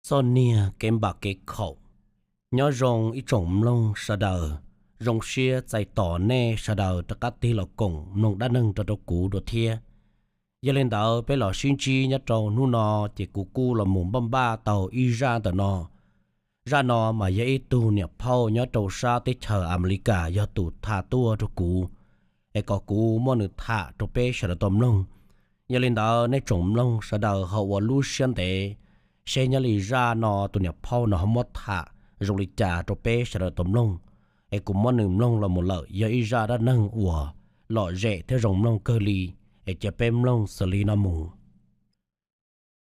Txoj niag kev npam kev khaum. Nyob zoo ib tsoom mloog sawv daws, zoo siab txais tos nej sawv daws rov qab tig los koom mloog dab neeg rau rau kuv dua thiab. Yog li ntawd peb los sib ntsib nyob rau hnub no, ces kuv kuj los mus npaj npaj tau ib zaj ntawm no. Zaj no mas yog ib tug niam phauj nyob rau sab teb chaws Amelikas yog tus tham tuaj rau kuv, es kom kuv muab nws tham rau peb sawv daws tau mloog. Yog li ntawd nej tsoom mloog sawv daws ho ua lub siab ntev, seb nyob li zaj no tus niam phauj no ho muab tham zoo li cas rau peb sawv daws tau mloog. Es kuv muab nws mloog los mus lawm, yog ib zaj dab neeg uas lom zem thiab zoo mloog kawg li, es cia peb mloog xws li no mus.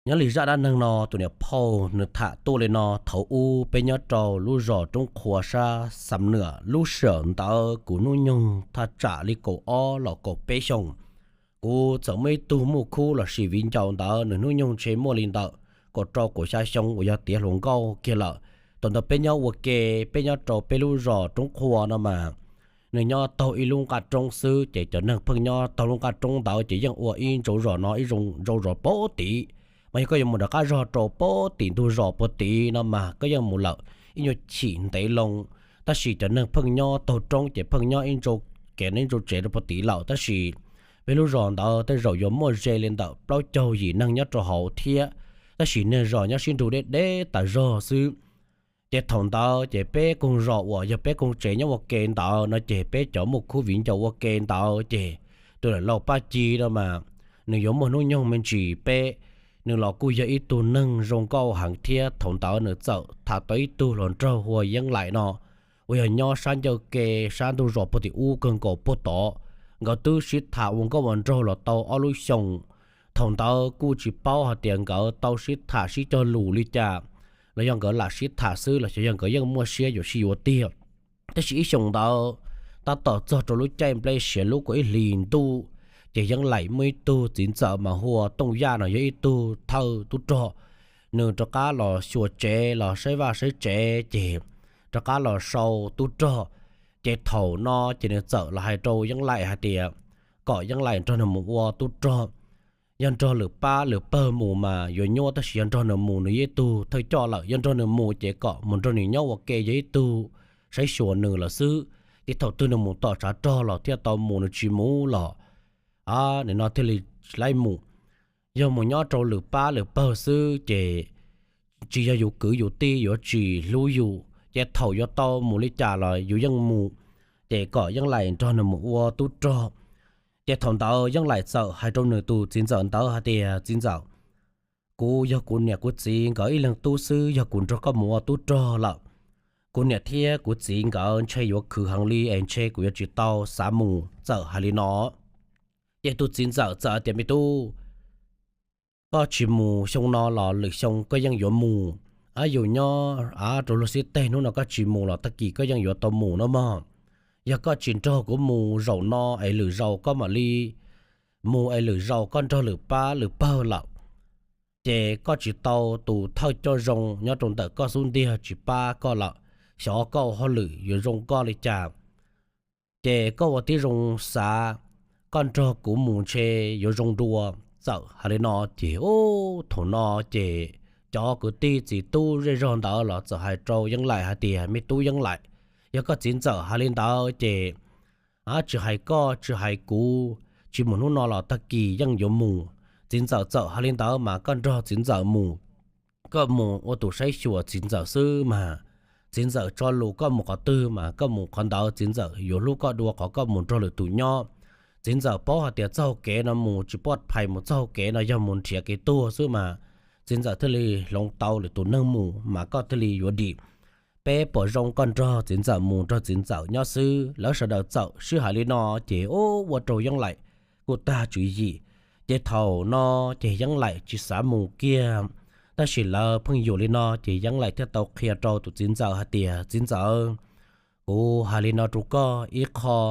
Nyob li zaj dab neeg no tus niam phauj nws tham tuaj li no: Thaum ub peb nyob rau lub zos Roob Qhua sab Xam Nuam, lub sij hawm ntawd kuv hnub nyoog thaj tsam li kaum ob los kaum peb xyoos. Kuv txawm muaj ib tug muaj khub los sis viv ncaus ntawd, nws hnub nyoog ntshe muaj li ntawm kaum rau kaum xya xyoo uas yog tiav hluas nkauj kiag lawm. Thaum ntawd peb nyob ua ke, peb nyob rau peb lub zos Roob Qhua no mas nws nyob taug ib lub nqaj roob xwb, ces cov neeg pheej nyob taug lub nqaj roob ntawd ces yeej ua ib ntsauv zos no ib ntsauv zos puag tim. Mas yog koj yuav mus rov qab zog rau puag tim ntug zos puag tim no mas koj yeej mus lawm ib nyuag chim ntev loo. Tab sis cov neeg pheej nyob taug roob ces pheej nyob ib ntsauv kev ib ntsauv tsev rau puag tim lawm, tab sis peb lub zos ntawd tej zaum yuav muaj ze li ntawm plaub caug yim neeg nyob rau hauv thiab, tab sis niag zos nyob sib nrug deb deb tas zog xwb. Ces thaum ntawd ces peb koog zos uas yog peb koog tsev nyob ua ke ntawd no ces peb cov muaj khub viv ncaus ua ke ntawd ces tus lam laus Paj Ci no mas nws yuav muaj hnub nyoog me ntsis peb, nws los kuj yog ib tug neeg zoo nkauj heev thiab. Thaum ntawd nws txawm tham tau ib tug hluas nraug hu ua Yeeb Laim no, uas yog nyob sab ncauj ke sab ntug zos puag tim ub kawg nkaus puag tod. Nkawd twb sib tham ua nkauj ua nraug los tau ob lub xyoos. Thaum ntawd kuj tsis paub hais tias nkawd tau sib tham sib cog lus li cas, los yog nkawd lam sib tham xwb los xyov yog nkawd yeej muaj siab yuav sib yuav tiag. Tab sis ib xyoos ntawd, tab tom txog rau lub caij nplej siav lub kaum ib hlis ntuj, ces Yeeb Laim muaj ib tug txiv ntxawm mas hu ua Tooj Yaj no yog ib tug thawj tub rog, nws rov qab los xyuas tsev los saib vaj saib tsev ces rov qab los sau tub rog. Ces thaum no ces nws txawm los hais rau Yeeb Laim hais tias kom Yeeb Laim nrog nws mus ua tub rog. Yog nrog lwm pab lwm pawg mus mas yuav nyuaj, tab sis yog nrog nws mus nws yog ib tug thawj coj lawm, yog nrog nws mus ces kom mus nrog nws nyob ua ke yog ib tug saib xyuas nws lawm xwb. Ces thaum twg nws mus tom tshav rog los thiaj tau mus, nws tsis mus los nim no thiaj li tsis laib mus. Yog mus nyob rau lwm pab lwm pawg xwb ces tsis yog yus kwv yus tij yuav tsis hlub yus, ces thaum yuav tau mus li cas los yus yeej mus, ces kom Yeeb Laim nrog nws mus ua tub rog. Ces thaum ntawd Yeeb Laim txawm hais rau nws tus txiv ntxawm ntawd hais tias, Txiv ntxawm, kuv yog kuv niam kuv txiv nkawd ib leeg tub xwb, yog kuv nrog koj mus ua tub rog lawm, kuv niam thiab kuv txiv nkawd ntshe yuav khwv heev li es ntshe kuv yuav tsis tau xav mus. Txawm hais li no, ces tus txiv ntxawm txawm hais tias, Me tub, koj tsis mus xyoo no los lwm xyoo koj yeej yuav mus. Yus nyob rau luag xib teg, hnub no koj tsis mus los tag kis koj yeej yuav tau mus no mog. Yog koj tsis nrog kuv mus zaum no es lwm zaus koj mam li mus, es lwm zaus koj nrog lwm pab lwm pawg lawm, ces koj tsis tau tus thawj coj zoo nyob rau ntawm koj xub ntiag tsis pab koj lawm, xyov koj ua hauj lwm yuav zoo koj li cas. Ces koj ua tib zoo xav, koj nrog kuv mus ntshe yuav zoo dua. Txawm hais li no ces, ub, thaum no ces cov kwv tij txiv tub zej zog ntawd los txawm hais rau Yeeb Laim hais tias, Me tub Yeeb Laim, yog koj txiv ntxawm hais li ntawd ces tsis hais koj tsis hais kuv, tsis mus hnub no los tag kis yeej yuav mus. Txiv ntxawm txawm hais li ntawd mas koj nrog txiv ntxawm mus. Koj mus ua tus saib xyuas txiv ntxawm xwb mas, txiv ntxawm tso lus koj mus qhov twg mas koj mus qhov ntawd, txiv ntxawm yuav hlub koj dua qhov koj mus nrog lwm tus nyob. Txiv ntxawm paub hais tias txoj hau kev no mus tsis poj phais, mus txoj hau kev no yog mus nrhiav kev tuag xwb mas, txiv ntxawm thiaj li hloov tau lwm tus neeg mus mas koj thiaj li yuav dim. Peb pom zoo koj nrog txiv ntxawm mus, nrog txiv ntxawm nyob xwb. Lawv sawv daws txawm sib hais li no ces ub, ua rau Yeeb Laim kuj tag tswv yim. Ces thaum no ces Yeeb Laim tsis xav mus kiag, tab sis lawv pheej yuam li no ces Yeeb Laim thiaj tau qhia rau tus txiv ntxawm hais tias, Txiv ntxawm, kuv hais li no rau koj ib qho,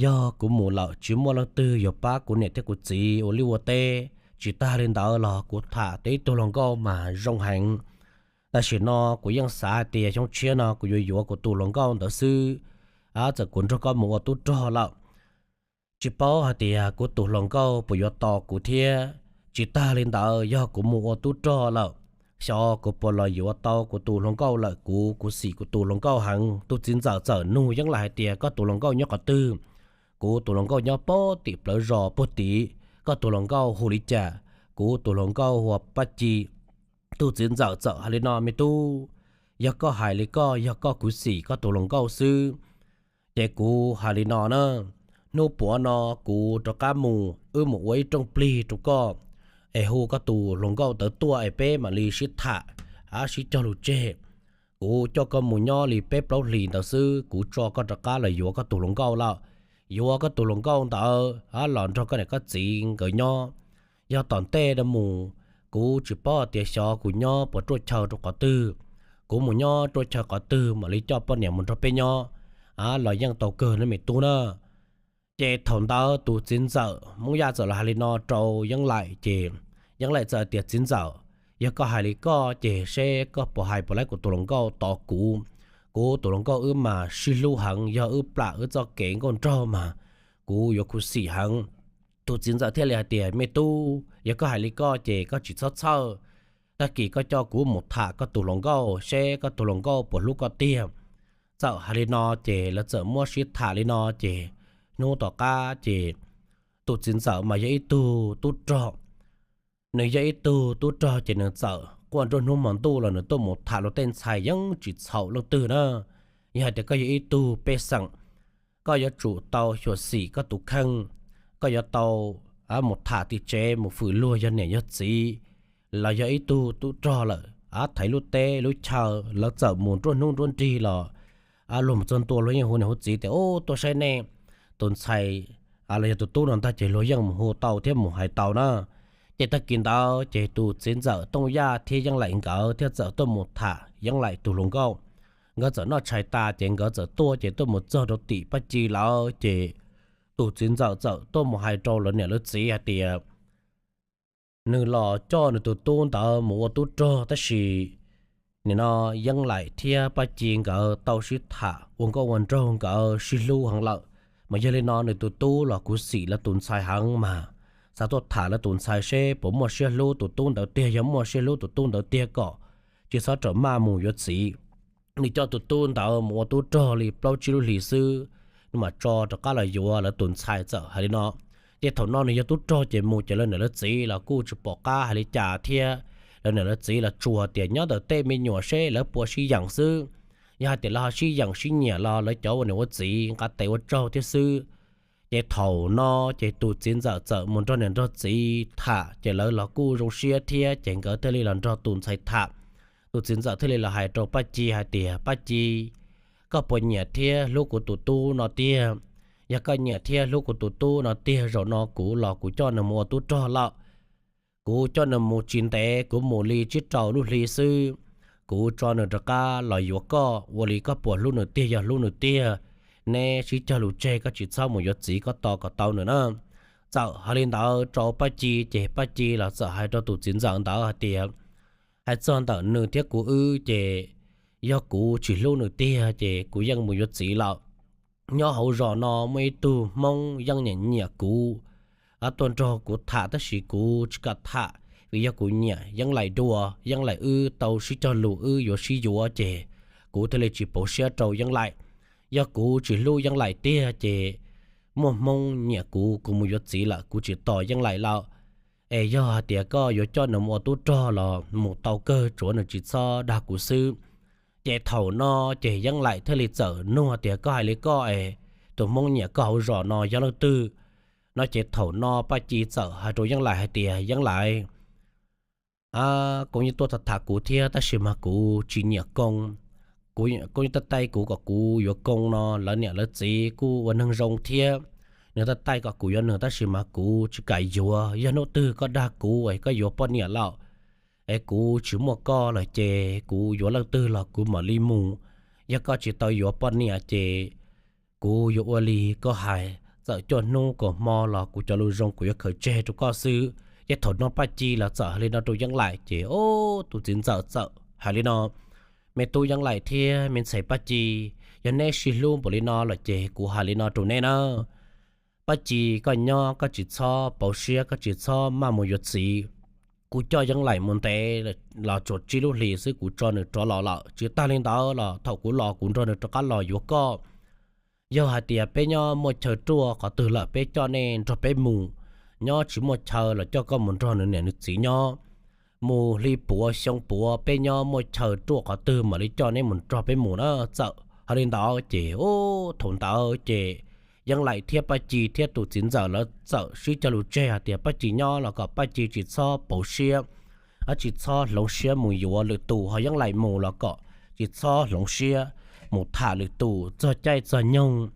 yog kuv mus lawm tsis muaj leej twg yuav pab kuv niam thiab kuv txiv ua liaj ua teb. Tsis tag li ntawd los kuv tham tau ib tug hluas nkauj mas zoo heev. Tam sim no kuv yeej xav hais tias xyoo tshiab no kuv yuav yuav kuv tus hluas nkauj ntawd xwb, txawm kuv nrog koj mus ua tub rog lawm, tsis paub hais tias kuv tus hluas nkauj puas yuav tos kuv thiab. Tsis tag li ntawd, yog kuv mus ua tub rog lawm, xyov kuv puas los yuav tau kuv tus hluas nkauj lawm, kuv, kuv xim kuv tus hluas nkauj heev. Tus txiv ntxawm txawm nug Yeeb Laim hais tias, koj tus hluas nkauj nyob qhov twg? Kuv tus hluas nkauj nyob puag tim plawv zos puag tid. Koj tus hluas nkauj hu li cas? Kuv tus hluas nkauj hu ua Paj Ci. Tus txiv ntxawm txawm hais li no, me tub, yog koj hais li koj, yog koj kuv xim koj tus hluas nkauj xwb, ces kuv hais li no na, hnub puav no kuv rov qab mus, wb mus ua ib rooj plig rau koj, es hu koj tus hluas nkauj ntawd tuaj es peb mam li sib tham, sib cog lus tseg. Kuv coj koj mus nyob li peb plaub hlis ntawd xwb, kuv tso koj rov qab los yuav koj tus hluas nkauj lawm. Yuav koj tus hluas nkauj ntawd los nrog koj niam koj txiv nkawd nyob. Yog tom ntej no mus, kuv tsis paub tias xyov kuv nyob puas ruaj chaw rau qhov twg. Kuv mus nyob ruaj chaw qhov twg mam li coj poj niam mus nrog peb nyob, los yeej tau kawg no me tub na. Ces thaum ntawd tus txiv ntxawm Hmoob Yaj txawm los hais li no rau Yeeb Laim ces Yeeb Laim txawm tias, txiv ntxawm, yog koj hais li koj ces seb koj puas hais puas laib kuv tus hluas nkauj tos kuv. Kuv tus hluas nkauj wb mas sib hlub heev, yog wb plam wb txoj kev nkauj nraug mas kuv yuav khuv xim heev. Tus txiv ntxawm thiaj li hais tias, me tub, yog koj hais li koj ces koj tsis txhob txhawj. Tag kis koj coj kuv mus tham koj tus hluas nkauj seb koj tus hluas nkauj puas hlub koj tiag. Txawm hais li no ces lawv txawm muab sib tham li no ces hnub tom qab ces tus txiv ntxawm mas yog ib tug tub rog. Nws yog ib tug tub rog ces nws txawm quaj nruab hnub hmo ntuj los nws tuaj mus tham luag tej ntxhais yeej tsis txhaum leej twg na. Yog hais tias koj yog ib tug pej xeem, koj yuav tsum tau xyuam xim koj tus kheej, koj yuav tau mus tham tim tsev mus fwm luag yog niam yog txiv, los yog ib tug tub rog lawm, thaiv lub teb lub chaw lawv txawm mus nruab hnub nruab nrig los luag mus txog ntua luag yeej hu niam hu txiv tias, ub, tuaj saib nej tus ntxhais los yog tus tub no ntag, ces luag yeej mus hu tau thiab mus hais tau na. Ces tag kis ntawd ces tus txiv ntxawm Tooj Yaj thiab Yeeb Laim nkawd thiaj txawm tuaj mus tham Yeeb Laim tus hluas nkauj. Nkawd txawm noj tshais tas ces nkawd txawm tuaj ces tuaj mus txog rau tim Paj Ci lawm ces tus txiv ntxawm txawm tuaj mus hais rau lawv niam lawv txiv hais tias, nws los coj nws tus tub ntawd mus ua tub rog tab sis nim no Yeeb Laim thiab Paj Ci nkawd tau sib tham ua nkauj ua nraug, nkawd sib hlub heev lawm. Mas yog li no nws tus tub los kuv xim lawv tus ntxhais heev mas xav tuaj tham lawv tus ntxhais seb puas muaj siab hlub tus tub ntawd tiag. Yog muaj siab hlub tus tub ntawd tiag kom tsis txhob rawm maj mus yuav txiv. Nws coj tus tub ntawd mus ua tub rog li plaub tsib lub hlis xwb, nws mam tso rov qab los yuav lawv tus ntxhais. Txawm hais li no ces thaum no nws yog tub rog ces mus ces lawv niam lawv txiv los kuj tsis pom qab hais li cas thiab. Lawv niam lawv txiv los tsuas tias nyob ntawm tej me nyuam seb lawv puas sib yeem xwb. Yog hais tias lawv ho sib yeem sib nyiam los lawv cov ua niam ua txiv nqa tes ua tsaug thiab xwb. Ces thaum no ces tus txiv ntxawm txawm mus nrog niam nrog txiv tham ces lawv los kuj zoo siab thiab ces nkawd thiaj li los nrog tus ntxhais tham. Tus txiv ntxawm thiaj li los hais rau Paj Ci hais tias, Paj Ci, koj puas nyiam thiab hlub kuv tus tub no tiag? Yog koj nyiam thiab hlub kuv tus tub no tiag, zaum no kuv los kuv coj nws mus ua tub rog lawm. Kuv coj nws mus tsis ntev, kuv mus li tsib rau lub hli xwb, kuv tso nws rov qab los yuav koj, ua li koj puas hlub nws tiag? Yog hlub nws tiag, neb sib cog lus tseg, koj tsis txhob mus yuav txiv, koj tos kom tau nws na. Txawm hais li ntawd rau Paj Ci ces Paj Ci los txawm hais rau tus txiv ntxawm ntawd hais tias, hais txog ntawm nws thiab kuv wb ces yog kuv tsis hlub nws tiag ces kuv yeej mus yuav txiv lawm. Nyob hauv zos no muaj ib tug Hmoob yeej nyiam nyiam kuv, tuaj nrog kuv tham tab sis kuv tsis kam tham vim yog kuv nyiam Yeeb Laim dua. Yeeb Laim wb tau sib cog lus wb yuav sib yuav ces kuv thiaj li tsis pauv siab rau Yeeb Laim. Yog kuv tsis hlub Yeeb Laim tiag ces muaj Hmoob nyiam kuv, kuv mus yuav txiv lawm, kuv tsis tos Yeeb Laim lawm. Es yog hais tias koj yuav coj nws mus ua tub rog los mus tau kawg, tsuav nws tsis txhob dag kuv xwb. Ces thaum no ces Yeeb Laim thiaj li txawm nug tias, koj hais li koj es tus Hmoob nyiam koj hauv zos no yog leej twg? No ces thaum no Paj Ci txawm hais rau Yeeb Laim hais tias, Yeeb Laim, koj yeej tuaj tham kuv thiab tab sis mas kuv tsis nyiam koj. Koj yeej taij taij kuv kom kuv yuav koj no, lawv niam lawv txiv kuj ua neeg zoo thiab, nws taij taij kom kuv yuav nws tab sis mas kuv tsis kam yuav. Yog hnub twg koj dag kuv es koj yuav poj niam lawm es kuv tsis muaj koj lawm ces kuv yuav leej twg los kuv mam li mus. Yog koj tsis tau yuav poj niam ces kuv yuav ua li koj hais, txawm cuaj hnub kaum hmo los kuv cov lus zoo kuv yuav khaws tseg rau koj xwb. Ces thaum no Paj Ci los txawm hais li no rau Yeeb Laim ces, o, tus txiv ntxawm txawm hais li no, me tub Yeeb Laim thiab me ntxhais Paj Ci, yog neb sib hlub npaum li no lawm ces kuv hais li no rau neb na. Paj Ci, koj nyob koj tsis txhob pauv siab, koj tsis txhob maj mus yuav txiv. kuv coj Yeeb Laim mus ntev los tsuas tsib lub hlis xwb kuv tso nws rov los lawm. Tsis tag li ntawd los thaum kuv los kuv nrog nws rov qab los yuav koj. Yog hais tias peb nyob muaj chaw ruaj qhov twg lawm peb coj nej nrog peb mus, nyob tsis muaj chaw los coj koj mus nrog nws niam nws txiv nyob. Mus hli puav xyoo puav peb nyob muaj chaw ruaj qhov twg mam li coj neb mus nrog peb mus na. Txawm hais li ntawd ces ub thaum ntawd ces Yeeb Laim thiab Paj Ci thiab tus txiv ntxawm lawv txawm sib cog lus tseg hais tias Paj Ci nyob los kom Paj Ci tsis txhob pauv siab, tsis txhob hloov siab mus yuav lwm tus, ho Yeeb Laim mus los kom tsis txhob hloov siab mus tham lwm tus. Txog caij txog nyoog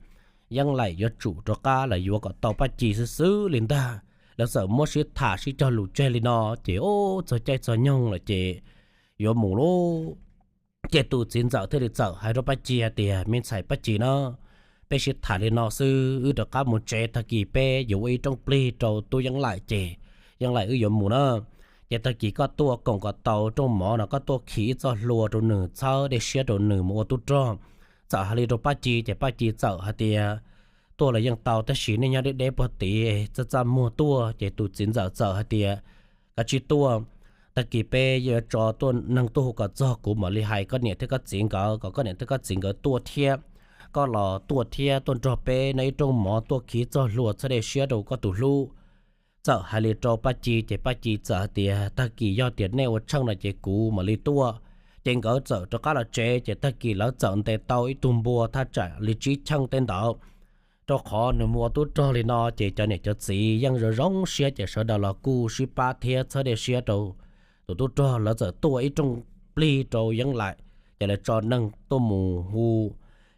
Yeeb Laim yuav tsum rov qab los yuav kom tau Paj Ci xwb xwb li ntag. Lawv txawm muab sib tham sib cog lus tseg li no ces ub txog caij txog nyoog lawm ces yuav mus lauj. Ces tus txiv ntxawm thiaj li txawm hais rau Paj Ci hais tias me ntxhais Paj Ci na, peb sib tham li no xwb wb rov qab mus tsev, tag kis peb yuav ua ib roob plig rau tub Yeeb Laim ces Yeeb Laim wb yuav mus na. Ces tag kis koj tuaj koom kom tau rooj mov no koj tuaj khi ib txoj hlua rau nws txhawb dej siab rau nws mus ua tub rog. Txawm hais li rau Paj Ci ces Paj Ci txawm hais tias tuaj los yeej tau tab sis nej nyob deb deb puag tid txaj txaj muag tuaj. Ces tus txiv ntxawm txawm hais tias kav tsij tuaj, tag kis peb yuav tso tuaj neeg tuaj hu kom txog kuv mam li hais koj niam thiab koj txiv nkawd kom koj niam thiab koj txiv nkawd tuaj thiab, koj los tuaj thiab tuaj nrog peb noj ib rooj mov tuaj khi txoj hlua txhawb dej siab rau koj tus hlub. Txawm hais li rau Paj Ci ces Paj Ci txawm hais tias tag kis yog tias nej ua tsheej no ces kuv mam li tuaj. Ces nkawd txawm rov qab los tsev ces tag kis lawv txawm ntes tau ib tug npua thaj tsam li tsib cheej tej ntawd, rau qhov nws mus ua tub rog li no ces cov niam cov txiv yeej zoo zoo siab ces sawv daws los kuj sib pab thiab txhawb dej siab rau tus tub rog. Lawv txawm tuaj ib rooj plig rau Yeeb Laim, ces lawv tso neeg tuaj mus hu,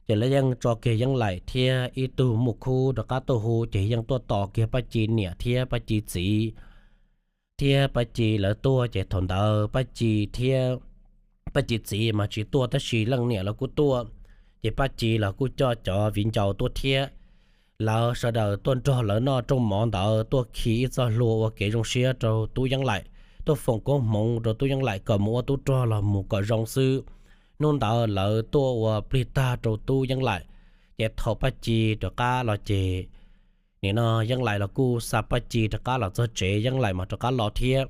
ces lawv yeej tso kiag Yeeb Laim thiab ib tug muaj khub rov qab tuaj hu ces yeej tuaj tos kiag Paj Ci niam thiab Paj Ci txiv thiab Paj Ci lawv tuaj. Ces thaum ntawd Paj Ci thiab Paj Ci txiv mas tsis tuaj tab sis leej niam los kuj tuaj, ces Paj Ci los kuj coj cov viv ncaus tuaj thiab. Lawv sawv daws tuaj nrog lawv noj rooj mov ntawd tuaj khi ib txoj hlua ua kev zoo siab rau tub Yeeb Laim, tuaj foom koob hmoov rau tub Yeeb Laim kom mus ua tub rog los mus kom zoo xwb. Hnub ntawd lawv tuaj ua plig tag rau tub Yeeb Laim, ces thaum Paj Ci rov qab los ces nim no Yeeb Laim los kuj xa Paj Ci rov qab los txog tsev, Yeeb Laim mas rov qab los thiab.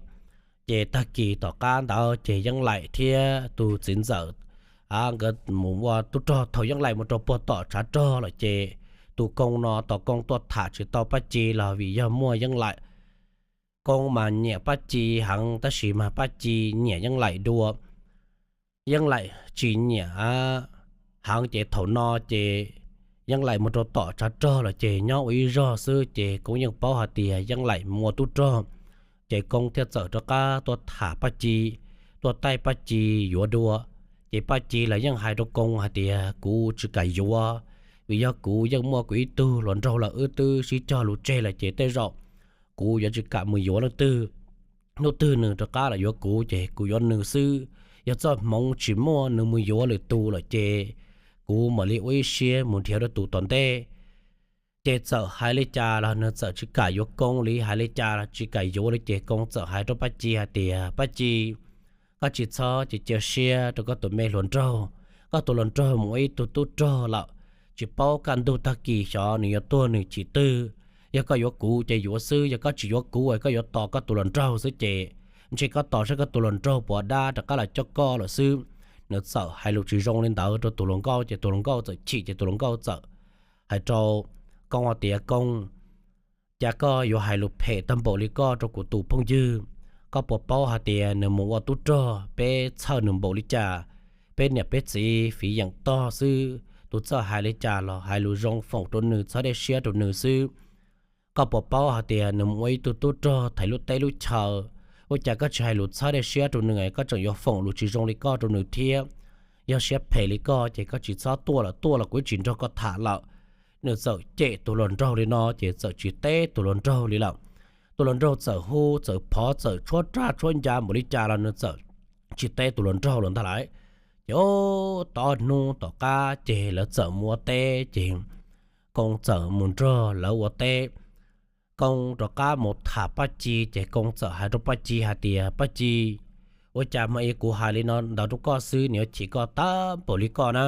Ces tag kis tom qab ntawd ces Yeeb Laim thiab tus txiv ntxawm nkawd mus ua tub rog. Thaum Yeeb Laim mus rau puag tom tshav rog lawm ces tus Koob no tos Koob tuaj tham tsis tau Paj Ci los vim yog muaj Yeeb Laim. Koob mas nyiam Paj Ci heev tab sis mas Paj Ci nyiam Yeeb Laim dua. Yeeb Laim tsis nyiam heev ces thaum no ces Yeeb Laim mus rau tom tshav rog lawm ces nyob ua ib zog xwb ces Koob yeej paub hais tias Yeeb Laim mus ua tub rog. Ces Koob thiaj txawm rov qab tuaj tham Paj Ci, tuaj taij Paj Ci yuav dua. Ces Paj Ci los yeej hais rau Koob hais tias kuv tsis kam yuav, vim yog kuv yeej muaj kuv ib tug hluas nraug lawm, wb twb sib cog lus tseg lawm ces tej zaum kuv yuav tsis kam mus yuav leej twg. Hnub twg nws rov qab los yuav kuv ces kuv yuav nws xwb. Yog txoj hmoov tsis muaj nws mus yuav lwm tus lawm ces kuv mam li ua ib siab mus nrhiav rau tus tom ntej. Ces txawm hais li cas los nws txawm tsis kam yuav Koob li, hais li cas los tsis kam yuav li ces Koob txawm hais rau Paj Ci hais tias Paj Ci, koj tsis txhob cia cia siab rau koj tus me hluas nraug. Koj tus hluas nraug mus ua ib tug tub rog lawm, tsis paub kaj ntug tag kis xyov nws yuav tuag nws chim twg. Yog koj yuav kuv ces yuav xwb, yog koj tsis yuav kuv es koj yuav tos koj tus hluas nraug xwb ces ntshe koj tos saib koj tus hluas nraug puas dab rov qab los coj koj lawm xwb. Nws txawm hais lus tsis zoo li ntawd rau tus hluas nkauj ces tus hluas nkauj txawm chim ces tus hluas nkauj txawm hais rau Koob hais tias Koob, cas koj yuav hais lus phem tag npaum li koj rau kuv tus phooj ywg? Koj puas paub hais tias nws mus ua tub rog peb txhawj nws npaum li cas? Peb niam peb txiv fiv yeem tog xwb, tus txawj hais li cas los hais lus zoo foom rau nws, txhawb dej siab rau nws xwb. Koj puas paub hais tias nws mus ua ib tug tub rog thaiv lub teb lub chaw, ua cas koj tsis hais lus txhawb dej siab rau nws, koj tseem yuav foom lus tsis zoo li koj rau nws thiab? Yog siab phem li koj ces koj tsis txhob tuaj lawm, tuaj los kuv tsis nrog koj tham lawm. Nws txawm cem tus hluas nraug li no ces txawm tsis teb tus hluas nraug li lawm. Tus hluas nraug txawm hu txawm phov txawm tshuab raj tshuab ncas npaum li cas los nws txawm tsis teb tus hluas nraug los ntag lauj. Ces tob hnub tom qab ces lawv txawm mus ua teb ces Koob txawm mus nrog lawv ua teb. Koob rov qab mus tham Paj Ci ces Koob txawm hais rau Paj Ci hais tias Paj Ci, ua cas mas kuv hais li no ntawd rau koj xwb nws yuav chim koj tag npaum li koj na?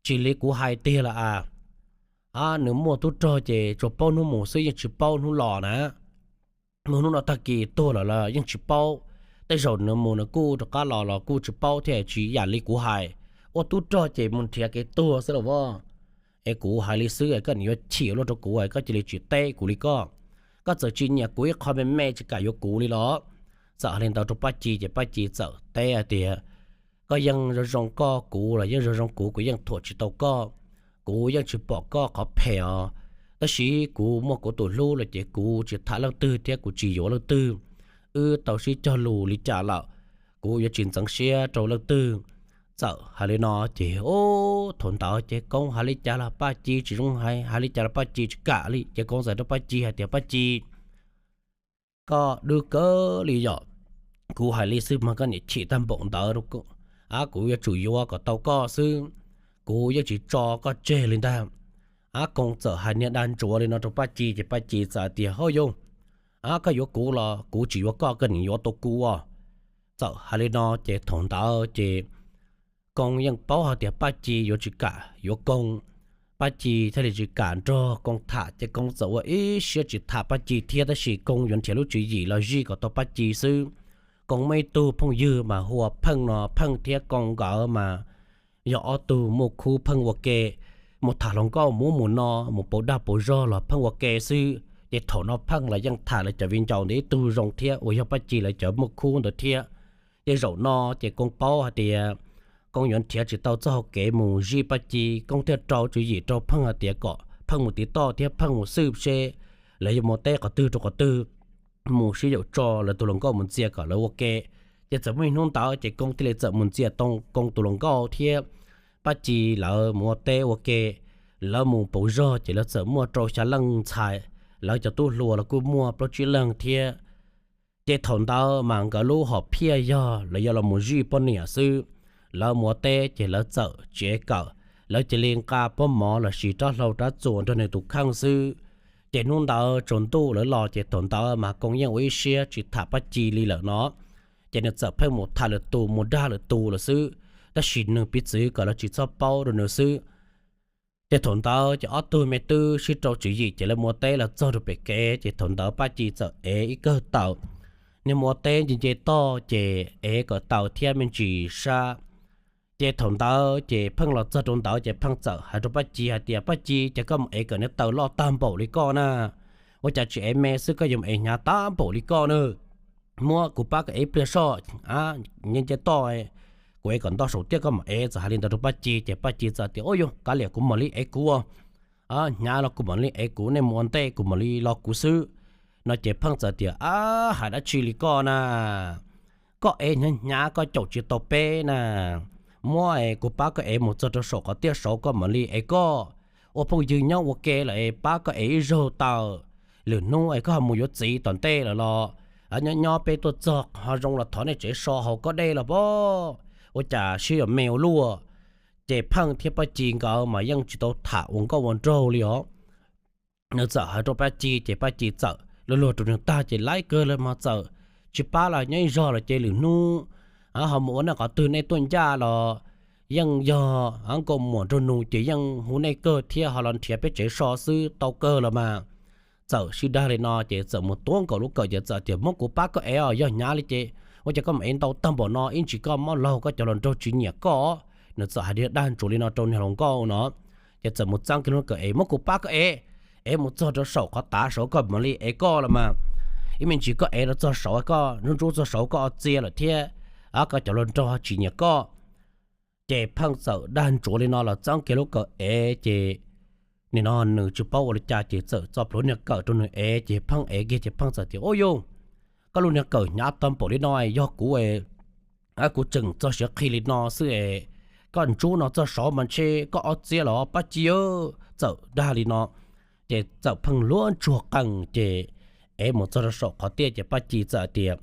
Tsis li kuv hais tiag los as, nws muaj tub rog ces tsuas paub hnub mus xwb yeej tsis paub hnub los na. mus hnub no tag kis tuag lawm los yeej tsis paub. Tej zaum nws mus nws kuj rov qab los los kuj tsis paub thiab, tsis yam li kuv hais, ua tub rog ces mus nrhiav kev tuag xwb los as. Es kuv hais li xwb, koj nim yuav chim luaj rau kuv, koj cia li tsis teb kuv li koj. Koj txawm tsis nyiam kuv ib qho me me tsis kam yuav kuv li los. Txawm hais li ntawd rau Paj Ci ces Paj Ci txawm teb hais tias, koj yeej zoo zoo koj, kuv los yeej zoo zoo kuv, kuv yeej thuam tsis tau koj. Kuv yeej tsis pom koj qhov phem os, tab sis kuv muaj kuv tus hlub lawm ces kuv tsis tham leej twg thiab kuv tsis yuav leej twg. Wb tau sib cog lus li cas lawm, kuv yuav tsis ntxeev siab rau leej twg. Txawm hais li no ces, o, thaum ntawd ces Koob hais li cas los Paj Ci tsis zoo hais, hais li cas los Paj Ci tsis kam li. Ces Koob txawm rau Paj Ci hais tias, Paj Ci, koj dub kawg li yom, kuv hais li xwb mas koj niam chim tag npaum ntawd, kuv yuav tsum yuav kom tau koj xwb, kuv yeej tsis tso koj tseg li ntag. Ab, Koob txawm hais niag dag ntsuav li no rau Paj Ci ces Paj Ci txawm tias, hauj yus, koj yuav kuv los kuv tsis yuav koj, koj nim yuav tau kuv os. Txawm hais li no ces thaum ntawd ces Koob yeej paub hais tias Paj Ci yuav tsis kam yuav Koob. Paj Ci thiaj li tsis kam nrog Koob tham ces Koob txawm ua ib siab tsis tham Paj Ci thiab, tab sis Koob yuav nrhiav lub tswv yim los zij kom tau Paj Ci xwb. Koob muaj ib tug phooj ywg mas hu ua Pheej no, Pheej thiab Koob nkawd mas yog ob tug muaj khub pheej ua ke, mus tham hluas nkauj mus ub mus no, mus pauv dag pauv zog los pheej ua ke xwb. Ces thaum no Pheej los yeej tham lawv cov viv ncaus ntawd ib tug zoo thiab uas yog Paj Ci lawv cov muaj khub ntawd thiab. Ces zaum no ces Koob paub hais tias Koob yuav nrhiav tsis tau txoj hau kev mus zij Paj Ci, Koob thiaj rau tswv yim rau Pheej hais tias kom Pheej mus tiv toj thiab Pheej mus xwb seb lawv yuav mus teb qhov twg rau qhov twg, mus sib yaum tso lawv tus hluas nkauj mus ntxias kom lawv ua ke. Ces txawm muaj ib hnub ntawd ces Koob thiaj li txawm mus ntxias tau Koob tus hluas nkauj thiab Paj Ci lawv mus ua teb ua ke. Lawv mus pauv zog ces lawv txawm muaj rau xya leej ntxhais, lawv cov tub hluas los kuj muaj plaub tsib leeg thiab. Ces thaum ntawd mas nkawd lub hom phiaj yog lawv yuav los mus zij poj niam xwb. Lawv mus ua teb ces lawv txawm tsis ev kawm, lawv cia li nqa pob mov los sis rab hlau rab txuas nrog nws tus kheej xwb. Ces hnub ntawd tsaus ntuj lawv los ces thaum ntawd mas Koob yeej ua ib siab tsis tham Paj Ci li lawm no. Ces nws txawm pheej mus tham lwm tus, mus dag lwm tus lawm xwb, tab sis nws piv txwv kom lawv tsis txhob paub rau nws xwb. Ces thaum ntawd ces ob tug me tub sib rau tswv yim ces lawv mus ua teb los txog rau pem kev ces thaum ntawd Paj Ci txawm ev ib kawm taws. Nws mus ua teb nce nce toj ces ev kawm taws thiab me ntsis sab. Ces thaum ntawd ces Pheej los txog rau ntawd ces Pheej txawm hais rau Paj Ci hais tias, Paj Ci, cas koj mus ev kawm niag taws loj tag npaum li koj na? Ua cas tsis ev me xwb, koj yuav mus ev hnyav tag npaum li koj na? Muab kuv pab koj ev ib pliag soj, nce nce toj, kuv ev kom ntau saum tiaj koj mam ev. Txawm hais li ntawd rau Paj Ci ces Paj Ci txawm tias, Ub yus, kav liam, kuv mam li ev kuv, hnyav los kuv mam li ev kuv, nej mus ua ntej kuv mam li los kuv xwb. No ces Pheej txawm tias, Ab, hais dab tsi li koj na? Koj ev hnyav hnyav koj caum tsis tau peb na. Muab kuv pab koj ev mus txog rau saum qhov tiaj saud koj mam li ev koj. Ua phooj ywg nyob ua ke lawm es pab koj ev ib zaug taws, lwm hnub es koj ho mus yuav txiv tom ntej lawm los nyob nyob peb tuaj txog ho zoo los thov nej tsev so haus koj dej los pob. Ua cas sib yuav me ua luaj. Ces Pheej thiab Paj Ci nkawd mas yeej tsis tau tham ua nkauj ua nraug li os. Nws txawm hais rau Paj Ci ces Paj Ci txawm luag luag rau nws tag ces laib kawg li mas txawm tsis pab los nyob ib zog lawm ces lwm hnub ho mus ua nej qhov twg nej tuaj ncaj los yeej yog nkauj muam nraug nus ces yeej hu nej kawg thiab ho los nrhiav peb tsev so xwb tau kawg los mas. Txawm sib dag li no ces txawm mus tuav nkaus lub kawm ces txawm tias, Muab kuv pab koj ev os, yog hnyav li ces ua cas koj mus ev ntau tag npaum no, ib ntsis koj mob laug koj cov hluas nraug tsis nyiam koj. Nws txawm hais dag ntsuav li no rau niag hluas nkauj no. Ces txawm mus txeeb kiag lub kawm ev, Muab kuv pab koj ev, ev mus txog rau saum qhov tav saud koj mam li ev koj los mas. Ib me ntsis koj ev los txog saud koj ntsub ntsub txog saud koj o txia lawm thiab koj cov hluas nraug ho tsis nyiam koj. Ces Pheej txawm dag ntsuav li no los txeeb kiag lub kawm ev ces nim no nws tsis paub ua li cas ces txawm txo plhuav niag kawm rau nws ev ces Pheej ev kiag ces Pheej txawm tias, Ub yus, koj lub niag kawm hnyav tag npaum li no, yog kuv, kuv tseem txog siav qhi li no xwb es koj ntsub no txog saud mas ntshe koj o txia los Paj Ci. Txawm dag li no ces txawm Pheej luag ntsuag qees ces ev mus txog rau saum qhov tiaj ces Paj Ci txawm tias,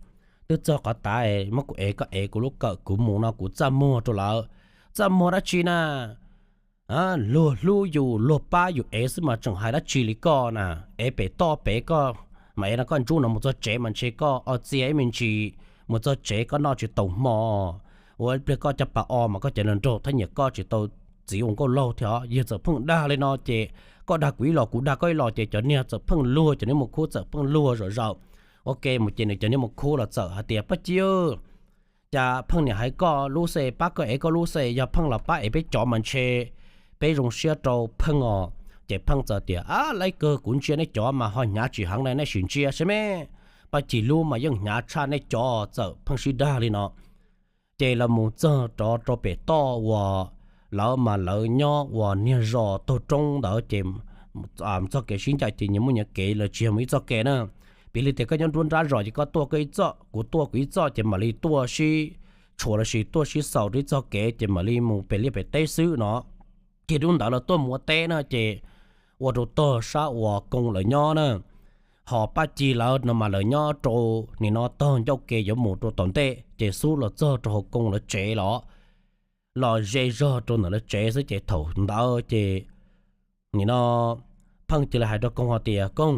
Twb txog qhov tav, muab kuv ev, koj ev kuv lub kawm, kuv mus no kuv txaj muag rau lawm. Txaj muag dab tsi na? Luag hlub yus luag pab yus ev xwb mas tseem hais dab tsi li koj na? Ev pem toj pem koj mas ev no, koj ntsub no mus txog tsev mas ntshe koj o txia ib me ntsis, mus txog tsev koj noj tsis tau hmo, ua ib pliag koj caj pas o mas koj cov hluas nraug thiaj nyiam koj tsis tau txiv ua nkauj laug thiab. Yawg txawm pheej dag li no ces koj dag kuv ib los kuv dag koj ib los ces cov niag txawm pheej luag, cov niag muaj khub txawm pheej luag zom zaws. ua ke mus ces nws cov niag muaj khub los txawm hais tias, Paj Ci, cas Pheej niam hais koj lub xwb, pab koj ev koj lub xwb, yog Pheej los pab ev peb cov mas ntshe peb zoo siab rau Pheej os. Ces Pheej txawm tias, Ab, laib kawg, kuv ntsia nej cov mas ho hnyav tsis heev li, nej sim ntsia saib me, Paj Ci lub mas yeej hnyav tshaj nej cov. Txawm Pheej sib dag li no ces lawv mus txog rov rau pem toj uas lawv mas lawv nyob uas niag zos taug roob ntawd ces txoj kev sib ncaim ces nyias muaj nyias kev, lawv tsis yog mus ib txoj kev na. Piv li tias koj nyob nruab nrab zos ces koj tuaj koj ib txoj, kuv tuaj kuv ib txoj ces mam li tuaj sib tshuam lossis tuaj sib xaus rau ib txoj kev ces mam li mus pem liaj pem teb xwb no. Ces hnub ntawd lawv tuaj mus ua teb na ces ua rau tog sab uas Koo lawv nyob na, ho Paj Ci lawv no mas lawv nyob rau nim no tog ncauj ke yuav mus rau tom ntej ces xub los txog rau hauv Koo lawv tsev los, los ze zog rau ntawm lawv tsev xwb ces thaum ntawd ces nim no Pheej cia li hais rau Koo hais tias, Koo,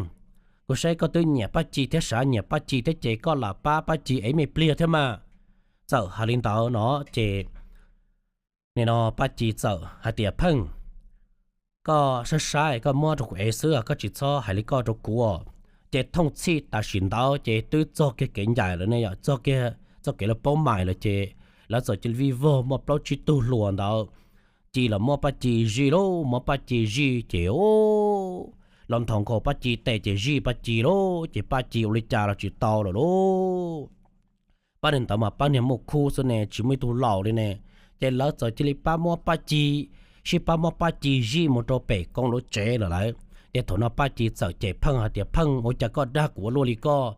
kuv saib koj twb nyiam Paj Ci thiab, sav nyiam Paj Ci thiab ces koj lam pab Paj Ci ev me pliag thiab mas. Txawm hais li ntawd no ces nim no Paj Ci txawm hais tias, Pheej, koj saib saib koj muab rau kuv ev xwb, koj tsis txhob hais li koj rau kuv. Ces thooj txhij tam sim ntawd ces twb txog kiag kev ncaim lawm ne, yog txog kiag txoj kev lawv paub mais lawm ces lawv txawm cia li vij vog muaj plaub tsib tug hluas ntawd cia li los muab Paj Ci zij lauj, muab Paj Ci zij ces los nthos nkaus Paj Ci tes ces zij Paj Ci lauj, ces Paj Ci ua li cas los tsis tau lawm lauj. Pab niag ntawd mas pab niag muaj khub xwb ne, tsis muaj ib tug laus li ne. Ces lawv txawm cia li pab muab Paj Ci, sib pab muab Paj Ci zij mus rau pem Koo lub tsev lawm lauj. Ces thaum no Paj Ci txawm cem Pheej hais tias, Pheej, ua cas koj dag kuv ua luaj li koj?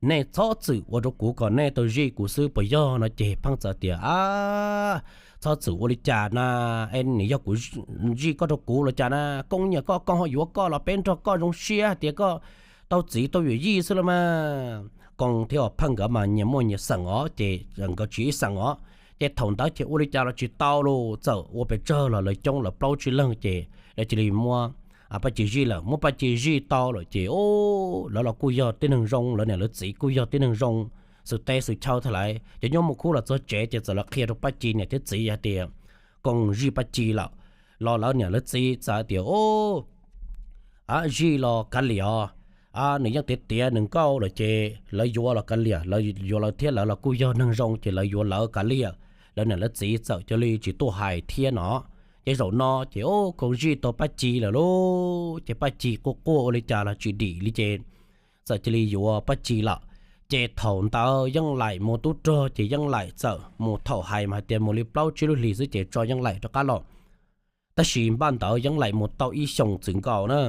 Nej txhob txwm ua rau kuv kom nej tau zij kuv xwb puas yog? No ces Pheej txawm tias, Ab, txhob txwm ua li cas na, es nws yog kuv zij koj rau kuv los cas na? Koo nyiam koj, Koo ho yuav koj los peb nrog koj zoo siab hais tias koj tau txiv tau yuam yij xwb los mas. Koo thiab Pheej nkawd mas nyias muaj nyias xeem os, ces nkawd tsis ib xeem os. Ces thaum ntawd ces ua li cas los tsis tau los txawm ua pes tsawg los lawv coob lawv plaub tsib leeg ces lawv cia li muab Paj Ci zij lawm. Muab Paj Ci zij tau lawm ces lawv los kuj yog tib neeg zoo, lawv niam lawv txiv kuj yog tib neeg zoo, xwm teb xwm chaw thiab lawm. Cov nyuj muaj khub los txog tsev ces txawm los qhia rau Paj Ci niam thiab txiv hais tias Koo zij Paj Ci lawm. Los lawv niam lawv txiv txawm hais tias, Ub, zij los kav liam os, nws yeej tiav tiav nws nkauj lawm ces lawv yuav los kav liam, lawv yuav lawv thiab, lawv los kuj yog neeg zoo ces lawv yuav lawv kav liam. Lawv niam lawv txiv txawm cia li tsis tuaj hais thiab no. Ces zaum no ces Koo zij tau Paj Ci lawm lauj, ces Paj Ci quaj quaj ua li cas los tsis dim li ces txawm cia li yuav Paj Ci lawm. Ces thaum ntawd Yeej Laim mus tub rog ces Yeej Laim txawm mus thaum hais mas hais tias mus li plaub tsib lub hlis xwb ces tso Yeej Laim rov qab los. Tab sis npaj ntawd Yeej Laim mus tau ib xyoos txwm nkaus na,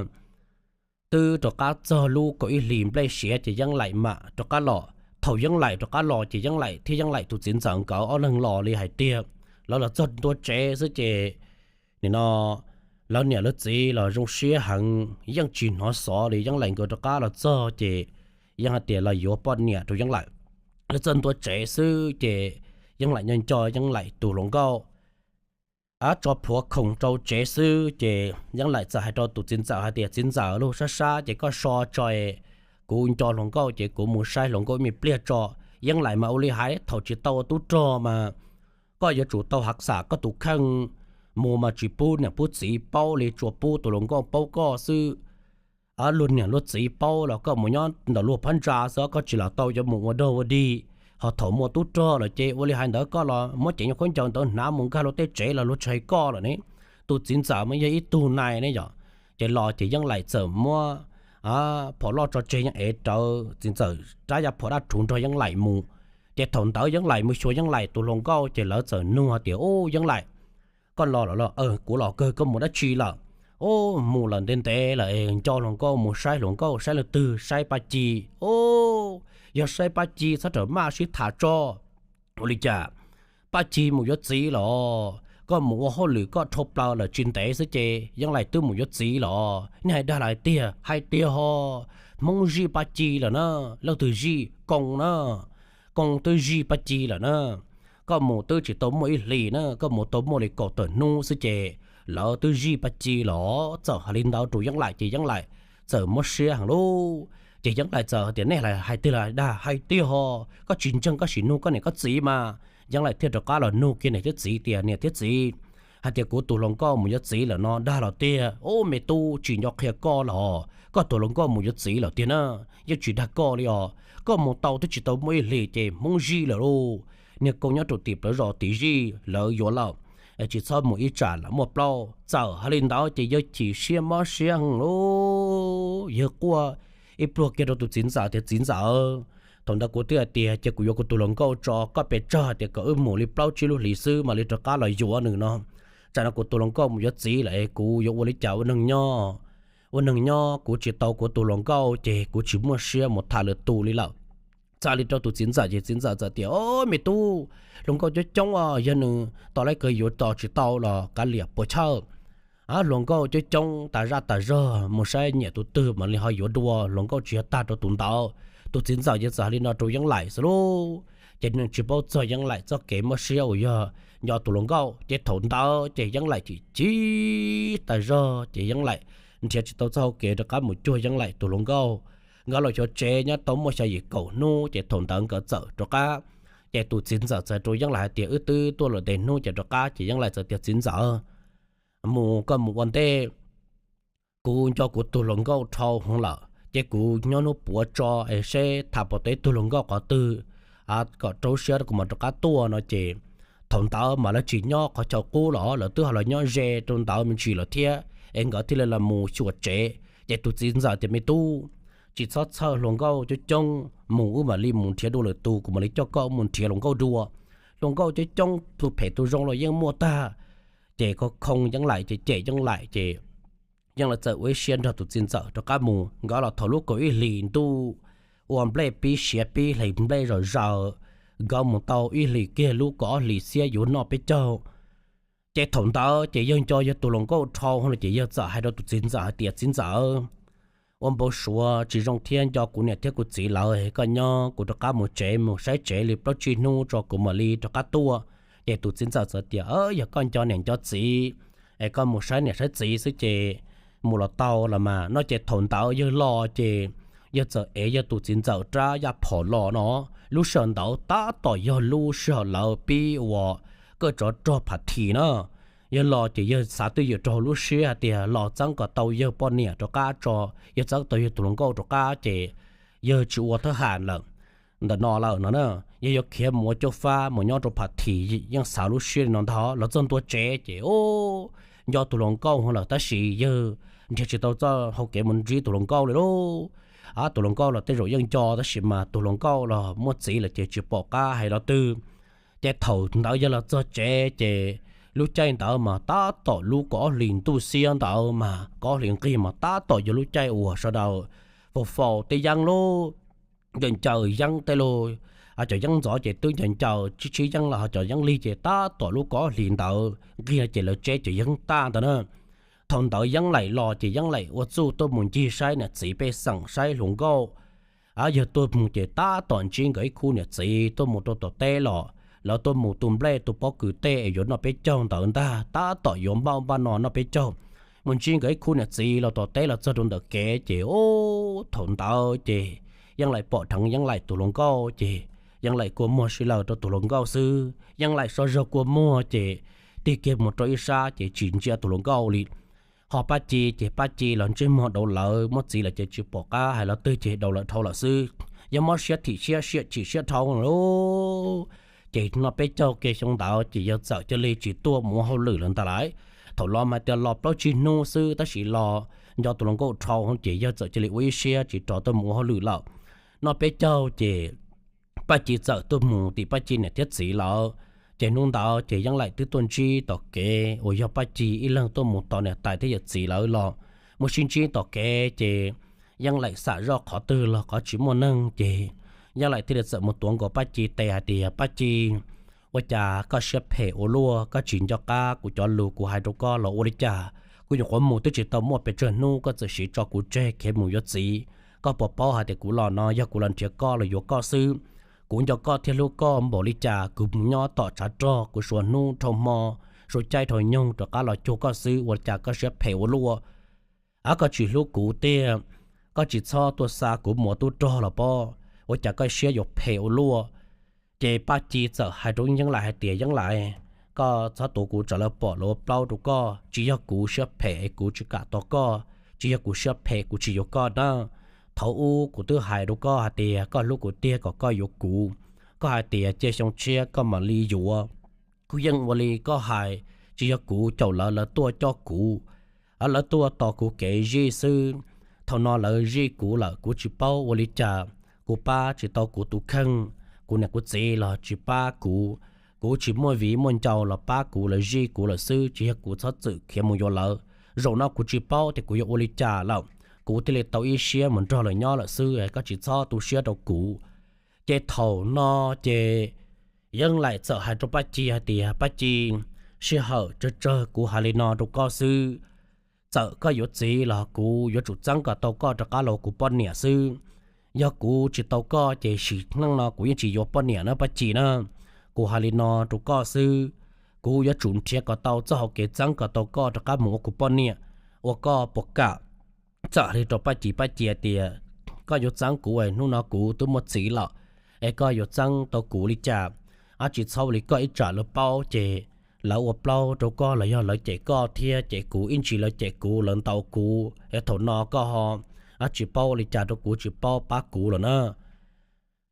twb rov qab txog lub kaum ib hlis nplej siav ces Yeej Laim mam rov qab los. Thaum Yeej Laim rov qab los ces Yeej Laim thiab Yeej Laim tus txiv ntxawm nkawd ob leeg los li hais tiag, lawv los txog ntua tsev xwb ces nim no lawv niam lawv txiv los zoo siab heev, yeej tsis hnov xov li. Yeej Laim nkawd rov qab los txog ces yeej hais tias los yuav poj niam rau Yeej Laim. Lawv txog ntua tsev xwb ces Yeej Laim nco nco Yeej Laim tus hluas nkauj tso plhuav khoom rau tsev xwb ces Yeej Laim txawm hais rau tus txiv ntxawm hais tias, Txiv ntxawm, lub sab sab ces koj so tso, kuv nco hluas nkauj ces kuv mus saib hluas nkauj ib me pliag tso. Yeej Laim mas ua li hais, thaum tsis tau ua tub rog mas koj yuav tsum tau hav xam koj tus kheej, mus mas tsis pub niam pub txiv paub li, tsuas pub tus hluas nkauj paub koj xwb. Luag niam luag txiv paub los koj mus nyob ntawm luag phab ntsa xwb, koj tsis lam tau yuav mus ua dog ua dig. Ho thaum muaj tub rog lawm ces ua li hais ntawd koj los muab cev nyuag khaub ncaws ntawd hnav mus nkag luag tej tsev los luag tsis hais koj lawm ne. Tus txiv ntxawm mas yog ib tug nai ne yom. Ces los ces Yeej Laim txawm muab phom loj tso tseg, Yeej Ev rawv txiv ntxawm rab yaj phom dab rhuv nrog Yeej Laim mus. Ces thaum ntawd Yeej Laim mus xyuas Yeej Laim tus hluas nkauj ces lawv txawm nug hais tias, Ub, Yeej Laim, koj los lawm los? Kuv los kawg, koj mus dab tsi lawm? Ub, mus lawm ntev ntev lawm, nco hluas nkauj, mus saib hluas nkauj, saib leej twg, saib Paj Ci. Ub, yog saib Paj Ci txhob rawm maj sib tham tso. Ua li cas? Paj Ci mus yuav txiv los? Koj mus ua hauj lwm koj dhau plaws lawm tsis ntev xwb ces Yeej Laim twb mus yuav txiv los. Nej hais dag los hais tiag? Hais tiag ho. Hmoob zij Paj Ci lawm na. Leej twg zij? Koos na. Koos twb zij Paj Ci lawm na. Koj mus twb tsis tau muaj ib hlis na, koj mus tau muaj li kaum tawm hnub xwb ces lawv twb zij Paj Ci los. Txawm hais li ntawd rau Yeej Laim ces Yeej Laim txawm mob siab heev lauj. Ces Yeej Laim txawm hais tias, Nej hais tiag los dag? Hais tiag ho. Koj tsis ntseeg koj sim nug koj niam koj txiv mas. Yeej Laim thiaj rov qab los nug kiag niam thiab txiv tias, Niam thiab txiv, hais tias kuv tus hluas nkauj mus yuav txiv lawm no dag los tiag. Ub, me tub, tsis nco qhia koj los, koj tus hluas nkauj mus yuav txiv lawm tiag na, yeej tsis dag koj li os. Koj mus tau twb tsis tau muaj ib hlis ces Hmoob zij lawm lauj. Niag koob nyob rau tim plawv zos tim zij lawv yuav lawm, tsis txhob mus ib tsam lam muaj plaub. Txawm hais li ntawd ces yawg chim siab mob siab heev lauj. Yawg quaj ib pluag kiag rau tus txiv ntxawm tias, Txiv ntxawm, thaum ntawd kuv twb hais tias cia kuv yuav kuv tus hluas nkauj tso, koj pes tsawg tias kom wb mus li plaub tsib lub hlis xwb mam li rov qab los yuav nws no. Tsam no kuv tus hluas nkauj mus yuav txiv lawm es kuv yuav ua li cas ua neeg nyob? Ua neeg nyob kuv tsis tau kuv tus hluas nkauj ces kuv tsis muaj siab mus tham lwm tus li lawm. Txawm li rau tus txiv ntxawm ces txiv ntxawm txawm tias, Ob, me tub, hluas nkauj coob coob os, yog nws tos laib kawg yuav tos tsis tau los kav liam puas chawj. Hluas nkauj coob coob tas zaj tas zog, mus saib nyiam tus twg mam li ho yuav dua, hluas nkauj tsis yog tag rau tus ntawd. Tus txiv ntxawm ces txawm hais li no rau Yeeb Laim xwb lauj. Ces nws tsis paub txog Yeeb Laim txoj kev mob siab uas yog nco tus hluas nkauj. Ces thaum ntawd ces Yeeb Laim chim chim tas zog ces Yeeb Laim nrhiav tsis tau txoj hau kev rov qab mus cuag Yeeb Laim tus hluas nkauj. Nkawd los xyuas tsev nyob tau muaj xya yim kaum hnub ces thaum ntawd nkawd txawm rov qab. Ces tus txiv ntxawm txawm rau Yeeb Laim hais tias, Wb twb tuaj lawm ntev hnub ces rov qab. Ces Yeeb Laim txawm tias, Txiv ntxawm, mus, koj mus ua ntej, kuv nco kuv tus hluas nkauj dhau heev lawm ces kuv nyob hnub puav tso es seb tham puas tau ib tug hluas nkauj qhov twg kom rau siab kuv mam rov qab tuaj no. Ces thaum ntawd mas lawv tsis nyob qhov chaw qub los, lawv twb ho los nyob ze rau ntawd me ntsis lawm thiab es nkawd thiaj li los mus xyuas tsev. Ces tus txiv ntxawm tias, Me tub, tsis txhob txhawj, hluas nkauj coob coob, mus wb mam li mus nrhiav dua lwm tus, kuv mam li coj koj mus nrhiav hluas nkauj dua. Hluas nkauj coob coob, tus phem tus zoo los yeej muaj tag. Ces khoo Yeeb Laim ces cem Yeeb Laim ces Yeeb Laim txawm ua ib siab nrog tus txiv ntxawm rov qab mus. Nkawd los thaum lub kaum ib hlis ntuj ua nplej pib siav pib hlis nplej zom zaws, nkawd mus tau ib hlis kiag lub kaum ob hlis xiab yuav noj peb caug. Ces thaum ntawd ces yawg nco yawg tus hluas nkauj dhau no ces yawg txawm hais rau tus txiv ntxawm hais tias, Txiv ntxawm, ua npau suav tsis zoo thiab, nco kuv niam thiab kuv txiv lawv, koj nyob kuv rov qab mus tsev mus saib tsev li plaub tsib hnub tso kuv mam li rov qab tuaj. Ces tus txiv ntxawm txawm tias, Yog koj nco niam nco txiv es koj mus saib niam saib txiv xwb ces mus los tau los mas no. Ces thaum ntawd yawg los ces yawg txawm ev yawg tus txiv ntxawm rab yaj phom los no. Lub sij hawm ntawd tab tom yog lub sij hawm lawv pib ua koj tsov rog phav thim na. Yawg los ces yawg xav twj ywm rau hauv lub siab hais tias los txeeb kom tau yawg poj niam rov qab tso, yawg txeeb tau yawg tus hluas nkauj rov qab ces yawg tsis ua thab ham lawm ntawm no lawm no na. Yawg yuav khiav mus ua caub fab mus nyob rau phav thim, yeej xav lub siab li no ntag. Los txog ntua tsev ces nco tus hluas nkauj heev lawm tab sis yawg nrhiav tsis tau txoj hau kev mus ntsib tus hluas nkauj li lauj. Tus hluas nkauj los tej zaum yeej nco tab sis mas tus hluas nkauj los muaj txiv lawm ces tsis pom qab hais lo twg. Ces thaum ntawd yawg los txog tsev ces lub caij ntawd mas tab tom lub kaum ob hlis ntuj xiab ntawd mas kaum ob hlis nqig mas tab tom yog lub caij uas sawv daws faus faus tej yeeb lub ncaws ncaws yeeb tej lub, cov yeeb ntxov ces twb ncaws ncaws tsib tsib yeeb los ho cov yeeb lig ces tab tom lub kaum ob hlis ntawd nqig no ces lawv tseb cov yeeb tag ntawd na. Thaum ntawd Yeeb Laim los ces Yeeb Laim ua txuj tuaj mus ncig saib niam txiv pej xeem saib hluas nkauj. Yawg tuaj mus ces tab tom ntsib nkawd ib khub niam txiv tuaj mus rau tom teb los, lawv tuaj mus tu nplej tu pob kws tej es yuav noj peb caug ntawd ntag, tab tom yuav npaj npaj no noj peb caug. Mus ntsib nkawd ib khub niam txiv los tom teb los txog rau ntawm kev ces ub, thaum ntawd ces Yeeb Laim pom dheev Yeeb Laim tus hluas nkauj ces Yeeb Laim kua muag si lawm rau tus hluas nkauj xwb. Yeeb Laim so zog kua muag ces tig kiag mus rau ib sab ces tsis ntsia tus hluas nkauj li. Ho Paj Ci ces Paj Ci los ntsej muag dauv lawv, muab txiv lawm ces tsis pom qab hais lo twg ces dauv lawv dhau lawm xwb. Yawg mob siab thim siab siab chim siab dhau lawm. Ces noj peb caug kiag xyoo ntawd ces yawg txawm cia li tsis tuaj mus ua hauj lwm lawm ntag lauj. Thaum los mas tias los plaub tsib hnub xwb tab sis los nco tus hluas nkauj dhau ces yawg txawm cia li ua ib siab tsis rov tuaj mus ua hauj lwm lawm. Noj peb caug ces Paj Ci txawm tuaj mus tim Paj Ci niam thiab txiv lawm. Ces hnub ntawd ces Yeeb Laim twb tuaj ntsib tom kev uas yog Paj Ci ib leeg tuaj mus tos niam tais thiab yawm txiv lawv los mus sib ntsib tom kev ces Yeeb Laim xam zoj qhov twg los qhov tsis muaj neeg ces Yeeb Laim thiaj li txawm mus tuav nkaus Paj Ci tes hais tias, Paj Ci, ua cas koj siab phem ua luaj, koj tsis nco qab kuv cov lus kuv hais rau koj los ua li cas? Kuv nyuam qhuav mus twb tsis tau muaj pes tsawg hnub koj txawm siv tso kuv tseg khiav mus yuav txiv. Koj puas paub hais tias kuv los no yog kuv los nrhiav koj los yuav koj xwb. Kuv nco koj thiab hlub koj npaum li cas, kuv mus nyob tom tshav rog kuv suav hnub dhau hmo, suav caij dhau nyoog rov qab los cuag koj xwb, ua cas koj siab phem ua luaj? Ab, koj tsis hlub kuv tiag, koj tsis txhob tuaj xa kuv mus ua tub rog los pob, ua cas koj siab yuav phem ua luaj? Ces Paj Ci txawm hais rau Yeeb Laim hais tias, Yeeb Laim, koj txhob tuav kuv tsam lawv pom lawv ua plaub rau koj. Tsis yog kuv siab phem es kuv tsis kam tau koj, tsis yog kuv siab phem kuv tsis yuav koj na. Thaum ub kuv twb hais rau koj hais tias koj hlub kuv tiag kom koj yuav kuv. Koj hais tias cia xyoo tshiab koj mam li yuav. Kuv yeej ua li koj hais, tsis yog kuv caum lawv, lawv tuaj coj kuv, lawv tuaj tos kuv kev zij xwb. Thaum no lawv zij kuv lawm kuv tsis paub ua li cas, kuv pab tsis tau kuv tus kheej, kuv niam kuv txiv los tsis pab kuv, kuv tsis muaj viv muaj ncaus los pab kuv, lawv zij kuv lawm xwb, tsis yog kuv txhob txwm khiav mus yuav lawv. Zaum no kuv tsis paub tias kuv yuav ua li cas lawm, kuv thiaj li tau ib siab mus nrog lawv nyob lawm xwb, koj tsis txhob tu siab rau kuv. Ces thaum no ces Yeej Laim txawm hais rau Paj Ci hais tias, Paj Ci, sij hawm tsawg tsawg kuv hais li no rau koj xwb, txawm koj yuav txiv los kuv yuav tsum txeeb kom tau koj rov qab los ua kuv poj niam xwb. Yog kuv tsis tau koj ces sim neej no kuv yeej tsis yuav poj niam na Paj Ci na. Kuv hais li no rau koj xwb, kuv yuav tsum nrhiav kom tau txoj hau kev txeeb kom tau koj rov qab mus ua kuv poj niam, ua koj puas kam? Txawm hais li rau Paj Ci, Paj Ci tias, Koj yuav txeeb kuv es hnub no kuv twb muaj txiv lawm, es koj yuav txeeb tau kuv li cas? Ab, tsis txhob ua li koj ib tsam lawv paub ces lawv ua plaub rau koj los yog lawv cem koj thiab, ces kuv ib ntsis lawv cem kuv lawv ntaus kuv es thaum no koj ho, ab, tsis paub ua li cas rau kuv, tsis paub pab kuv lawm na.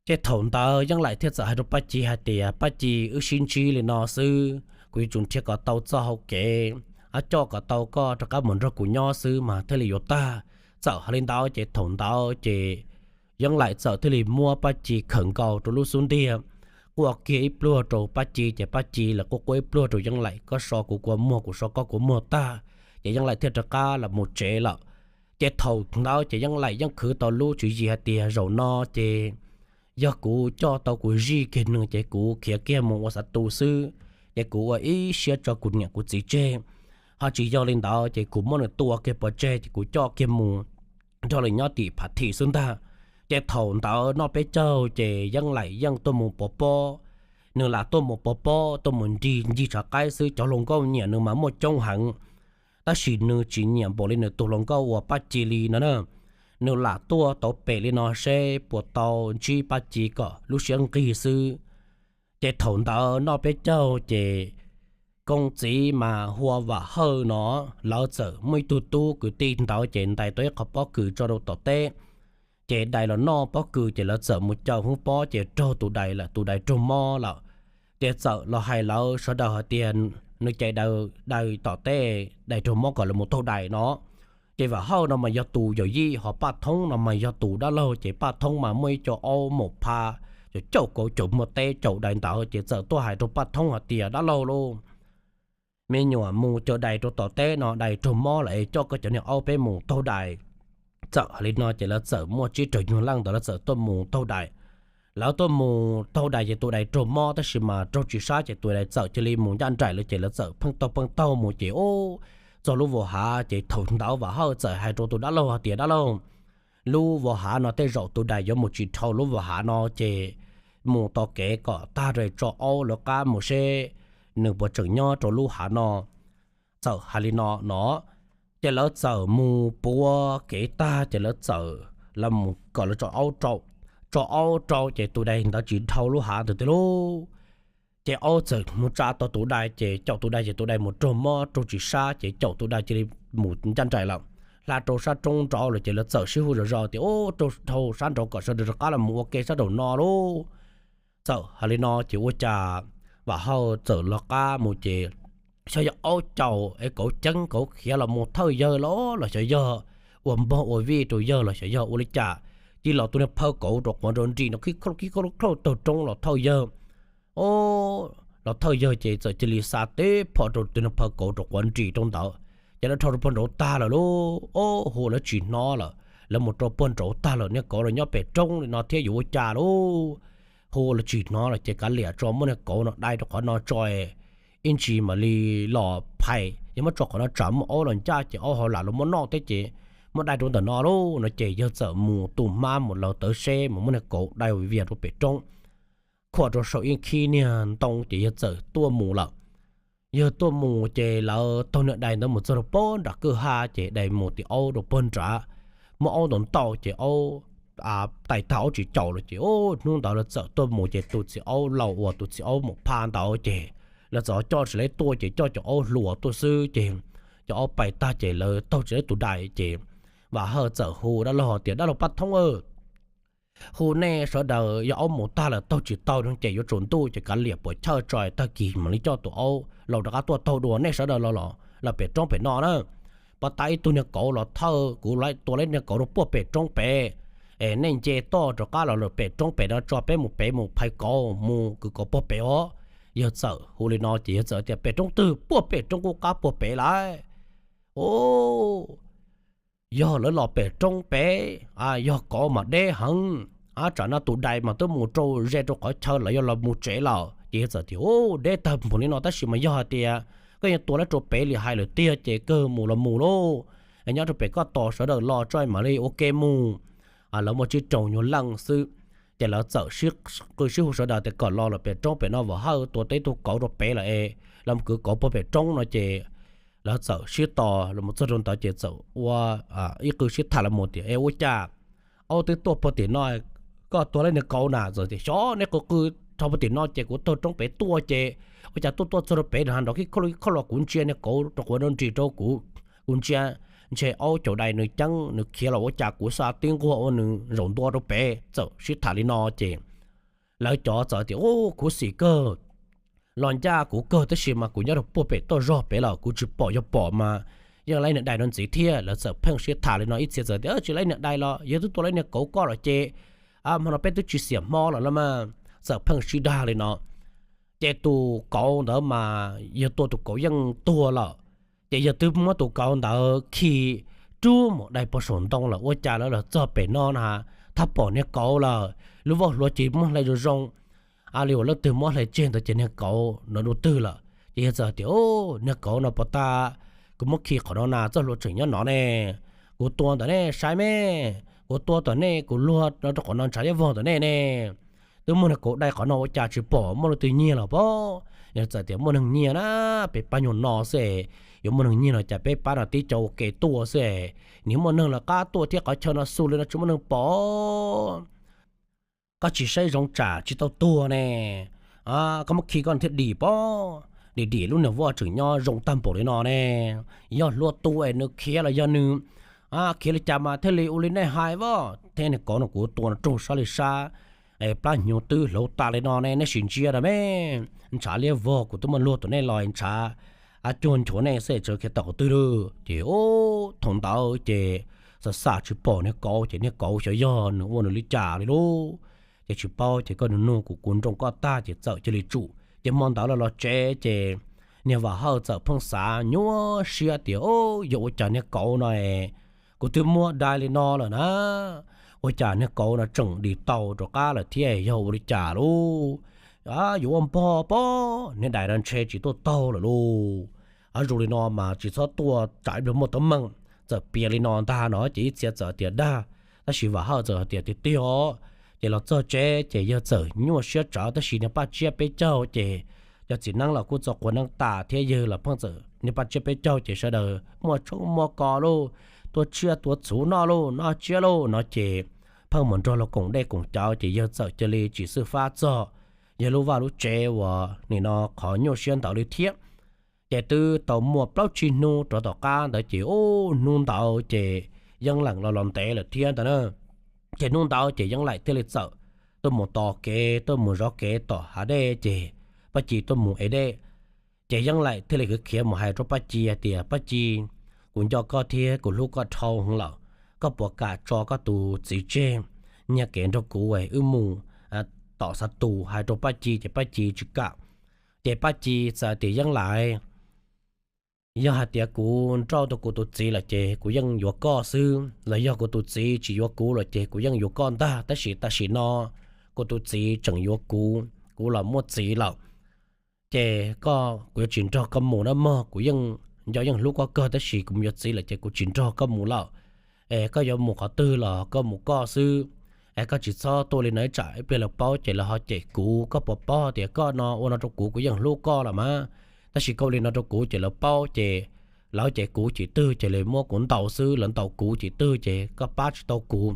Ces thaum ntawd Yeej Laim thiaj txawm hais rau Paj Ci hais tias, Paj Ci, wb sib ntsib li no xwb, kuv yuav tsum nrhiav kom tau txoj hau kev, ab, coj kom tau koj rov qab mus nrog kuv nyob xwb mas thiaj li yuav tag. Txawm hais li ntawd ces thaum ntawd ces Yeej Laim txawm thiaj li muab Paj Ci khawm nkaus rau lub xub ntiag, quaj kiag ib pluag rau Paj Ci ces Paj Ci los quaj quaj ib pluag rau Yeej Laim, koj so kuv kua muag, kuv so koj kua muag tag, ces Yeej Laim thiaj rov qab los mus tsev lawm. Ces thaum ntawd ces Yeej Laim yeej khwv tau lub tswv yim hais tias zaum no ces yog kuv coj tau kuv zij kiag nws ces kuv khiav kiag mus ua xav tu xwb, ces kuv ua ib siab tso kuv niam kuv txiv tseg. Ho tsis yog li ntawd ces kuv muab nws tua kiag pov tseg ces kuv coj kiag mus nrog lawv nyob tim Phav Thim xwb ntag. Ces thaum ntawd noj peb caug ces Yeej Laim yeej tuaj mus pov pob. Nws lam tuaj mus pov pob, tuaj mus nrig ncig tshav qaib xwb, cov hluas nkauj nyiam nws mas muaj coob heev. Tab sis nws tsis nyiam npaum li nws tus hluas nkauj uas Paj Ci li no na. Nws lam tuaj tau pem li no seb puas tau ntsib Paj Ci kom lub siab nqig xwb. Ces thaum ntawd noj peb caug ces Koob txiv mas hu ua Vam Hawj no, lawv txawm muaj ib tug tub kwv tij ntawd ces ntais tau ib qho pob kws tso rau tom teb. Ces dais los noj pob kws ces lawv txawm mus caum hwv pob ces raug tus dais lawm, tus dais raug mob lawm. Ces txawm los hais lawv sawv daws hais tias nws cais dais tom teb, dais raug mob kom lawv mus taug dais no. Ces Vam Hawj no mas yog tus yawm yij, ho Paj Thoob no mas yog tus dab laug, ces Paj Thoob mas muaj ib co aub maum pha, caum caum kauv caum muag teb caum dais ntawd, ces txawm tuaj hais rau Paj Thoob hais tias, Dab laug lauj, me nyuam mus caum dais rau tom teb no dais raug mob lawm es coj koj cov niag aub peb mus taug dais. Txawm hais li no ces lawv txawm muaj tsib rau nyuag leej ntawd lawv txawm tuaj mus taug dais. Lawv tuaj mus taug dais ces tus dais raug mob tab sis mas raug tsis sab ces tus dais txawm cia li mus ncaj nraim lawm ces lawv txawm pheej taug pheej taug mus ces ub, txog lub vos hav ces thaum ntawd Vam Hawj txawm hais rau tus dab laug hais tias, Dab laug, lub vos hav no tej zaum tus dais yuav mus tsis dhau lub vos hav no ces mus tos kev kom tag ras tso aub lawv qab mus seb nws puas tseem nyob rau lub hav no. Txawm hais li no no, ces lawv txawm mus puav kev tag ces lawv txawm, lawv mus kom lawv tso aub rau, tso aub rau ces tus dais ntawd tsis dhau lub hav ntawd tiag lauj. Ces aub txawm mus tsa tau tus dais ces caum tus dais ces tus dais mus raug mob raug tsis sab ces caum tus dais cia li mus ncaj nraim lawm. Hla rau sab roob nraud lawm ces lawv txawm sib hu zom zaws tias, Ub, raug dhau sab nraud kom sawv daws rov qab los mus ua ke sab nraum no lauj. Txawm hais li no ces ua cas Vam Hawj txawm los qab mus ces xyov yog aub caum es kauv ceeb kauv khiav los mus thawj yawg los los xyov yog ua npog ua vij rau yawg los xyov yog ua li cas, cia los tus niag phaw kauv rau quav nrov nris no khib khauj khib khauj taug roob los thawj yawg. Ub, los thawj yawg ces txawm cia li xa teb phom rau tus niag phaw kauv rau quav nris rau ntawd, ces lawv dhau rau puag nraud tag lawm lauj. Ub, hu lawv tsis hnov lawm, lawv mus rau puag nraud tag lawm, niag kauv los nyob pem roob li no thiab yuav ua cas lauj. Hu lawv tsis hnov lawm ces kav liam tso muab niag kauv no dai rau qhov no tso, ib ntsis mam li los phais, yog muab tso qhov no tsam muaj aub los ncaj ces aub ho lam los muab noj thiab ces muab dai rau ntawm no lauj no ces yawg txawm mus tu hmab mus laws tawv seb mus muab niag kauv dai vias rau pem roob, khuam rau saum ib khib niag ntoo ces yawg txawm tuaj mus lawm. Yawg tuaj mus ces lawv taug niag dais ntawd mus txog rau puag nram kwj ha ces dais mus tim aub rau puag nrad, muab aub ntaus ntaus ces aub tais tag aub tsis caum lawm ces hnub ntawd lawv txawm tuaj mus ces tus txiv aub laus uas tus txiv aub maum pha ntawd ces lawv txawm coj tsis leb tuaj ces coj cov aub hluas tuaj xwb ces cov aub pais tag ces lawv taug tsis leb tus dais ces Vam Hawj txawm hu dab laug tias, Dab laug Paj Thoob, hu nej sawv daws, yog aub mus tag lawm taug tsis tau ces yuav tsaus ntuj ces kav liam puas chawj tso tag kis mam li coj tus aub laus rov qab tuaj taug dua. Nej sawv daws los los pem roob pem no na, pov tab ib tug niag kauv los thawj, kuv tua lawm niag kauv rau puag pem roob pem es nej nce toj rov qab los pem roob pem no tso peb mus pem mus phais kauv mus kwv kauv puag pem os. Yawg txawm hu li no ces yawg txawm tias, Pem roob twg? Puag pem roob qub qab puag pem lawm. Yog lawv los pem roob pem, yog kauv mas deb heev, tsam no tus dais mas twb mus rau ze rau qhov chaw lawv yuav los mus tsev lawm. Ces yawg txawm tias, Deb tag npaum li no tab sis mas yog hais tias koj yuav tua lawv rau pem li hais lawm tiag ces kawg mus los mus lauj. Nyob rau pem koj tos sawv daws los tso mam li ua ke mus. Lawv muaj tsib rau nyuag leej xwb ces lawv txawm sib qw sib hu sawv daws tias kom los lawm pem roob pem no, Vam Hawj tua tau ib tug kauv rau pem lawm es los kwv kauv puag pem roob no ces lawv txawm sib tos los txog rau ntawd ces txawm ua ib qw sib tham los tias, Es ua cas aub twb tuaj puag tim no, koj tua lawm niag kauv na? Txawm tias, Xyov, nej qw qw dhau puag tim no ces kuv taug roob pem tuaj ces ua cas tuaj tuaj txog rau pem nrov kib khooj kib khooj los kuv ntsia niag kauv rau qhov no nrim rau kuv, kuv ntsia ntshe aub caum dais nws ceeb nws khiav los ua cas kuv xa tib nquag ua nws zaum ntua rau pem. Txawm sib tham li no ces lawv cov txawm tias, Ub, khuv xim kawg, los ncaj kuv kawg tab sis mas kuv nyob rau puag pem toj zog pem lawm kuv tsis pom, yog pom mas yeej lawv niag dais no ntxiv thiab. Lawv txawm pheej sib tham li no, ib txhia txawm tias, Tsis lawv niag dais los, yog twb tua lawv niag kauv koj lawm ces hmo no peb twb tsis xiam hmo lawm los mas. Txawm pheej sib dag li no ces tus kauv ntawd mas yawg tua tus kauv yeej tuag lawm. Ces yawg twb muab tus kauv ntawd khi rub mus dai puag saum ntoo lawm, ua cas lawv los txog pem no na, thab pom niag kauv lawm, lub voj hlua ces muab hle zoo zoo, a li uas leej twg muab hle tseg ntawd ces niag kauv no dua twg lawm. Ces yawg txawm tias, Niag kauv no pov tab kuv muab khi qhov no na, txoj hlua tseem nyob no ne. Kuv tua ntawm nej saib me, kuv tua tom nej, kuv luag no rau qhov no ntshav liab vog tom nej ne. Twb muaj niag kauv dai qhov no ua cas tsis pom muaj leej twg nyiag los pob? Yawg txawm tias, Muaj neeg nyiag na, peb pab nyuag no xwb, yuav muaj neeg nyiag no cas peb pab no tib co ua ke tuaj xwb, nim muaj neeg lawv qab tuaj thiab qhov chaw no xu li no tsis muaj neeg pom. Koj tsis saib zoo tsam tsis tau tuag ne. Koj muab khi koj thiaj dim pob, dim dim lub niag voj tseem nyob zoo tag npaum li no ne. Yog hlua tu es nws khiav los yog nws khiav li cas mas thiaj li ua li nej hais voj. Thiab niag kauv no kuv tua no raug sab li sab, plab hnyuv twb hlauv tas li no ne, nej sim ntsia na me. Ntshav liab vog, kuv twb muaj luag tom nej los ntshav, a cuag nchuav nej xwb tseem khiav tom qhov twg lawm. Ces thaum ntawd ces xam xam tsis pom niag kauv ces niag kauv xyov yog nws ua nws li cas li lauj. Ces tsis paub ces koj nug nug kuv, kuv nroo koj tag ces txawm cia li tsum. Ces hmo ntawd los los tsev ces niag Vam Hawj txawm pheej xav nyuaj siab tias, Yog ua cas niag kauv no es kuv twb muab dai li no lawm na, ua cas niag kauv no tseem dim tau rov qab lawm thiab, yog ua li cas lauj? Yuav ua npog pob, niag dais no ntshe tsis tuaj taug lawm lauj. Zoo li no mas tsis txhob tuaj tsam ib pliag muaj teeb meem. Txawm piav li no ntag no ces ib txhia txawm tias dag, tab sis Vam Hawj txawm hais tias tiag tiag os. Ces los txog tsev ces yawg txawm nyuaj siab tsawv, tab sis niag Paj Tsiab peb caug ces cov txiv neeb los kuj txo quav neeb tas thiab yawg los pheej txawm, niag Paj Tsiab peb caug ces sawv daws muaj tshoob muaj kos lauj, tua tsiaj tua txhuv noj lauj, noj tsiab lauj no ces pheej mus nrog luag koom dej koom cawv ces yawg txawm cia li tsis xwb fab txog yawg lub vaj lub tsev uas nim no qhov nyuaj siab ntawd li thiab. Ces twb tau muaj plaub tsib hnub rov tom qab ntawd ces ub hnub ntawd ces Yeeb Laim los los ntev lawm thiab ntag na. Ces hnub ntawd ces Yeeb Laim thiaj li txawm tuaj mus tos kev, tuaj mus zov kev tom hav dej ces Paj Ci tuaj mus ev dej. Ces Yeeb Laim thiaj li khiav khiav mus hais rau Paj Ci hais tias, Paj Ci, kuv nco koj thiab kuv hlub koj dhau heev lawm, koj puas kam tso koj tus txiv tseg nyiag kev nrog kuv wb mus tom Xav Tus? Hais rau Paj Ci ces Paj Ci tsis kam. Ces Paj Ci txawm tias, Yeeb Laim, yog hais tias kuv nrauj tau kuv tus txiv lawm ces kuv yeej yuav koj xwb, los yog kuv tus txiv tsis yuav kuv lawm ces kuv yeej yuav koj ntag, tab sis tam sim no kuv tus txiv tseem yuav kuv, kuv los muaj txiv lawm. Ces koj, kuv yuav tsis nrog koj mus na mog, kuv yeej nco yeej hlub koj kawg tab sis kuv mus yuav txiv lawm ces kuv tsis nrog koj mus lawm. Es koj yuav mus qhov twg los koj mus koj xwb, es koj tsis txhob tuaj li no ib tsam ib pliag lawv paub ces lawv ho cem kuv. Koj puas paub tias koj no ua no rau kuv, kuv yeej hlub koj los mas, tab sis koj ua li no rau kuv ces lawv paub ces lawv cem kuv ces twg ces lawv muab kuv ntaus xwb, lawv ntaus kuv ces twg ces koj pab tsis tau kuv.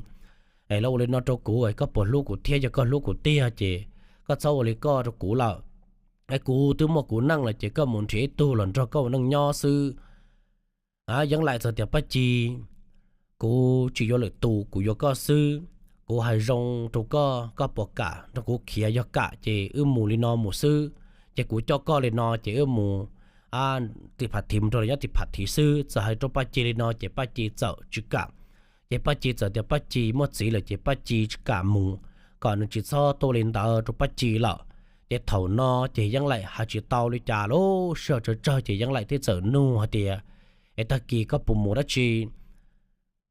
Es lawv ua li no rau kuv, koj puas hlub kuv thiab? Yog koj hlub kuv tiag ces koj txhob ua li koj rau kuv lawm. Kuv twb muaj kuv neej lawm ces koj mus nrhiav ib tug los nrog koj ua neej nyob xwb. Yeeb Laim txawm tias, Paj Ci, kuv tsis yuav lwm tus, kuv yuav koj xwb. Kuv hais zoo rau koj, koj puas kam nrog kuv khiav? Yog kam ces wb mus li no mus xwb. Ces kuv coj koj li no ces wb mus tim Phav Thiv, mus nrog lawv nyob tim Phav Thiv xwb. Txawm hais rau Paj Ci li no ces Paj Ci txawm tsis kam. Ces Paj Ci txawm tias Paj Ci muaj txiv lawm ces Paj Ci tsis kam mus, kom nws tsis txhob tuaj li ntawd rau Paj Ci lawm. Ces thaum no ces Yeeb Laim hais tsis tau li cas lub sij hawm tsawg tsawg ces Yeeb Laim thiaj txawm nug hais tias, Es tag kis koj puas mus dab tsi?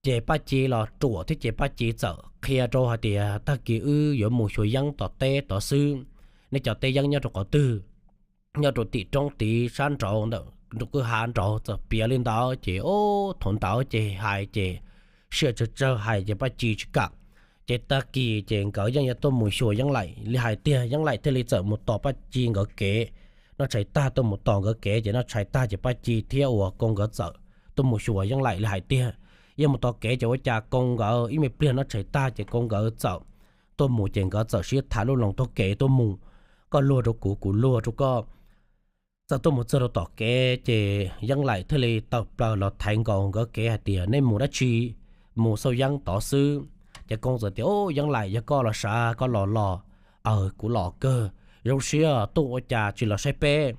Ces Paj Ci los ruam thiab ces Paj Ci txawm qhia rau hais tias, Tag kis wb yuav mus xyuas yeeb tom teb tod xwb. Nej cov teb yeeb nyob rau qhov twg? Nyob rau tim roob tid sab nraud ntawm nraum kwj hav nraud. Txawm piav li ntawd ces, o, thaum ntawd ces hais ces sij hawm tsawg tsawg hais ces Paj Ci tsis kam. Ces tag kis ces nkawd yeej yuav tuaj mus xyuas Yeeb Laim li hais tiag. Yeeb Laim thiaj li txawm mus tos Paj Ci nkawd kev. Noj tshais tag tuaj mus tos nkawd kev ces noj tshais tag ces Paj Ci thiab uas Koo nkawd txawm tuaj mus xyuas Yeeb Laim li hais tiag. Yeej mus tos kev ces ua cas Koo nkawd ib me pliag noj tshais tag ces Koo nkawd txawm tuaj mus ces nkawd txawm sib tham lub loo taug kev tuaj mus, koj luag rau kuv, kuv luag rau koj. Txawm tuaj mus txog rau tom kev ces Yeeb Laim thiaj li tawm plaws los thaiv nkaus nkawd kev hais tias, Nej mus dab tsi? Mus xauj yeeb tod xwb. Ces Koo txawm tias, Yeeb Laim, yog koj los sav, koj los los. Aws, kuv los kawg. Zoo siab tuaj ua cas tsis los saib peb?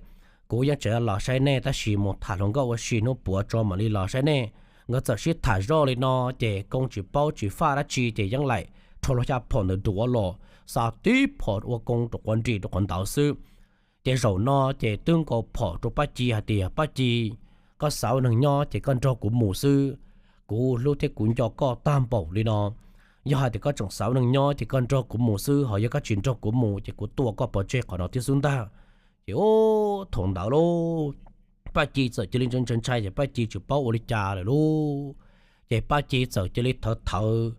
Kuv yeej tseem los saib nej tab sis mus tham hluas nkauj ua si hnub puav tso mam li los saib nej. Nkawd txawm sib tham zoj li no ces Koo tsis paub tsis faj dab tsi ces Yeeb Laim rho lub xya phom ntawd duav los, xa tib phom ua Koo rau quav nrim rau qhov ntawd xwb. Ces zaum no ces twb nkaus phom rau Paj Ci hais tias, Paj Ci, koj xav ua neeg nyob ces koj nrog kuv mus xwb. Kuv hlub thiab kuv nco koj tag npaum li no. Yog hais tias koj tseem xav ua neeg nyob ces koj nrog kuv mus xwb, ho yog koj tsis nrog kuv mus ces kuv tua koj pov tseg qhov no thiab xwb ntag. Ces thaum ntawd lauj, Paj Ci txawm cia li ntshai ntshai ces Paj Ci tsis paub ua li cas lawm lauj. Ces Paj Ci txawm cia li thawv thawv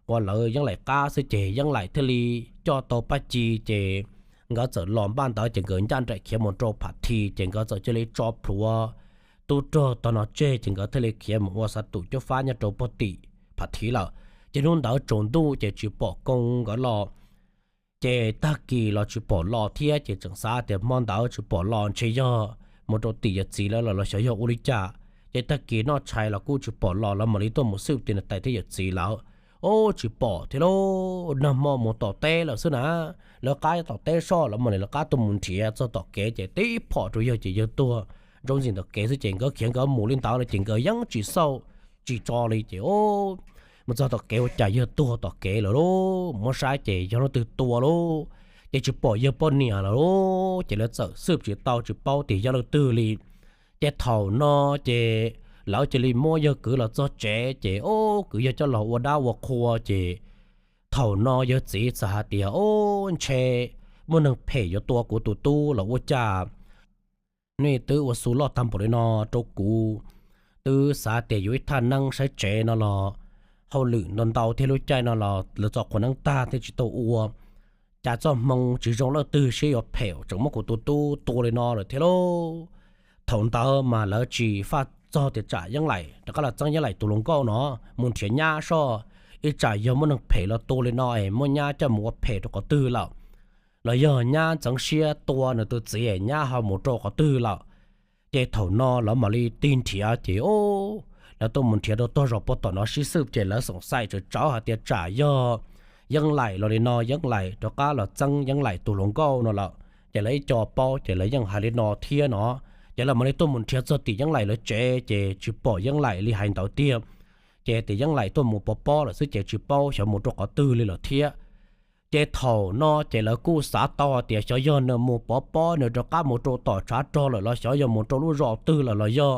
ua lawv Yeeb Laim qab xwb ces Yeeb Laim thiaj li coj tau Paj Ci ces nkawd txawm los npaj ntawd ces nkawd ncaj nraim khiav mus rau Pham Thi ces nkawd txawm cia li tso plhuav tub rog tog no tseg ces nkawd thiaj li khiav mus ua xav tus cuab fab nyob rau pog tim Pham Thi lawm. Ces hnub ntawd tsaus ntuj ces tsis pom Koo nkawd los. Ces tag kis los tsis pom los thiab ces tseem xav tias hmo ntawd tsis pom los ntshe yog mus rau tim yawm txiv lawv los los xyov yog ua li cas. Ces tag kis noj tshais los kuj tsis pom los, lawv mam li tuaj mus xwb tim niam tais thiab yawm txiv lawv. Ub, tsis pom thiab lauj, nag hmo mus tom teb lawm xwb na. Lawv qab tom teb soj, lawv mam li lawv qab tuaj mus nrhiav txog tom kev ces tib phom rau yawg ces yawg tuag ntsoo ntxim ntawm kev xwb ces nkawd khiav nkawd mus li ntawd los ces nkawd yeej tsis xauj tsis tso li ces mus txog tom kev ua cas yawg tuag tom kev lawm lauj. Muab saib ces yog leej twg tua lauj, ces tsis pom yawg poj niam lawm lauj. Ces lawv txawm xwb tsis tau tsis paub tias yog leej twg li. Ces thaum no ces lawv cia li muab yawg kwv los txog tsev ces ub, kwv yawg coj los ua dab ua qhua ces thaum no yawg txiv txawm hais tias, Ub, ntshe muaj neeg phem yuav tua kuv tus tub los ua cas nej twb ua xu loj tag npaum li no rau kuv. Twb xav tias yuav ib thaj neeb saib tsev no los hauj lwm ntau ntau thiab lub caij no los lawv txo qhua neeb tag thiaj tsis tau ua. Cas txoj hmoo tsis zoo leej twg siab yuav phem tseem muab kuv tus tub tua li no lawm thiab lauj. Thaum ntawd mas lawv tsis faj txog tias tsam Yeeb Laim rov qab los txeeb Yeeb Laim tus hluas nkauj no mus nrhiav nyab soj, ib tsam yog muaj neeg phem los tua li no es muab nyab coj mus ua phem rau qhov twg lawm, los yog nyab ntxeev siab tua nws tus txiv es nyab ho mus rau qhov twg lawm. Ces thaum no lawv mam li tig nrhiav ces lawv tuaj mus nrhiav rau tog zos pog tom no sib xwb ces lawv xoom xaim tsawv tsawv hais tias tsam yog Yeeb Laim los li no, Yeeb Laim rov qab los txeeb Yeeb Laim tus hluas nkauj no lawm. Ces lawv ib co paub ces lawv yeej hais li no thiab no. Ces lawv mam li tuaj mus nrhiav txog tim Yeeb Laim lawv tsev ces tsis pom Yeeb Laim li hais ntawd tiag. Ces tias Yeeb Laim tuaj mus pov pob lawm xwb ces tsis paub xyov mus rau qhov twg li lawm thiab. Ces thaum no ces lawv kuj xav tau hais tias xyov yog nws mus pov pob nws rov qab mus rau tom tshav rog lawm los xyov yog mus rau lub zos twg lawm los yog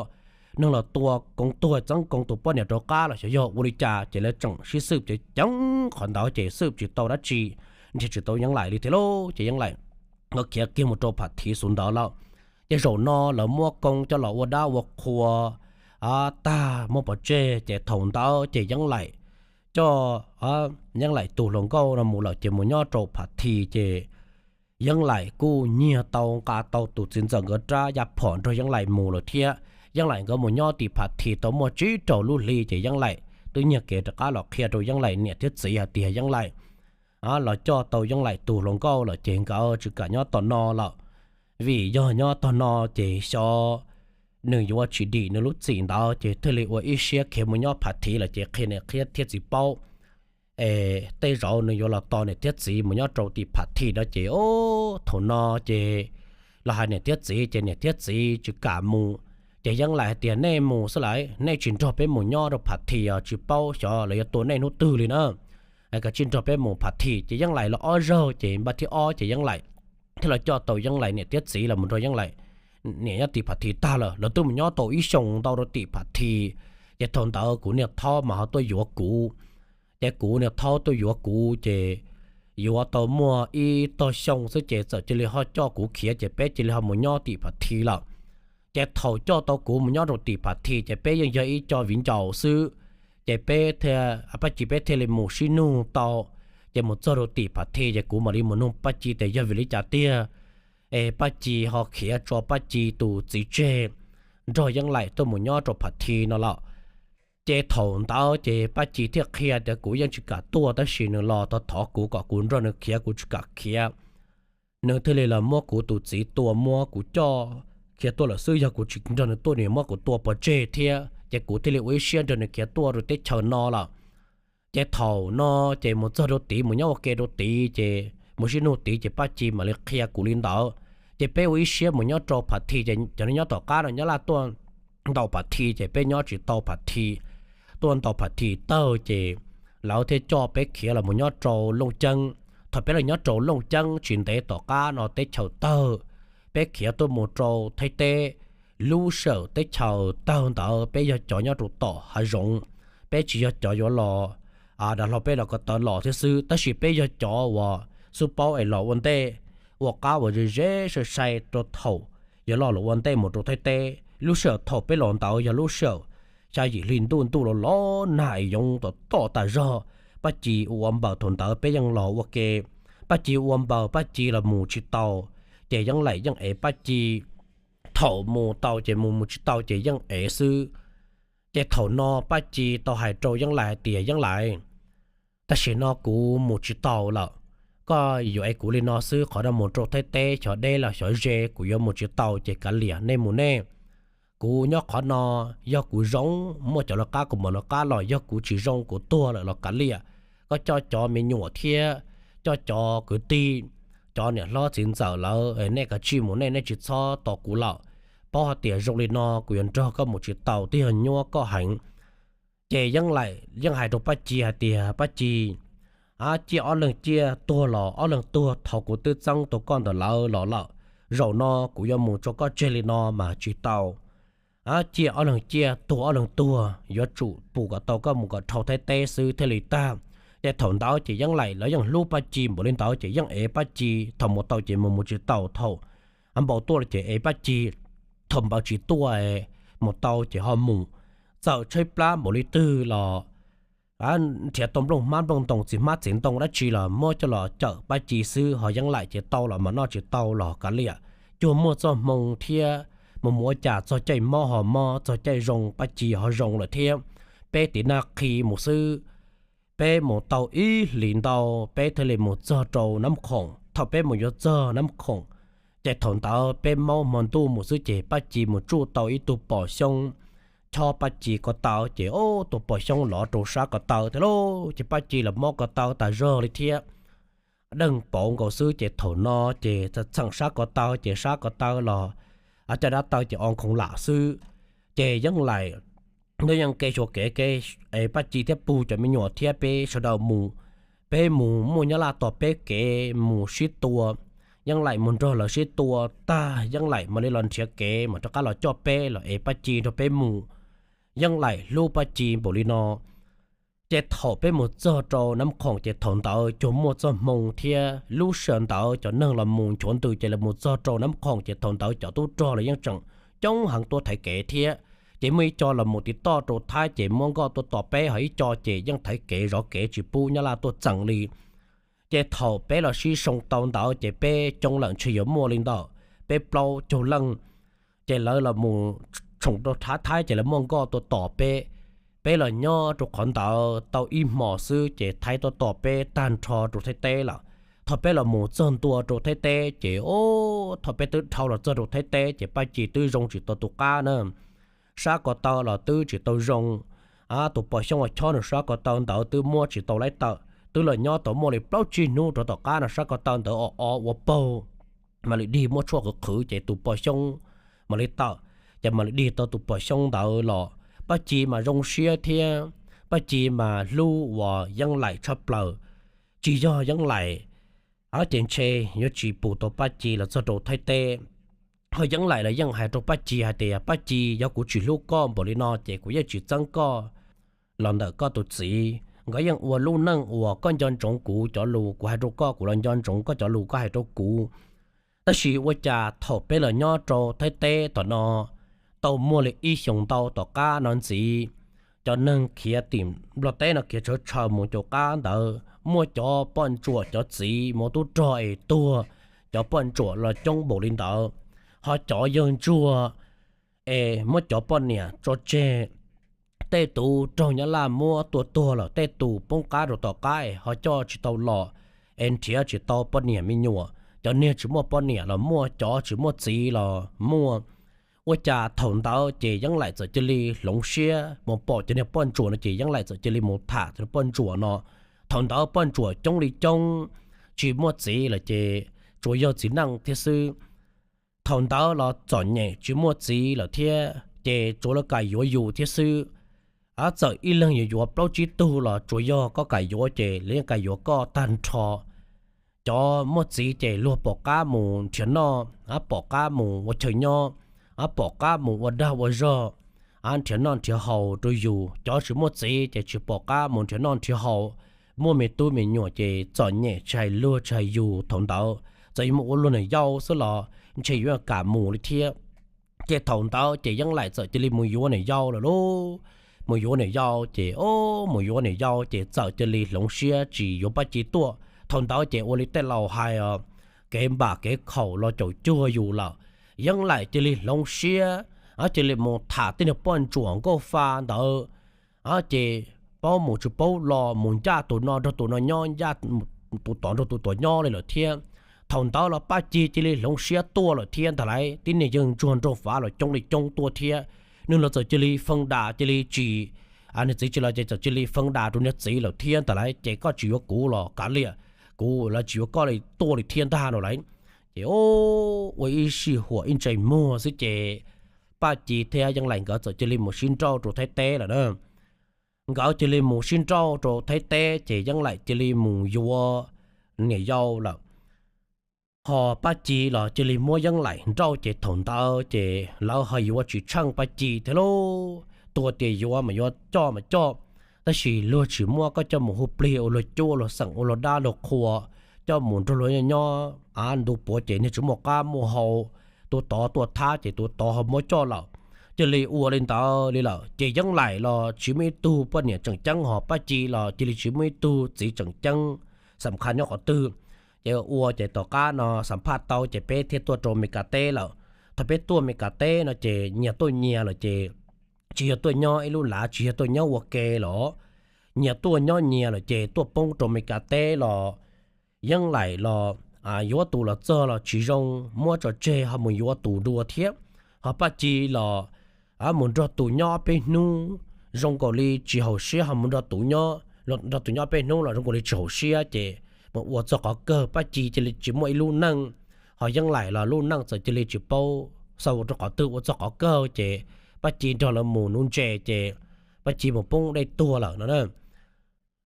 neeg los tua Koo tuag txeeb Koo tus poj niam rov qab los xyov yog ua li cas ces lawv tseem sib xwb ces ceev qhov ntawd ces xwb tsis tau dab tsi, nrhiav tsis tau Yeeb Laim li thiab lauj. Ces Yeeb Laim nkawd khiav kiag mus rau Pham Thi xus ntawd lawm. Ces zaum no lawv muab Koo coj los ua dab ua qhua tag muab pov tseg ces thaum ntawd ces Yeeb Laim coj Yeeb Laim tus hluas nkauj no mus lawm ces mus nyob rau Pham Thi ces Yeeb Laim kuj nyiag tau nqa tau tus txiv ntxawm nkawd rab yaj phom nrog Yeeb Laim mus lawm thiab. Yeeb Laim nkawd mus nyob tim Pham Thi tau muaj tsib rau lub hli ces Yeeb Laim twb nyiag kev rov qab los qhia rau Yeeb Laim niam thiab txiv hais tias Yeeb Laim los coj tau Yeeb Laim tus hluas nkauj lawm ces nkawd tsis kam nyob tom no lawm. vim yog nyob tog no ces xyov nws yuav tsis dim nws lub txim ntawd ces thiaj li ua ib siab khiav mus nyob Phav Thi lawm ces qhia niam qhia thiab txiv paub. Es tej zaum nws yuav los tos niam thiab txiv mus nyob rau tim Phav Thi no ces, o, thaum no ces los hais niam thiab txiv ces niam thiab txiv tsis kam mus. Ces Yeeb Laim hais tias nej mus xwb lawm, nej tsis nrog peb mus nyob rau Phav Thi os, tsis paub xyov lawv yuav tua nej hnub twg li na. Kav tsij nrog peb mus Phav Thi. Ces Yeeb Laim los ob zaug ces npaj thib ob ces Yeeb Laim thiaj los coj tau Yeeb Laim niam thiab txiv los mus nrog Yeeb Laim niam nyob tim Phav Thi tag lawm. Lawv twb mus nyob tau ib xyoos ntau rau tim Phav Thi. Ces thaum ntawd kuv niag thaub mas ho tuaj yuav kuv. Ces kuv niag thaub tuaj yuav kuv ces yuav tau muaj ib tog xyoo xwb ces txawm cia li ho coj kuv khiav ces peb cia li ho mus nyob tim Phav Thi lawm. Ces thaum coj tau kuv mus nyob rau tim Phav Thi ces peb yeej yog ib co viv ncaus xwb. Ces peb thiaj, Paj Ci peb thiaj li mus sib nug tau. Ces mus txog rau tim Phav Thi ces kuv mam li mus nug Paj Ci tias yog vim li cas tiag es Paj Ci ho khiav tso Paj Ci tus txiv tseg nrog Yeeb Laim tuaj mus nyob rau Phav Thi no lawm. Ces thaum ntawd ces Paj Ci thiaj qhia tias kuv yeej tsis kam tuaj tab sis nws los thov kuv kom kuv nrog nws khiav, kuv tsis kam khiav. Nws thiaj li los muab kuv tus txiv tua, muab kuv coj khiav tuaj lawm xwb, yog kuv tsis nrog nws tuaj nws muab kuv tua pov tseg thiab. Ces kuv thiaj li ua ib siab nrog nws khiav tuaj rau teb chaws no lawm. Ces thaum no ces mus txog rau tid, mus nyob ua ke rau tid, ces mus sib nug tid ces Paj Ci mam li qhia kuv li ntawd. Ces peb ua ib siab mus nyob rau Phav Thi, ces cov neeg nyob tom qab no nyob laj tuaj ntaus Phav Thi, ces peb nyob tsis tau Phav Thi, tuaj ntaus Phav Thi tawg, ces lawv thiaj coj peb khiav los mus nyob rau Looj Ceeb. Thaum peb los nyob rau Looj Ceeb tsis ntev tom qab no teb chaws tawg, peb khiav tuaj mus rau Thaib teb. Lub sij hawm teb chaws tawg ntawd peb yog cov nyob rau tom hav zoov, peb tsis yog cov yuav los dav hlau peb los ko taw los thiab xwb, tab sis peb yog cov uas xub paub es los ua ntej, ua qab uas ze ze sai sai rau thaum yuav los los ua ntej mus rau Thaib teb. Lub sij hawm thaum peb los ntawd yog lub sij hawm xya yim hli ntuj, ntuj los los nag es yoov tom tom tas zog. Paj Ci ua ua npaws thaum ntawd peb yeej los ua ke. Paj Ci ua npaws Paj Ci los mus tsis tau, ces Yeeb Laim yeej ev Paj Ci. Thaum mus tau ces mus, mus tsis tau ces yeej ev xwb. Ces thaum no Paj Ci tau hais rau Yeeb Laim hais tias Yeeb Laim, tam sim no kuv mus tsis tau lawm, koj yuav ev kuv li no xwb, qhov no mus rau Thaib teb xyov deb los xyov ze, kuv yuav mus tsis tau ces kav liam, nej mus nej. Kuv nyob qhov no, yog kuv zoo muaj cov lawv qab kuv mam lawv qab los, yog kuv tsis zoo kuv tuag lawm los kav liam. Koj coj cov me nyuam thiab coj cov kwv tij, cov niam hlob txiv ntxawm lawv, nej kav tsij mus nej, nej tsis txhob tos kuv lawm. Paub hais tias zoo li no kuv yuav nrog koj mus tsis tau, twb yog nyuaj koj heev. Ces Yeeb Laim yeej hais rau Paj Ci hais tias Paj Ci, ciaj ob leeg ciaj, tuag los ob leeg tuag, thaum kuv twb txeeb tau koj ntawm lawv los lawm, zaum no kuv yuav mus tso koj tseg li no mas tsis tau. Ciaj ob leeg ciaj, tuag ob leeg tuag, yuav tsum pum kom tau koj mus kom dhau Thaib teb xwb thiaj li tag. Ces thaum ntawd ces Yeeb Laim lawv yeej hlub Paj Ci npaum li ntawd ces yeej ev Paj Ci, thaum mus tau ces mus, mus tsis tau, thaum npaum tuaj ces ev Paj Ci, thaum npaum tsis tuaj mus tau ces ho mus. Txawm tshaib plab npaum li twg los nrhiav tau nplooj hmab nplooj ntoo, txiv hmab txiv ntoo dab tsi los muab coj los cawm Paj Ci xwb, ho Yeeb Laim ces tau los mas noj, tsis tau los kav liam. Cuag muaj txoj hmoo thiab, mus mus ua cas txog caij mob ho mob, txog caij zoo Paj Ci ho zoo lawm thiab. Peb tiv naj qhi mus xwb, peb mus tau ib hlis ntau peb thiaj li mus txog rau Nab Khoom. Thaum peb mus yuav txog Nab Khoom, ces thaum ntawd peb maub hmo ntuj mus xwb ces Paj Ci mus tsuj tau ib tug pos xyoob chob Paj Ci ko taw ces, o, tus pos xyoob lov rau sab ko taw thiab lauj. Ces Paj Ci los mob ko taw tas zog li thiab, deeg pauv nkaus xwb ces thaum no ces txheem sab ko taw ces sab ko taw los caj dab taw ces o nkhoos lam xwb. Ces Yeeb Laim, nws yeej ke xyuas kev ke, es Paj Ci thiab pug cov me nyuam thiab peb sawv daws mus, peb mus muaj Nyab Laj tos peb kev mus sib tua. Yeeb Laim mus nrog lawv sib tua tag, Yeeb Laim mam li los nrhiav kev mam rov qab los coj peb los es Paj Ci nrog peb mus. Yeeb Laim hlub Paj Ci npaum li no. Ces thaum peb mus txog rau Nab Khoom ces thaum ntawd cuag muaj txoj hmoo thiab, lub sij hawm ntawd cov neeg los mus nchuav ntws ces los mus txog rau Nab Khoom ces thaum ntawd cov tub rog los yeej tseem coob heev tuaj thaiv kev thiab. Ces muaj ib co los mus tiv toj rau Thaib ces muab nkoj tuaj tos peb, ho ib co ces yeej thaiv kev zov kev tsis pub Nyab Laj tuaj txeem li. Ces thaum peb los sib soo tau ntawd ces peb coob lawm ntshe yuav muaj li ntawm peb plaub caug leej. Ces lawv los mus tshoom rau Thaib, Thaib ces lawv muaj nkoj tuaj tos peb. Peb los nyob rau qhov ntawd tau ib hmos xwb ces Thaib tuaj tos peb tag nrho rau Thaib teb lawm. Thaum peb los mus txog ntua rau Thaib teb ces, o, thaum peb twb dhau los txog rau Thaib teb ces Paj Ci twb zoo tsis tau tus qab na. Sab ko taw los twb tsis tau zoo. Tus pog Xyooj uas chob nws sab ko taw ntawd twb muab tsis tau laib tawm, twb los nyob tau muaj li plaub tsib hnub rau tom qab no sab ko taw ntawd o o ua paug, mam li dig muab tshuaj qhwv qhwv ces tus pog Xyooj mam li tawm, ces mam li dig tau tus pog Xyooj ntawd los Paj Ci mas zoo siab thiab. Paj Ci mas hlub uas Yeeb Laim tshaj plaws. Tsis yog Yeeb Laim ces ntshe yuav tsis pus tau Paj Ci los txog rau Thaib teb. Ho Yeeb Laim los yeej hais rau Paj Ci hais tias, Paj Ci, yog kuv tsis hlub koj npaum li no ces kuv yeej tsis txeeb koj los ntawm koj tus txiv. Nkawd yeej ua lub neej uas koj nco ntsoov kuv cov lus kuv hais rau koj, kuv los nco ntsoov koj cov lus koj hais rau kuv. Tab sis ua cas thaum peb los nyob rau Thaib teb tom no tau muaj li ib xyoos ntau tom qab no ntxiv, cov neeg khiav tim Nplog teb no khiav tshaw tshaw mus caum qab ntawd, muaj cov poj ntsuam cov txiv mus tub rog es tuag, cov poj ntsuam los coob npaum li ntawd. Ho cov yawg ntsuag es muab cov poj niam tso tseg, tej tus raug Nyab Laj muab tua tuag lawm, tej tus poob qab rau tom qab es ho coj tsis tau los, es nrhiav tsis tau poj niam me nyuam. Cov niag tsis muaj poj niam los muaj, cov tsis muaj txiv los muaj. Ua cas thaum ntawd ces Yeeb Laim txawm cia li hloov siab mus pom cov niag poj ntsuam no ces Yeeb Laim txawm cia li mus tham cov poj ntsuam no. Thaum ntawd poj ntsuam coob li coob, tsis muaj txiv lawm ces tsuas yog txiv neej thiab xwb. Thaum ntawd los txom nyem tsis muaj txiv lawm thiab ces tsuas lawv kam yuav yus thiab xwb. Txawm ib leeg yuav yuav plaub tsib tug los tsuas yog koj kam yuav ces lawv yeej kam yuav koj tag nrho. Cov muaj txiv ces luag pom qab mus nrhiav noj, pom qab mus ua chaw nyob, pom qab mus ua dag ua zog, nrhiav noj nrhiav haus rau yus. Cov tsis muaj txiv ces tsis pom qab mus nrhiav noj nrhiav haus, muaj me tub me nyuam ces txom nyem tsis hais luag tsis hais yus. Thaum ntawd txawm yuav mus ua luag niam yau xwb los ntshe yuav kam mus li thiab. Ces thaum ntawd ces Yeeb Laim txawm cia li mus yuav niam yau lawm lauj. Mus yuav niam yau ces, o, mus yuav niam yau ces txawm cia li hloov siab tsis yuav Paj Ci tuaj. Thaum ntawd ces ua li tej laus hais os, kev npam kev khaum los caum cuag yus lawm. Yeeb Laim cia li hloov siab, cia li mus tham tej niag poj ntsuam nkauj fa ntawd, ces paub mus tsis paub los, mus ncaj tus no nrog tus no nyob, ncaj tus tod nrog tus tod nyob li lawm thiab. Thaum ntawd los Paj Ci cia li hloov siab tuaj lawm thiab ntag lauj. Tib niag yawg ntsuag nraug fav los coob li coob tuaj thiab. Nws los txawm cia li feej das cia li tsis, nws txiv tsis los ces txawm cia li feej das rau niag txiv lawm thiab ntag lauj. Ces koj tsis yuav kuv los kav liam, kuv los tsis yuav koj li tuaj li thiab ntag no lauj. Ces ua ib sij huam ib ntsais muag xwb ces Paj Ci thiab Yeeb Laim nkawd txawm cia li mus sib nrauj rau Thaib teb lawm na. Nkawd cia li mus sib nrauj rau Thaib teb ces Yeeb Laim cia li mus yuav niam yau lawm. Ho Paj Ci los cia li muab Yeeb Laim nrauj ces thaum ntawd ces lawv ho yuav tsis tsheej Paj Ci thiab lauj. Tus tias yuav mas yuav, coj mas coj, tab sis luag tsis muab koj coj mus hu plig ua luag cuab ua luag xeem ua luag dab luag qhua, coj mus nrog luag nyob nyob av ntu puav ces niag tsis muaj qab muaj hau, tus tod tuaj thab ces tus tod ho muab coj lawm. Cia li ua li ntawd li lawm ces Yeeb Laim los tsis muaj ib tug poj niam tseem ceeb, ho Paj Ci los cia li tsis muaj ib tug txiv tseem ceeb xam khas nyob qhov twg. Ces ua ces tom qab no xam phaj tau ces peb thiaj tuaj rau Mes Kas teb lawm. Thaum peb tuaj Mes Kas teb no ces nyias tuaj nyias lawm ces tsis yog tuaj nyob ib lub lav, tsis yog tuaj nyob ua ke los, nyias tuaj nyob nyias lawm ces tuaj poob rau Mes Kas teb los Yeeb Laim los yuav tus los txog los tsis zoo, muab tso tseg ho mus yuav tus dua thiab. Ho Paj Ci los mus nrog tus nyob peb hnub zoo nkaus li tsis haum siab, ho mus nrog tus nyob, nrog tus nyob peb hnub los zoo nkaus li tsis haum siab ces mus ua txog qhov kawg Paj Ci cia li tsis muaj ib lub neej. Ho Yeeb Laim los lub neej txawm cia li tsis paub xaus rau qhov twg ua txog qhov kawg ces Paj Ci nrog lawv mus nuv ntses ces Paj Ci mus poob dej tuag lawm no na.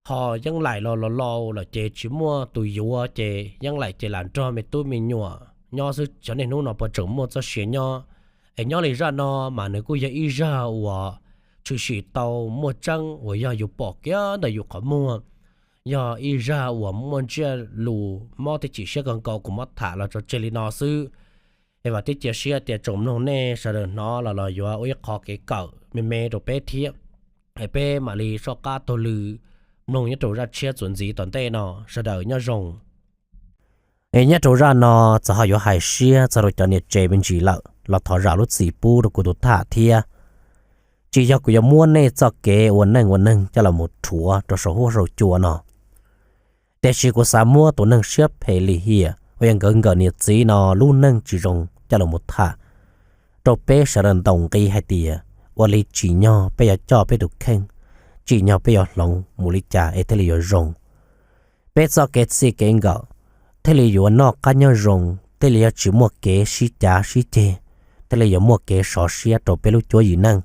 Ho Yeeb Laim los laus laus lawm ces tsis muaj tus yuav ces Yeeb Laim ces lam nrog me tub me nyuam nyob xwb. Xyov niaj hnub no puas tseem muaj txoj sia nyob, es nyob li zaj no mas nws kuj yog ib zaj uas tshwm sim tau muaj tseeb uas yog yus pom kiag ntawm yus qhov muag, yog ib zaj uas muaj ntsiab lus mob thiab chim siab kawg nkaus kuv muab tham los tso tseg li no xwb. Es vam thiab cia siab tias tsoom mloog nej sawv daws hnov los los yuav ua ib qho kev kawm me me rau peb thiab. Es peb mam li soj qab taug lw mloog nyob rau zaj tshiab txuas ntxiv tom ntej no. Sawv daws nyob zoo. Es nyob rau zaj no txawm ho yuav hais siab txog rau cov niam tsev me ntsis lawm los thov zam lub txim pub rau kuv tus tham thiab. Tsis yog kuv yuav muab nej txoj kev ua neej ua neeg coj los mus rhuav rau saum huab saum cua no. Tiam sis kuv xav muab tus neeg siab phem lim hiam uas yog nkawd nkawm niam txiv no lub neej tsis zoo coj los mus tham rau peb sawv daws ntaus nqi hais tias ua li tsim nyog peb yuav coj peb tus kheej, tsim nyog peb yuav hloov mus li cas es thiaj li yuav zoo, peb txoj kev txij kev nkawm thiaj li yuav noj qab nyob zoo, thiaj li yuav tsis muaj kev sib cav sib ceg, thiaj li yuav muaj kev sov siab rau peb lub cuab yim neej.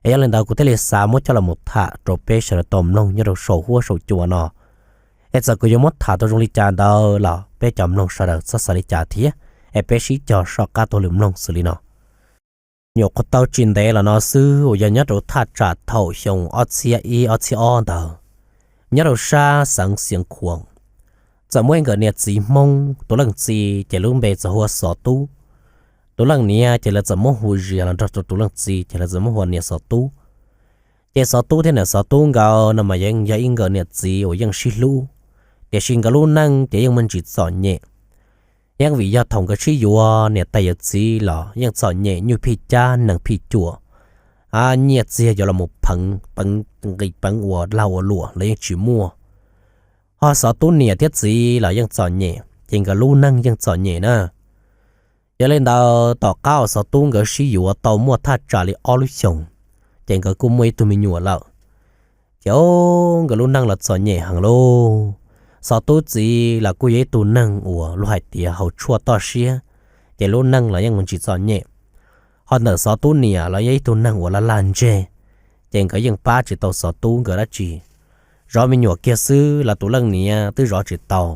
Es yog li ntawd kuv thiaj li xav muab coj los mus tham rau peb sawv daws tau mloog nyob rau saum huab saum cua no. Es txawm kuv yuav muab tham tau zoo li cas ntawd los peb cov mloog sawv daws txhob xav li cas thiab, es peb sib cog soj qab tuaj lwm mloog xws li no. Nyuam qhuav tau tsis ntev los no xwb uas yog nyob rau thaj tsam thaum xyoo ob txhiab ib ob txhiab ob ntawd, nyob rau sab xeev Xiav Khuam, txawm muaj ib nkawm niam txiv Hmoob, tus leej txiv ces lub npe txawm hu ua Xov Tub. Tus leej niam ces lawv txawm muab hu zias los nrog rau tus leej txiv ces lawv txawm muab hu ua niam Xov Tub. Ces Xov Tub thiab niam Xov Tub nkawd no mas yeej yog ib nkawm niam txiv uas yeej sib hlub, tiam sis nkawd lub neej ces yeej muaj ntsis txom nyem. Yeej vim yog thaum nkawd sib yuav niam tais yawm txiv los yeej txom nyem, nyuj phij cab nees phij cuam, nyiaj txiag yuav los mus pheev, peev nqis peev ua lag ua luam los yeej tsis muaj. Ho Xov Tub niam thiab txiv los yeej txom nyem ces nkawd lub neej yeej txom nyem na. Yog li ntawd tom qab uas Xov Tub nkawd sib yuav tau muaj thaj tsam li ob lub xyoos, ces nkawd kuj muaj ib tug me nyuam lawm. Ces o, nkawd lub neej los txom nyem heev lauj. Xov Tub txiv los kuj yog ib tug neeg uas luag hais tias haus tshuaj toj siab, ces lub neej los yeej mus ntsis txom nyem. Ho ntawm Xov Tub niam los yog ib tug neeg uas laj laj ntseg, ces nkawd yeej pab tsis tau Xov Tub nkawd dab tsi. Zov me nyuam kiag xwb los tus leej niam twb zov tsis tau.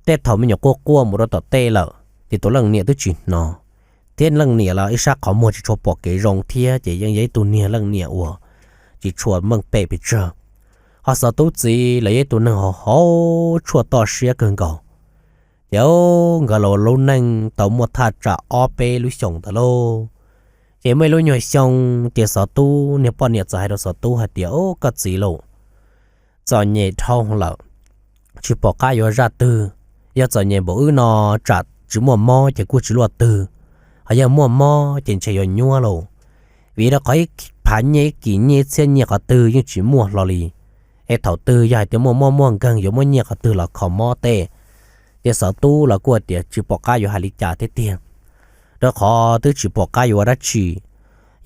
Tej thaum me nyuam quaj quaj mus rau tom tej lawm ces tus leej niam twb tsis hnov, thiab leej niam los ib sab qhov muag tsis tshua pom kev zoo thiab ces yeej yog ib tug niag leej niam uas tsis tshua meej pem pes tsawg. Ho Xov Tub txiv los yog ib tug neeg haus haus tshuaj toj siab kawg nkaus. Ces nkawd los lub neej tau muaj thaj tsam ob peb lub xyoos ntawd lauj. Ces muaj ib lub nyuag xyoo, ces Xov Tub niag poj niam txawm hais rau Xov Tub hais tias, Au, koj txiv lauj, txom nyem dhau lawm, tsis pom qab yuav zaj twg. Yog txom nyem npaum wb no, tsam tsis muaj mob ces kuj tsis luaj twg, ho yog muaj mob ces ntshe yuav nyuab lauj. Vim rau qhov ib phav nyiaj, ib kis nyiaj, ib txhiab nyiaj qhov twg yeej tsis muaj hlo li. Es thaum twg yog hais tias muaj mob muaj nkeeg yuav muab nyiaj qhov twg los kho mob tej. Ces Xov Tub los kuj tias tsis pom qab yuav hais li cas thiab tiag, rau qhov twb tsis pom qab yuav ua dab tsi,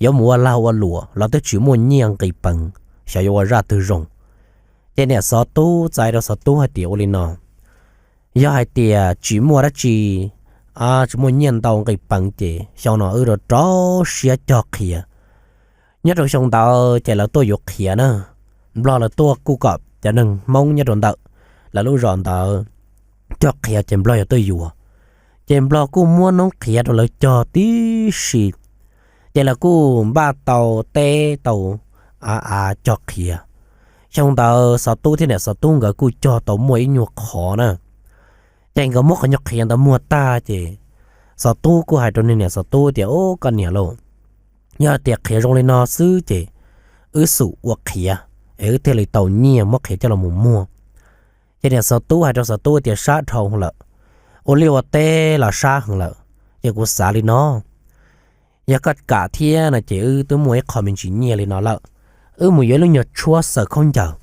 yuav mus ua lag ua luam los twb tsis muaj nyiaj nqis peev, xyov yuav ua zaj twg zoo. Ces niam Xov Tub txais rau Xov Tub hais tias, Ua li no, yog hais tias tsis muaj dab tsi, tsis muaj nyiaj ntau nqis peev ces xyoo no wb rau rau siab cog qhiav. Nyob rau xyoo ntawd ces lawv tuaj yuav qhiav na, Nplog lawv tuaj kuj kom cov neeg Hmoob nyob rau ntawm lawv lub zos ntawd cog qhiav ces Nplog yuav tuaj yuav. Ces Nplog kuj muab noob qhiav rau lawv cog tib si, ces lawv kuj npaj tau teb tau av cog qhiav. Xyoo ntawd Xov Tub thiab niam Xov Tub nkawd kuj cog tau muaj ib nyuag qhov na. Ces nkawd muab qhov nyuag qhiav ntawd muag tag ces Xov Tub kuj hais rau niag niam Xov Tub tias, Au, koj niam lauj, yog tias qhiav zoo li no xwb ces wb xub ua qhiav es wb thiaj li tau nyiaj muab qhiav coj los mus muag. Ces niam Xov Tub hais rau Xov Tub tias, Sab dhau lawm, ua liaj ua teb los sab heev lawm, ces kuv xav li no, yog koj kam thiab no ces wb twb muaj ib qho me ntsis nyiaj li no lawm, wb mus yuav ib lub nyuag tshuab xaws khaub ncaws,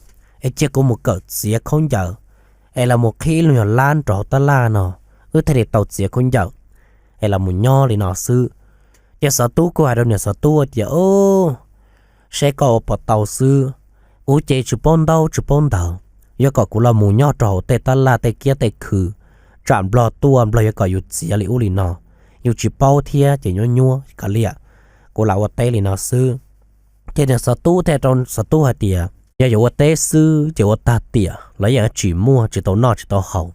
es cia kuv mus kawm txiav khaub ncaws, es los mus qhib ib lub nyuag lab rau hauv tab laj no, wb thiaj li tau txiav khaub ncaws, es los mus nyob li no xwb. Ces Xov Tub kuj hais rau niam Xov Tub tias, Au, seb koj ua puas tau xwb, kuv ces tsis paub ntaub tsis paub ntawv, yuav kom kuv los mus nyob rau hauv tej tab laj tej kiab tej khw, tsam Nplog tuaj Nplog yuav kom yus txiav li ub li no, yus tsis paub thiab ces nyuab nyuab kav liam, kuv lam ua teb li no xwb. Ces niam Xov Tub thiaj rau Xov Tub hais tias, Yog yuav ua teb xwb ces ua tag tiam los yeej tsis muaj, tsis tau noj tsis tau haus.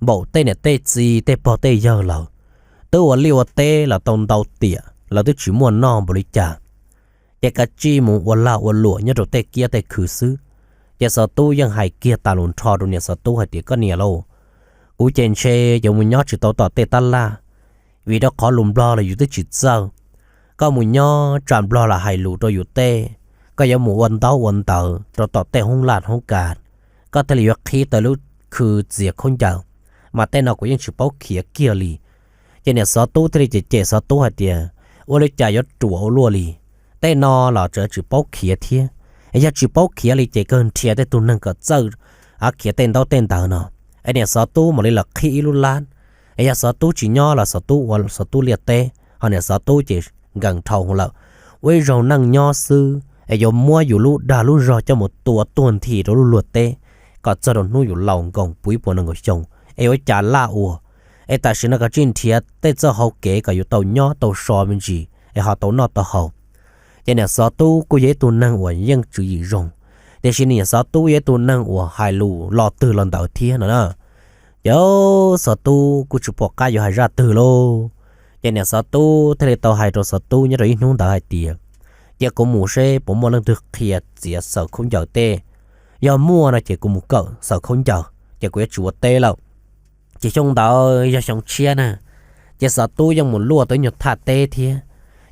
Npaum tej niam tej txiv tej pog tej yawg lawm, twb ua liaj ua teb los tau ntau tiam lawv twb tsis muaj noj npaum li cas, ces kav tsij mus ua lag ua luam nyob rau tej kiab tej khw xwb. Ces Xov Tub yeej hais kiag tas lus nrho rau niam Xov Tub hais tias, Koj niam lauj, kuv ces ntshe yuav mus nyob tsis tau tom tej tab laj, vim rau qhov lus Nplog los yus twb tsis txawj. Koj mus nyob tsam Nplog los hais lus rau yus tej, koj yuav mus ua ntaub ua ntawv rau tom tej hoob laj hoob kas, koj thiaj li yuav qhib tau lub khw txiav khaub ncaws, mas tej no kuv yeej tsis paub khiav kiag li. Ces niam Xov Tub thiaj li cem cem Xov Tub hais tias, Ua li cas yuav ruam ua luaj li, tej no los tseem tsis paub khiav thiab. Yog tsis paub khiav li ces kawg nrhiav tej tug neeg kom txawj a khiav tej ntaub tej ntawv no. Es niam xov tub mam li los qhib ib lub lab, es yog xov tub tsis nyob los xov tub ua xov tub liaj teb, ho niam xov tub ces nkees dhau lawm. Ua ib zaug neej nyob xwb es yuav muab yus lub dag lub zog coj mus tua tuag nthi rau lub luag teb, kom txog rau hnub yus laus nkoos puv ib puas nees nkaum xyoo, es yuav cas laj ua. Es tam sim no koj tsij nrhiav tej txoj hau kev kom yus tau nyob tau so me ntsis es ho tau noj tau haus. Ces niam xov tub kuj yog ib tug neeg uas yeej tswv yim zoo, tiam sis niam xov tub yog ib tug neeg uas hais lus lo twg lo ntawd thiab no na. Ces xov tub kuj tsis pom qab yuav hais zaj twg lauj. Ces niam xov tub thiaj li tau hais rau xov tub nyob rau ib hnub ntawd hais tias, cia kuv mus seb puas muaj leej twg qhia txiav xawm khaub ncaws tej. Yog muaj no ces kuv mus kawm xawm khaub ncaws ces kuv yuav tsis ua teb lawm. Ces xyoo ntawd yog xyoo tshiab na, ces xov tub yeej mus luaj tau ib nyuag thaj teb thiab.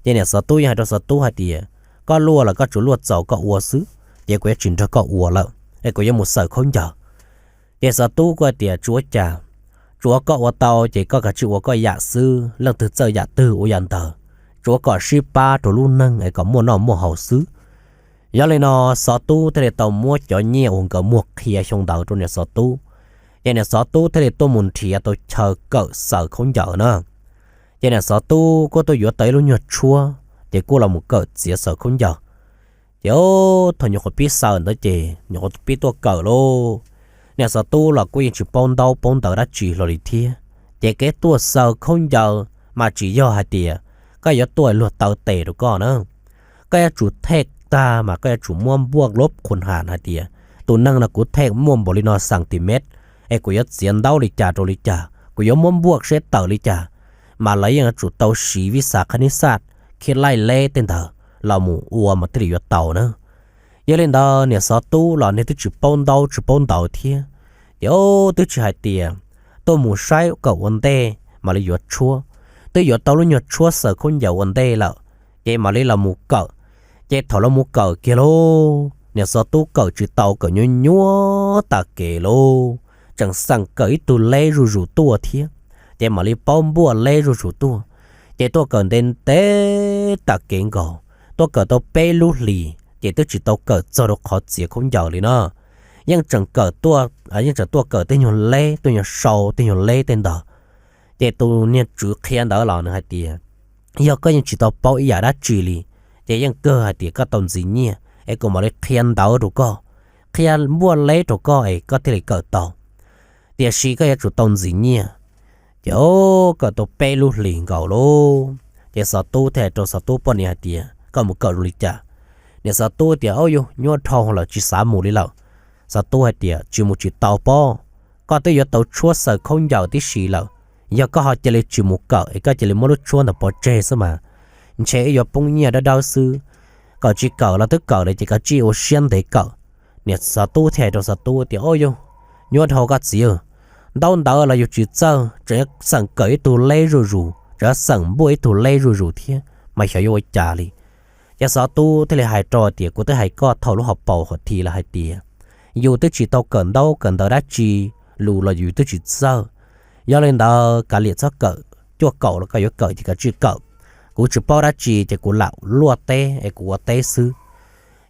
Ces niam xov tub yeej hais rau xov tub hais tias, koj luaj los koj tsuas luaj txaus koj ua xwb, ces kuv yuav tsis nrog koj ua lawm es kuv yuav mus xawm khaub ncaws. Ces xov tub kuj hais tias, tsis ua cas, tsuav koj ua tau ces koj kav tsij ua koj yam xwb, leej twg txawj yam twg ua yam ntawd, tsuav kom sib pab rau lub neej es kom muaj noj muaj haus xwb. Yog li no, xov tub thiaj li tau muab cov nyiaj uas nkawd muag qhia xyoo ntawd rau niam xov tub. Ces niam xov tub thiaj li tuaj mus nrhiav tau chaw kawm xawm khaub ncaws na. Ces niam xov tub kuj tuaj yuav tau ib lub nyuag tshuab ces kuj los mus kawm txiav xawm khaub ncaws. Ces thaum nyuam qhuav pib xawm ntawd ces nyuam qhuav pib tuaj kawm lauj. Niam xov tub los kuj yeej tsis paub ntaub paub ntawv dab tsi hlo li thiab. Ces kev tuaj xawm khaub ncaws mas tsis yog hais tias koj yuav tuaj luag taw tes rau koj na. Koj yuav tsum thej tag mas koj yuav tsum muab npuaj lub qhuas ham hais tias, tus neeg no kuv thej muaj npaum li no xas tis mev, es kuv yuav txiav ntaub li cas rau li cas, kuv yuav muab npuaj seb tawm li cas. Mas lawv yeej yuav tsum tau siv vib xas qhab nib xaj, khiav laij leb tej ntawd los mus ua mas thiaj li yuav tau na. Yog li ntawd niam xov tub los nws twb tsis paub ntaub tsis paub ntawv thiab. Ces twb tsis hais tias tuaj mus saib kawm ua ntej mam li yuav tshuab, twb yuav tau lub nyuag tshuab xawm khaub ncaws ua ntej lawm, ces mam li los mus kawm. Ces thaum los mus kawm kiag lauj, niam xov tub kawm tsis tau, kawm nyuaj nyuaj tas kev lauj, tseem xeem kawm ib tug leb zuj zus tuaj thiab, ces mam li paub npuaj leb zuj zus tuaj. Ces tuaj kawm ntev ntev tas kev nkaus, tuaj kawm tau peb lub hlis ces twb tsis tau kawm txog rau qhov txiav khaub ncaws li no. Yeej tseem kawm tuaj, yeej tseem tuaj kawm tej nyuag leb, tej nyuag sau, tej nyuag leb tej ntawd. Ces tus niag tswv qhia ntawd los nws hais tias, yog koj yeej tsis tau paub ib yam dab tsi li, ces yeej kawg hais tias koj tau ntxiv nyiaj es kuv mam li qhia ntawv rau koj, qhia npuaj leb rau koj es koj thiaj li kawm tau. Tiam sis koj yuav tsum tau ntxiv nyiaj. Ces kawm tau peb lub hlis nkaus lauj, ces xov tub thiaj hais rau xov tub poj niam hais tias, koj mus kawm zoo li cas? Niam xov tub tias, au yus nyuaj dhau lawm tsis xav mus li lawm. Xov tub hais tias, tsis mus tsis tau pob, koj twb yuav tau tshuab xawm khaub ncaws tib si lawm. Yog koj ho cia li tsis mus kawm es koj cia li muab lub tshuab ntawd pov tseg xwb mas ntshe wb yuav poob nyiaj dawb dawb xwb. Kawm tsis kawm los twb kawm lawm ces koj tsij ua siab ntev kawm. Niam xov tub thiaj hais rau xov tub tias, au yus nyuaj dhau koj txiv, ntaub ntawv los yus tsis txawj, tseem xeem kawm ib tug leb zuj zus, tseem xeem npuaj ib tug leb zuj zus thiab mas xyov yuav ua cas li. Ces xov tub thiaj li hais rau tias, kuv twb hais koj thaum lub hauv paus hauv thi lawm hais tias yus twb tsis tau kawm ntaub kawm ntawv dab tsi, lus los yus twb tsis txawj. Yog li ntawd kav liam txhob kawm, cuaj kaum los koj yuav kawm ces koj tsij kawm. Kuv tsis paub dab tsi ces kuv lam luaj teb es kuv ua teb xwb.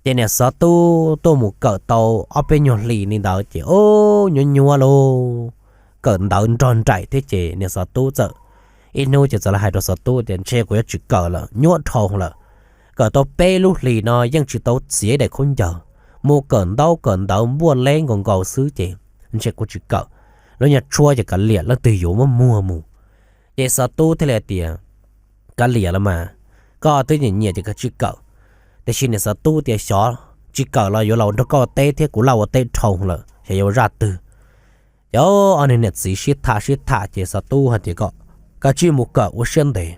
Ces niam xov tub tuaj mus kawm tau ob peb nyuag hlis li ntawd ces ub nyuaj nyuaj lauj, kawm ntawv nrog nraim thiab ces niam xov tub txawm ib hnub ces txawm los hais rau xov tub tias, ntshe kuv yuav tsis kawm lawm, nyuaj dhau lawm. Kawm tau peb lub hlis no yeej tsis tau txiav ib daim khaub ncaws, mus kawm ntaub kawm ntawv npuaj leb nkaus nkaus xwb ces ntshe kuv tsis kawm. Lub nyuag tshuab ces kav liam leej twg yuav muab muag mus. Ces xov tub thiaj li hais tias, kav liam los mas, koj twb nyiam nyiam ces koj tsij kawm. Tiam sis niam xov tub tias, xyov tsis kawm los yuav los nrog koj ua teb thiab kuv laj ua teb dhau lawm, xyov yuav ua zaj twg. Ces ob niag niam txiv sib tham sib tham ces xov tub hais tias, koj tsij mus kawm ua siab ntev.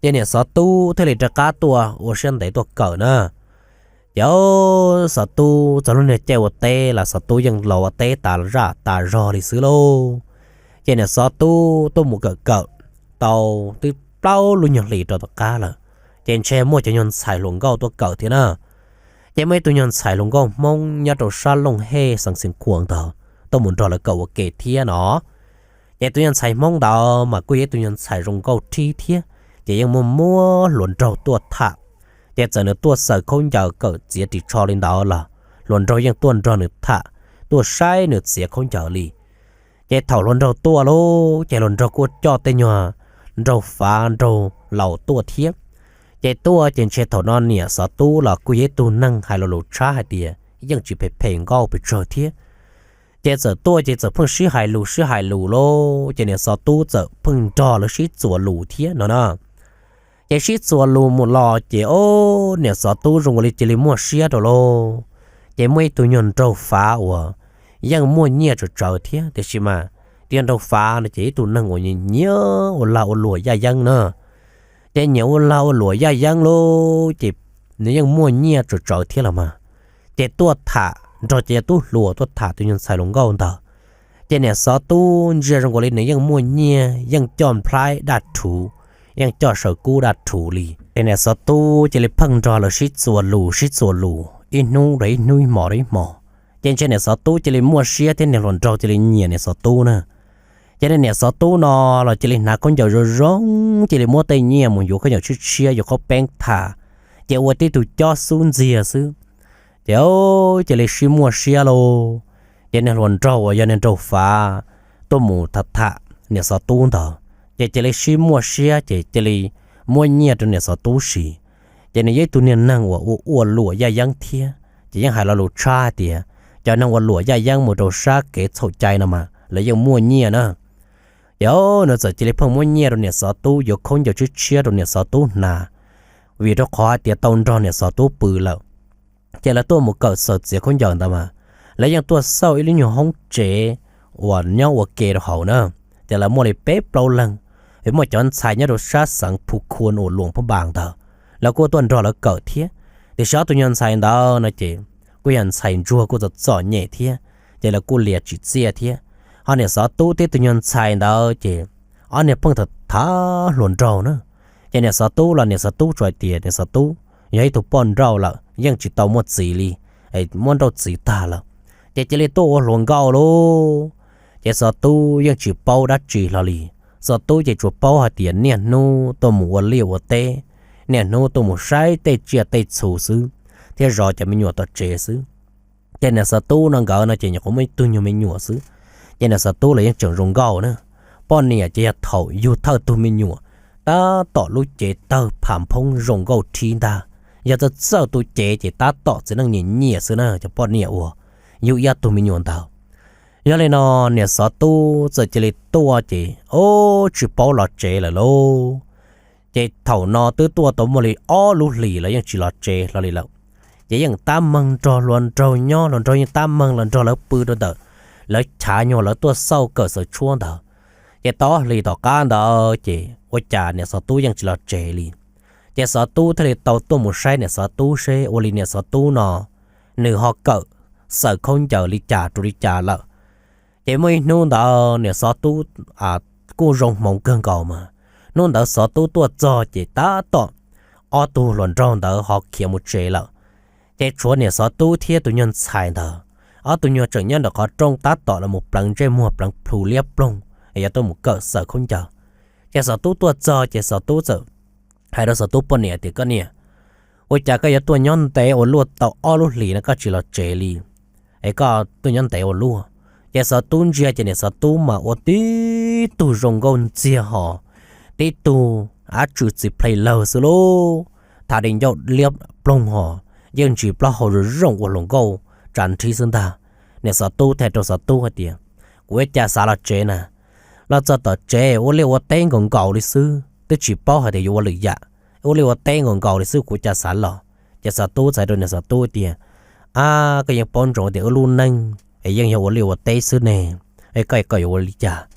Ces niam xov tub thiaj li rov qab tuaj ua siab ntev tuaj kawm na. Ces xov tub txog lub niag caij ua teb los xov tub yeej los ua teb tas zaj tas zog li xwb lauj. Ces niam xov tub tuaj mus kawm kawm tau twb plaub lub nyuag hlis rau tom qab lawm, ces ntshe muaj cov nyuag ntxhais hluas nkauj tuaj kawm thiab na. Ces muaj ib tug nyuag ntxhais hluas nkauj Hmoob nyob rau sab Looj Hej Xeev Xeev Khuam ntawd tuaj mus nrog lawv kawm ua ke thiab no. Ces tus nyuag ntxhais Hmoob ntawd mas kuj yog ib tug nyuag ntxhais zoo nkauj thib thiab, ces yeej muaj muab hluas nraug tuaj tham. Ces txawm nws tuaj xaws khaub ncaws kawm txiav ris tsho li ntawd los hluas nraug yeej tuaj nrog nws tham, tuaj saib nws txiav khaub ncaws li. Ces thaum hluas nraug tuaj lauj, ces hluas nraug kuj coj tej nyuag nraug fav nraug laus tuaj thiab. Ces tuaj ces ntshe thaum no niam xov tub los kuj yog ib tug neeg hais lo lus tshab hais tias yeej tsis phem phem nkauj pes tsawg thiab. Ces txawm tuaj ces txawm pheej sib hais lus sib hais lus lauj, ces niam xov tub txawm pheej nrog lawv sib txuas lus thiab no na. Ces sib txuas lus mus los ces o, niam xov tub zoo li cia li muaj siab rau lauj. Ces muaj ib tug nyuag nraug fav uas yeej muaj nyiaj tsawv tsawv thiab, tiam sis mas tus nyuag nraug fav no ces ib tug neeg uas nyiam ua lag ua luam yaj yeeb na. Ces nyiam ua lag ua luam yaj yeeb lauj, ces nws yeej muaj nyiaj tsawv tsawv thiab los mas. Ces tuaj tham nrog cov tub hluas tuaj tham tus nyuag ntxhais hluas nkauj ntawd. Ces niam xov tub ntsia zoo nkaus li nws yeej muaj nyiaj, yeej coj nplhaib daj rhuv, yeej coj saw kub daj rhuv li. Ces niam xov tub cia li pheej nrog lawv sib txuas lus sib txuas lus ib hnub rau ib hnub, ib hmos rau ib hmos. Ces ntshe niam xov tub cia li muaj siab thiab niag hluas nraug cia li nyiam niam xov tub na. Ces niag niam xov tub no los cia li hnav khaub ncaws zoo zoo, cia li muab tej nyiaj mus yuav khaub ncaws tshiab tshiab, yuav khaub peeb tham, ces ua tib tug cob xub ntxiag xwb. Ces cia li sib muaj siab lauj. Ces niag hluas nraug uas yog niag nraug fav tuaj mus tham tham niam xov tub ntawd, ces cia li sib muaj siab ces cia li muab nyiaj rau niam xov tub siv. Ces nws yog ib tug niag neeg uas ua ua luam yaj yeeb thiab, ces yeej hais lo lus tshab hais tias cov neeg ua luam yaj yeeb mus rau sab kev txhaum cai no mas lawv yeej muaj nyiaj na. Ces nws txawm cia li pheej muab nyiaj rau niam xov tub, yuav khaub ncaws tshiab tshiab rau niam xov tub hnav, vim rau qhov hais tias tau nrog niam xov tub pw lawm. Ces lawv tuaj mus kawm xaws txiav khaub ncaws ntawd mas lawv yeej tuaj xauj ib lub nyuag hoob tsev uas nyob ua ke rau hauv na. Ces lawv muaj li peb plaub leeg, es muaj cov ntxhais nyob rau sab xeev Phu Khua uas Luam Phab Npas ntawd, lawv kuj tuaj nrog lawv kawm thiab. Tiam sis ob tug nyuag ntxhais ntawd no ces kuj yog ntxhais ntsuag kuj txom txom nyem thiab, ces lawv kuj lias tsim txiaj thiab. Ho niam xov tub thiab tus nyuag ntxhais ntawd ces ob niag pheej tham tham hluas nraug na. Ces niam xov tub los niam xov tub tsuas hais tias niam xov tub yog ib tug poj nrauj lawm yeej tsis tau muaj txiv li, muab nrauj txiv tag lawm, ces cia li tuaj ua hluas nkauj lauj. Ces xov tub yeej tsis paub dab tsi hlo li. Xov tub ces tsuas paub hais tias niaj hnub tuaj mus ua liaj ua teb, niaj hnub tuaj mus saib tej tsiaj tej txhu xwb, thiab zov cov me nyuam tom tsev xwb. Ces niam xov tub no nkawd no ces nyuam qhuav muaj ib tug nyuag me nyuam xwb. Ces niam xov tub los yeej tseem zoo nkauj na. Poj niam ces yog thaum yug thawj tug me nyuam, tab tom lub cev tawg pham phoob zoo nkauj rhib ntag. Yog txawj txawj tu cev ces tab tom txiv neej nyiam nyiam xwb na cov poj niam uas yug ib ob tug me nyuam ntawd. Yog li no niam xov tub txawm cia li tuaj ces o, tsis paub los tsev lawm lauj. Ces thaum no twb tuaj tau muaj li ob lub hlis los yeej tsis los tsev hlo li lawm. Ces yeej tab meeg nrog hluas nraug nyob, hluas nraug yeej tab meeg los nrog lawv pw rau ntawm lawv chav nyuag lawv tuaj xauj kawm xaws tshuab ntawd. Ces tau ob hlis tom qab ntawd ces ua cas niam xov tub yeej tsis los tsev li. Ces xov tub thiaj li tau tuaj mus saib niam xov tub seb ua li niam xov tub no nws ho kawm xaws khaub ncaws li cas rau li cas lawm. Ces muaj ib hnub ntawd niam xov tub kuj zoo hmoov kawg nkaus mas. Hnub ntawd xov tub tuaj txog ces tab tom ob tug hluas nraug ntawd ho khiav mus tsev lawm. Ces tshuav niam xov tub thiab tus nyuag ntxhais ntawd, ob tug nyuag tseem nyob ntawm qhov rooj tab tom los mus pleev ntsej muag pleev plhu liab ploog es yuav tuaj mus kawm xaws khaub ncaws. Ces xov tub tuaj txog ces xov tub txawm hais rau xov tub poj niam tias, Koj niam, ua cas koj yuav tuaj nyob ntev ua luaj tau ob lub hlis no koj tsis los tsev li? Es koj tuaj nyob ntev ua luaj. Ces xov tub ntsia ces niam xov tub mas ua tib tug zoo nkauj ntxiag hos, tib tug ab tsw txiv plhe lawg xwb lauj, thav di ncauj liab ploog hos, yeej ntsis plaub hau zoo zoo ua hluas nkauj tsa nrhib xwb ntag. Niam xov tub thiaj rau xov tub hais tias, Kuv ua cas xav los tsev na, los txog tom tsev ua liaj ua teb nkaus nkaus li xwb twb tsis paub hais tias yuav ua lwm yam, ua liaj ua teb nkaus nkaus li xwb kuv cas xav los. Ces xov tub txais rau niam xov tub tias, Ab, koj yeej paub ntsoov tias wb lub neej es yeej yog ua liaj ua teb xwb ne, koj koj yuav ua li cas?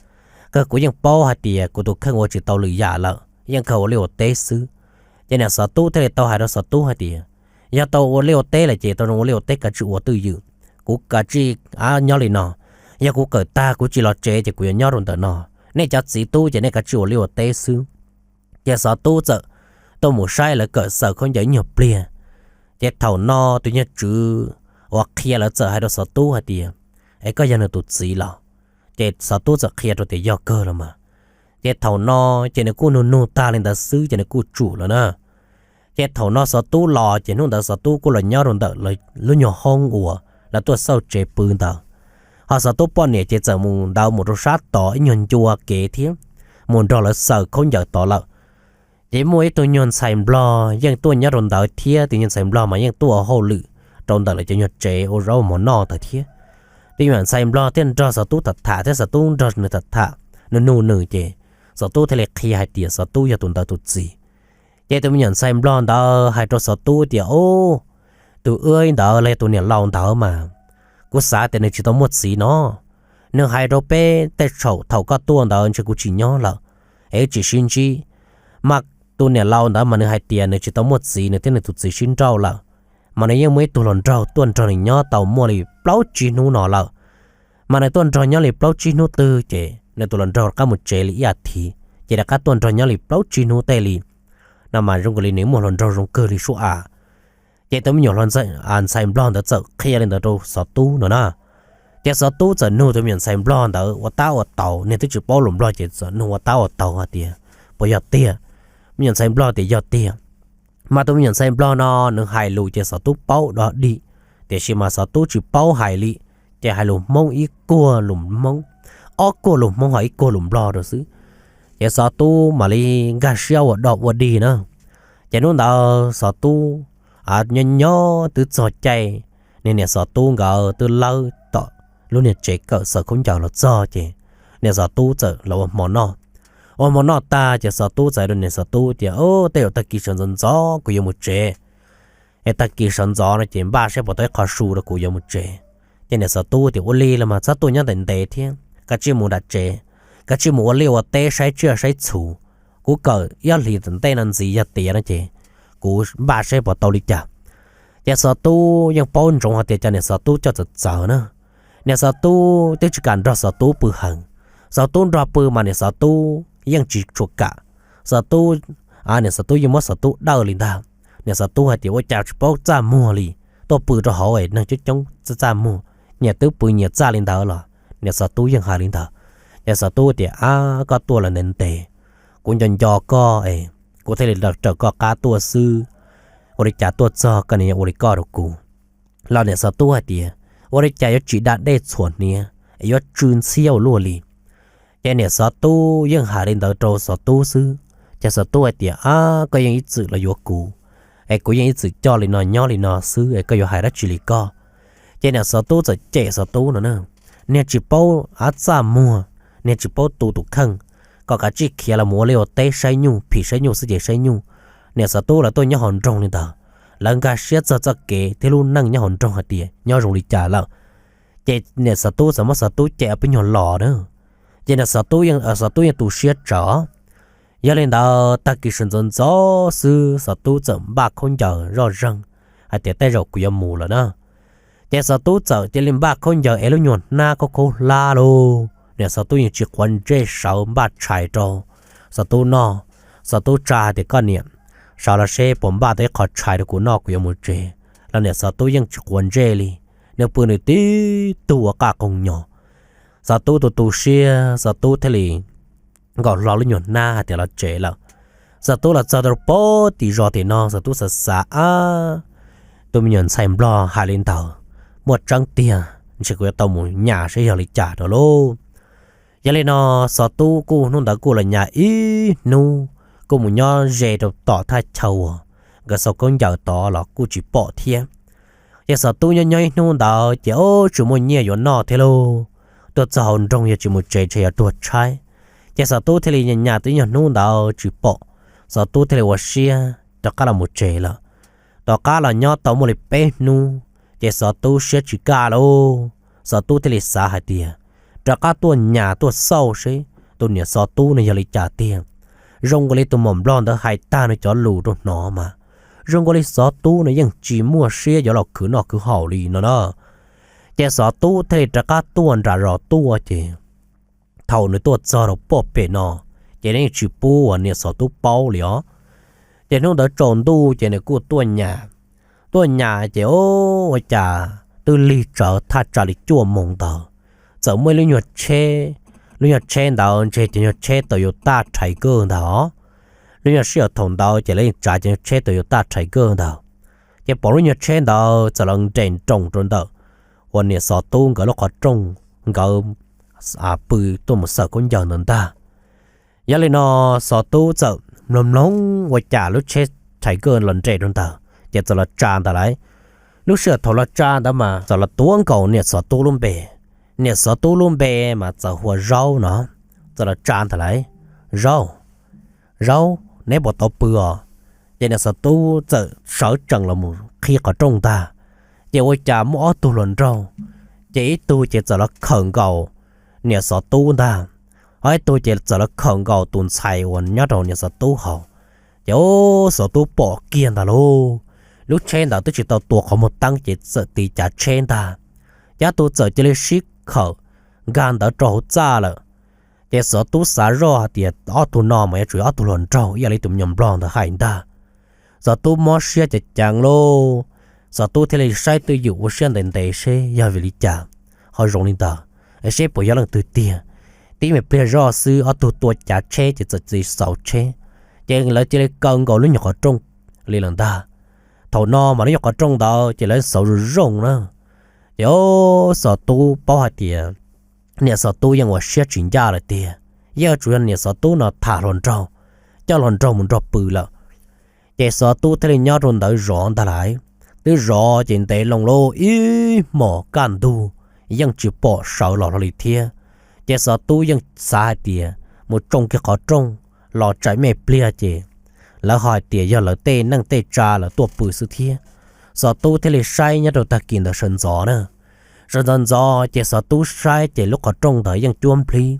Kawg kuv yeej paub hais tias kuv tus kheej ua tsis tau lwm yam lawm, yeej kawg ua liaj ua teb xwb. Ces niam xov tub thiaj li tau hais rau xov tub hais tias, Yog tau ua liaj ua teb lawm ces tau zoo ua liaj ua teb kav tsij ua twj ywm, kuv kav tsij nyob li no. Yog kuv kawm tag kuv tsis los tsev ces kuv yuav nyob rau ntawm no. Nej cov txiv tub ces nej kav tsij ua liaj ua teb xwb. Ces xov tub txawm tuaj mus saib lawv kawm xaws khaub ncaws ib nyuag pliag. Ces thaum no tus nyuag tswv uas qhia lawv txawm hais rau xov tub hais tias, Es koj yog nws tus txiv los? Ces xov tub txawm qhia rau tias yog kawg los mas. Ces thaum no ces nws kuj nug nug tag li ntawd xwb ces nws kuj tsum lawm na. Ces thaum no xov tub los ces hnub ntawd xov tub kuj los nyob rau ntawm lub nyuag hoob uas lawv tuaj xauj tsev pw ntawd. Xov Tub poj niam ces txawm mus ntawd mus rau sab tod ib nyuag ncua kev thiab, mus nrog lawv xaws khaub ncaws tod lawm. Ces muaj ib tug nyuag ntxhais nplog yeej tuaj nyob rau ntawd thiab, tus nyuag ntxhais nplog mas yeej tuaj ua hauj lwm rau ntawm lawv cov nyuag tsev ua zaub ua mov noj ntawd thiab. Tus nyuag ntxhais nplog thiaj nrog Xov Tub tham tham thiab Xov Tub nrog nws tham tham, nug nug nws ces Xov Tub thiaj li qhia hais tias Xov Tub yog tus ntawd tus txiv. Ces tus me nyuam ntxhais nplog ntawd hais rau Xov Tub tias, Ub, tus wb ntawd los yog tus niam laus ntawd mas kuv xav tias nws tsis tau muaj txiv no. Nws hais rau peb tej thaum thaum koj tuaj ntawd ntshe kuv tsis nyob lawm, es wb tsis sib ntsib. Mas tus niam laus ntawd mas nws hais tias nws tsis tau muaj txiv, nws thiab nws tus txiv sib nrauj lawm, mas nws yeej muaj ib tug hluas nraug tuaj nrog nws nyob tau muaj li plaub tsib hnub no lawm. Mas nws tuaj nrog nyob li plaub tsib hnub twg ces nws tus hluas nraug rov qab mus tsev li ib as thiv, ces rov qab tuaj nrog nyob li plaub tsib hnub tej li no mas zoo li nws muaj hluas nraug zoo kawg li sub a. Ces tus me nyuam ntxhais nplog ntawd txawm qhia li ntawd rau Xov Tub no na. Ces Xov Tub txawm nug tus me nyuam ntxhais nplog ntawd ua tab ua taug, nws twb tsis paub lus nplog ces txawm nug ua tab ua taug hais tias, Puas yog tiag? Me nyuam ntxhais nplog tias, Yog tiag. Mas tus me nyuam ntxhais nplog no nws hais lus ces Xov Tub paub dog dig, tiam sis mas Xov Tub tsis paub hais li, ces hais lus Hmoob ib kuag lus Hmoob, ob kuag lus Hmoob ho ib kuag lus nplog rau xwb. Ces Xov Tub mam li nkag siab ua dog ua dig na. Ces hnub ntawd Xov Tub nyob nyob twb txog caij, niag niam Xov Tub nkawd twb lawb tom lub niag tsev kawm xaws khaub ncaws los txog ces niam Xov Tub txawm los ua hmo noj. Ua hmo noj tag ces Xov Tub txawm rau niam Xov Tub tias, Tej zaum tag kis sawv ntxov ntxov kuv yuav mus tsev, es tag kis sawv ntxov no ces npaj saib puas tau ib qho su rau kuv yuav mus tsev. Ces niam Xov Tub tias, Ua li los mas txhob tuaj nyob ntev ntev thiab, kav tsij mus nram tsev, kav tsij mus ua liaj ua teb saib tsiaj saib txhu. Kuv kawm ib ob hlis tom ntej no ntxiv yog tiav no ces kuv npaj saib puas tau li cas. Ces Xov Tub yeej paub ntsoov hais tias cov niam Xov Tub coj txawv txawv na. Niam Xov Tub twb tsis kam nrog Xov Tub pw heev. Xov Tub nrog pw mas niam Xov Tub yeej tsis tshua kam. Xov Tub, niam Xov Tub yeej muab Xov Tub dawj li ntag. Niam Xov Tub hais tias, Ua cas tsis paub txaj muag li, tuaj pw rau hauv es neeg coob coob txaj txaj muag, nyias twb pw nyias txaj li ntawd los. Niam Xov Tub yeej hais li ntawd. Niam Xov Tub tias, Ab, koj tuaj los ntev ntev, kuv nco nco koj es kuv thiaj li raws koj qab tuaj xwb. Ua li cas tuaj txog koj niaj ua li koj rau kuv? Los niam Xov Tub hais tias, Ua li cas yuav tsis da dej txhuam hniav es yuav tsw ntxhiab ua luaj li? Ces niam Xov Tub yeej hais li ntawd rau Xov Tub xwb. Ces Xov Tub hais tias, Ab, koj yeej ib txwm los yuav kuv, es kuv yeej ib txwm coj li no nyob li no xwb es koj yuav hais dab tsi li koj? Ces niam Xov Tub txawm cem Xov Tub no na, Niag tsis paub av txaj muag, niag tsis paub tu tus kheej, kom kav tsij khiav los mus ua liaj ua teb saib nyuj, phim saib nyuj xwb ces saib nyuj. Niam Xov Tub lawv tuaj nyob hauv nroog li ntawd, lawv nkag siab txog txoj kev thiab lub neej nyob hauv nroog hais tias nyob zoo li cas lawm. Ces niam Xov Tub txawm muab Xov Tub cem peb nyuag los na. Ces niam Xov Tub yeej, Xov Tub yeej tu siab tsawv. Yog li ntawd tag kis sawv ntxov ntxov xwb Xov Tub txawm npaj khaub ncaws zoj zeeg hais tias, Tej zaum kuv yuav mus lawm na. Ces Xov Tub txawm cia li npaj khaub ncaws es lub nyuag hnab khaub khaub hlab lauj. Niam Xov Tub yeej tsis quav ntsej sawv npaj tshais rau Xov Tub noj. Xov Tub tsa hais tias, Koj niam, sawv los seb puas npaj tau ib qho tshais rau kuv noj, kuv yuav mus tsev. Los niam Xov Tub yeej tsis quav ntsej li, nws pw nws tib tug ua qaj qoog nyos. Xov Tub tu tu siab, Xov Tub thiaj li nkaum hlo lub nyuag hnab hais tias los tsev lawm. Xov Tub los txog rau pem tim zos tim no, Xov Tub xav xav, Ab, tus me nyuam ntxhais nplog hais li ntawd muaj tseeb tiag, ntshe kuv yuav tau mus nyas saib yog li cas rau lauj. Yog li no, Xov Tub kuj hnub ntawd kuj los nyas ib hnub, kuj mus nyob ze rau tom thaj chaw uas nkawd xaus khaub ncaws tod los kuj tsis pom thiab. Ces Xov Tub nyob nyob ib hnub ntawd ces, Ob, tsis muaj nyiaj yuav noj thiab lauj, tuaj txog hauv nroog yog tsis mus tsev ntshe yuav tuag tshaib. Ces Xov Tub thiaj li nyas nyas tau ib nyuag hnub ntawd tsis pom, Xov Tub thiaj li ua siab rov qab los mus tsev lawm. Tom qab los nyob tau muaj li peb hnub, ces Xov Tub siab tsis kaj lauj, Xov Tub thiaj li xav hais tias, Rov qab tuaj nyas tuaj xauj seb tus niam Xov Tub no yog li cas tiag. Zoo nkaus li tus muam nplog ntawd hais tag nws cov lus rau hnov mas, zoo nkaus li Xov Tub no yeej tsis muaj siab yuav los khwv noj khwv haus li no na. Ces Xov Tub thiaj li rov qab tuaj nram zos tuaj ces, thaum nws tuaj txog rau pem no, ces nws yeej tsis pub uas niam Xov Tub paub li os. Ces hnub ntawd tsaus ntuj ces nws kuj tuaj nyas. Tuaj nyas ces, Ob, ua cas twb lig tsawv thaj tsam li cuaj moos ntawd, txawm muaj ib lub nyuag tsheb. Lub nyuag tsheb ntawd ntshe cov nyuag tsheb Toyota rhais kawg ntawd. Lub nyuag sij hawm thaum ntawd ces lawv yeej tsav cov nyuag tsheb Toyota rhais kawg ntawd. Ces pom lub nyuag tsheb ntawd txawm los nres nroos rau ntawm uas niam Xov Tub nkawd lub qhov rooj nkawd pw tuaj mus xawm khaub ncaws ntawd ntag. Yog li no, Xov Tub txawm mloog mloog ua cas lub tsheb thais kawj los nres rau ntawd ces txawm los tsa ntawd lawm. Lub sij hawm thaum los tsa ntawd mas txawm los tuav nkaus niam Xov Tub lub npe. Niam Xov Tub lub npe mas txawm hu ua Zaub no. Txawm los tsa ntawd lawm, Zaub, Zaub, neb puas tau pw os? Ces niam Xov Tub txawm sawv tsees los mus qhib qhov rooj ntag, ces ua cas muaj ob tug hluas nraug, ces ib tug ces txawm los khawm nkaus niam Xov Tub ntag, ho ib tug ces txawm los khawm nkaus tus ntxhais uas nyob rau niam Xov Tub hauv. Ces Xov Tub pom kiag ntag lauj, lub tsheb ntawd twb tsis tau tua qhov muag teeb ces txawm tiv cav tsheb ntag, ces ob tug txawm cia li sib khawm nkag ntawd rau hauv txaj lawm. Ces Xov Tub xav zoj hais tias ob tug no mas yuav tsum yog ob tug hluas nraug ib yam li tus me nyuam nplog ntawd hais ntag. Xov Tub mob siab ceev ceev lauj, Xov Tub thiaj li saib twj ywm ua siab ntev ntev seb yog vim li cas ho zoo li ntawd, seb puas yog leej twg tiag. Tib me pliag zoj xwb ob tug tua cav tsheb ces txawm cia li xauv tsheb, ces lawv cia li kaw nkaus lub nyuag qhov rooj li lawm ntag. Thaum no mas lub nyuag qhov rooj ntawd ces lawv xauv zoo zoo na. Ces Xov Tub paub hais tias niam Xov Tub yeej ua siab tsis ncaj lawm tiag, yeej tsuas yog niam Xov Tub no tham hluas nraug, coj hluas nraug mus nrog pw lawm. Ces Xov Tub thiaj li nyob rau ntawd zov ntag lais. Twb zov ces ntev loo lauj, ib hmos kaj ntug yeej tsis pom sawv los hlo li thiab. Ces Xov Tub yeej xav hais tias mus tsoo kiag qhov rooj los tsam me pliag ces lawv ho hais tias yog lawv tej neej tej tsa lawv tuaj pw xwb thiab. Xov Tub thiaj li saib nyob rau tag kis ntawd sawv ntxov na. Sawv ntxov ntxov ces Xov Tub saib ces lub qhov rooj ntawd yeej cuab nplhib.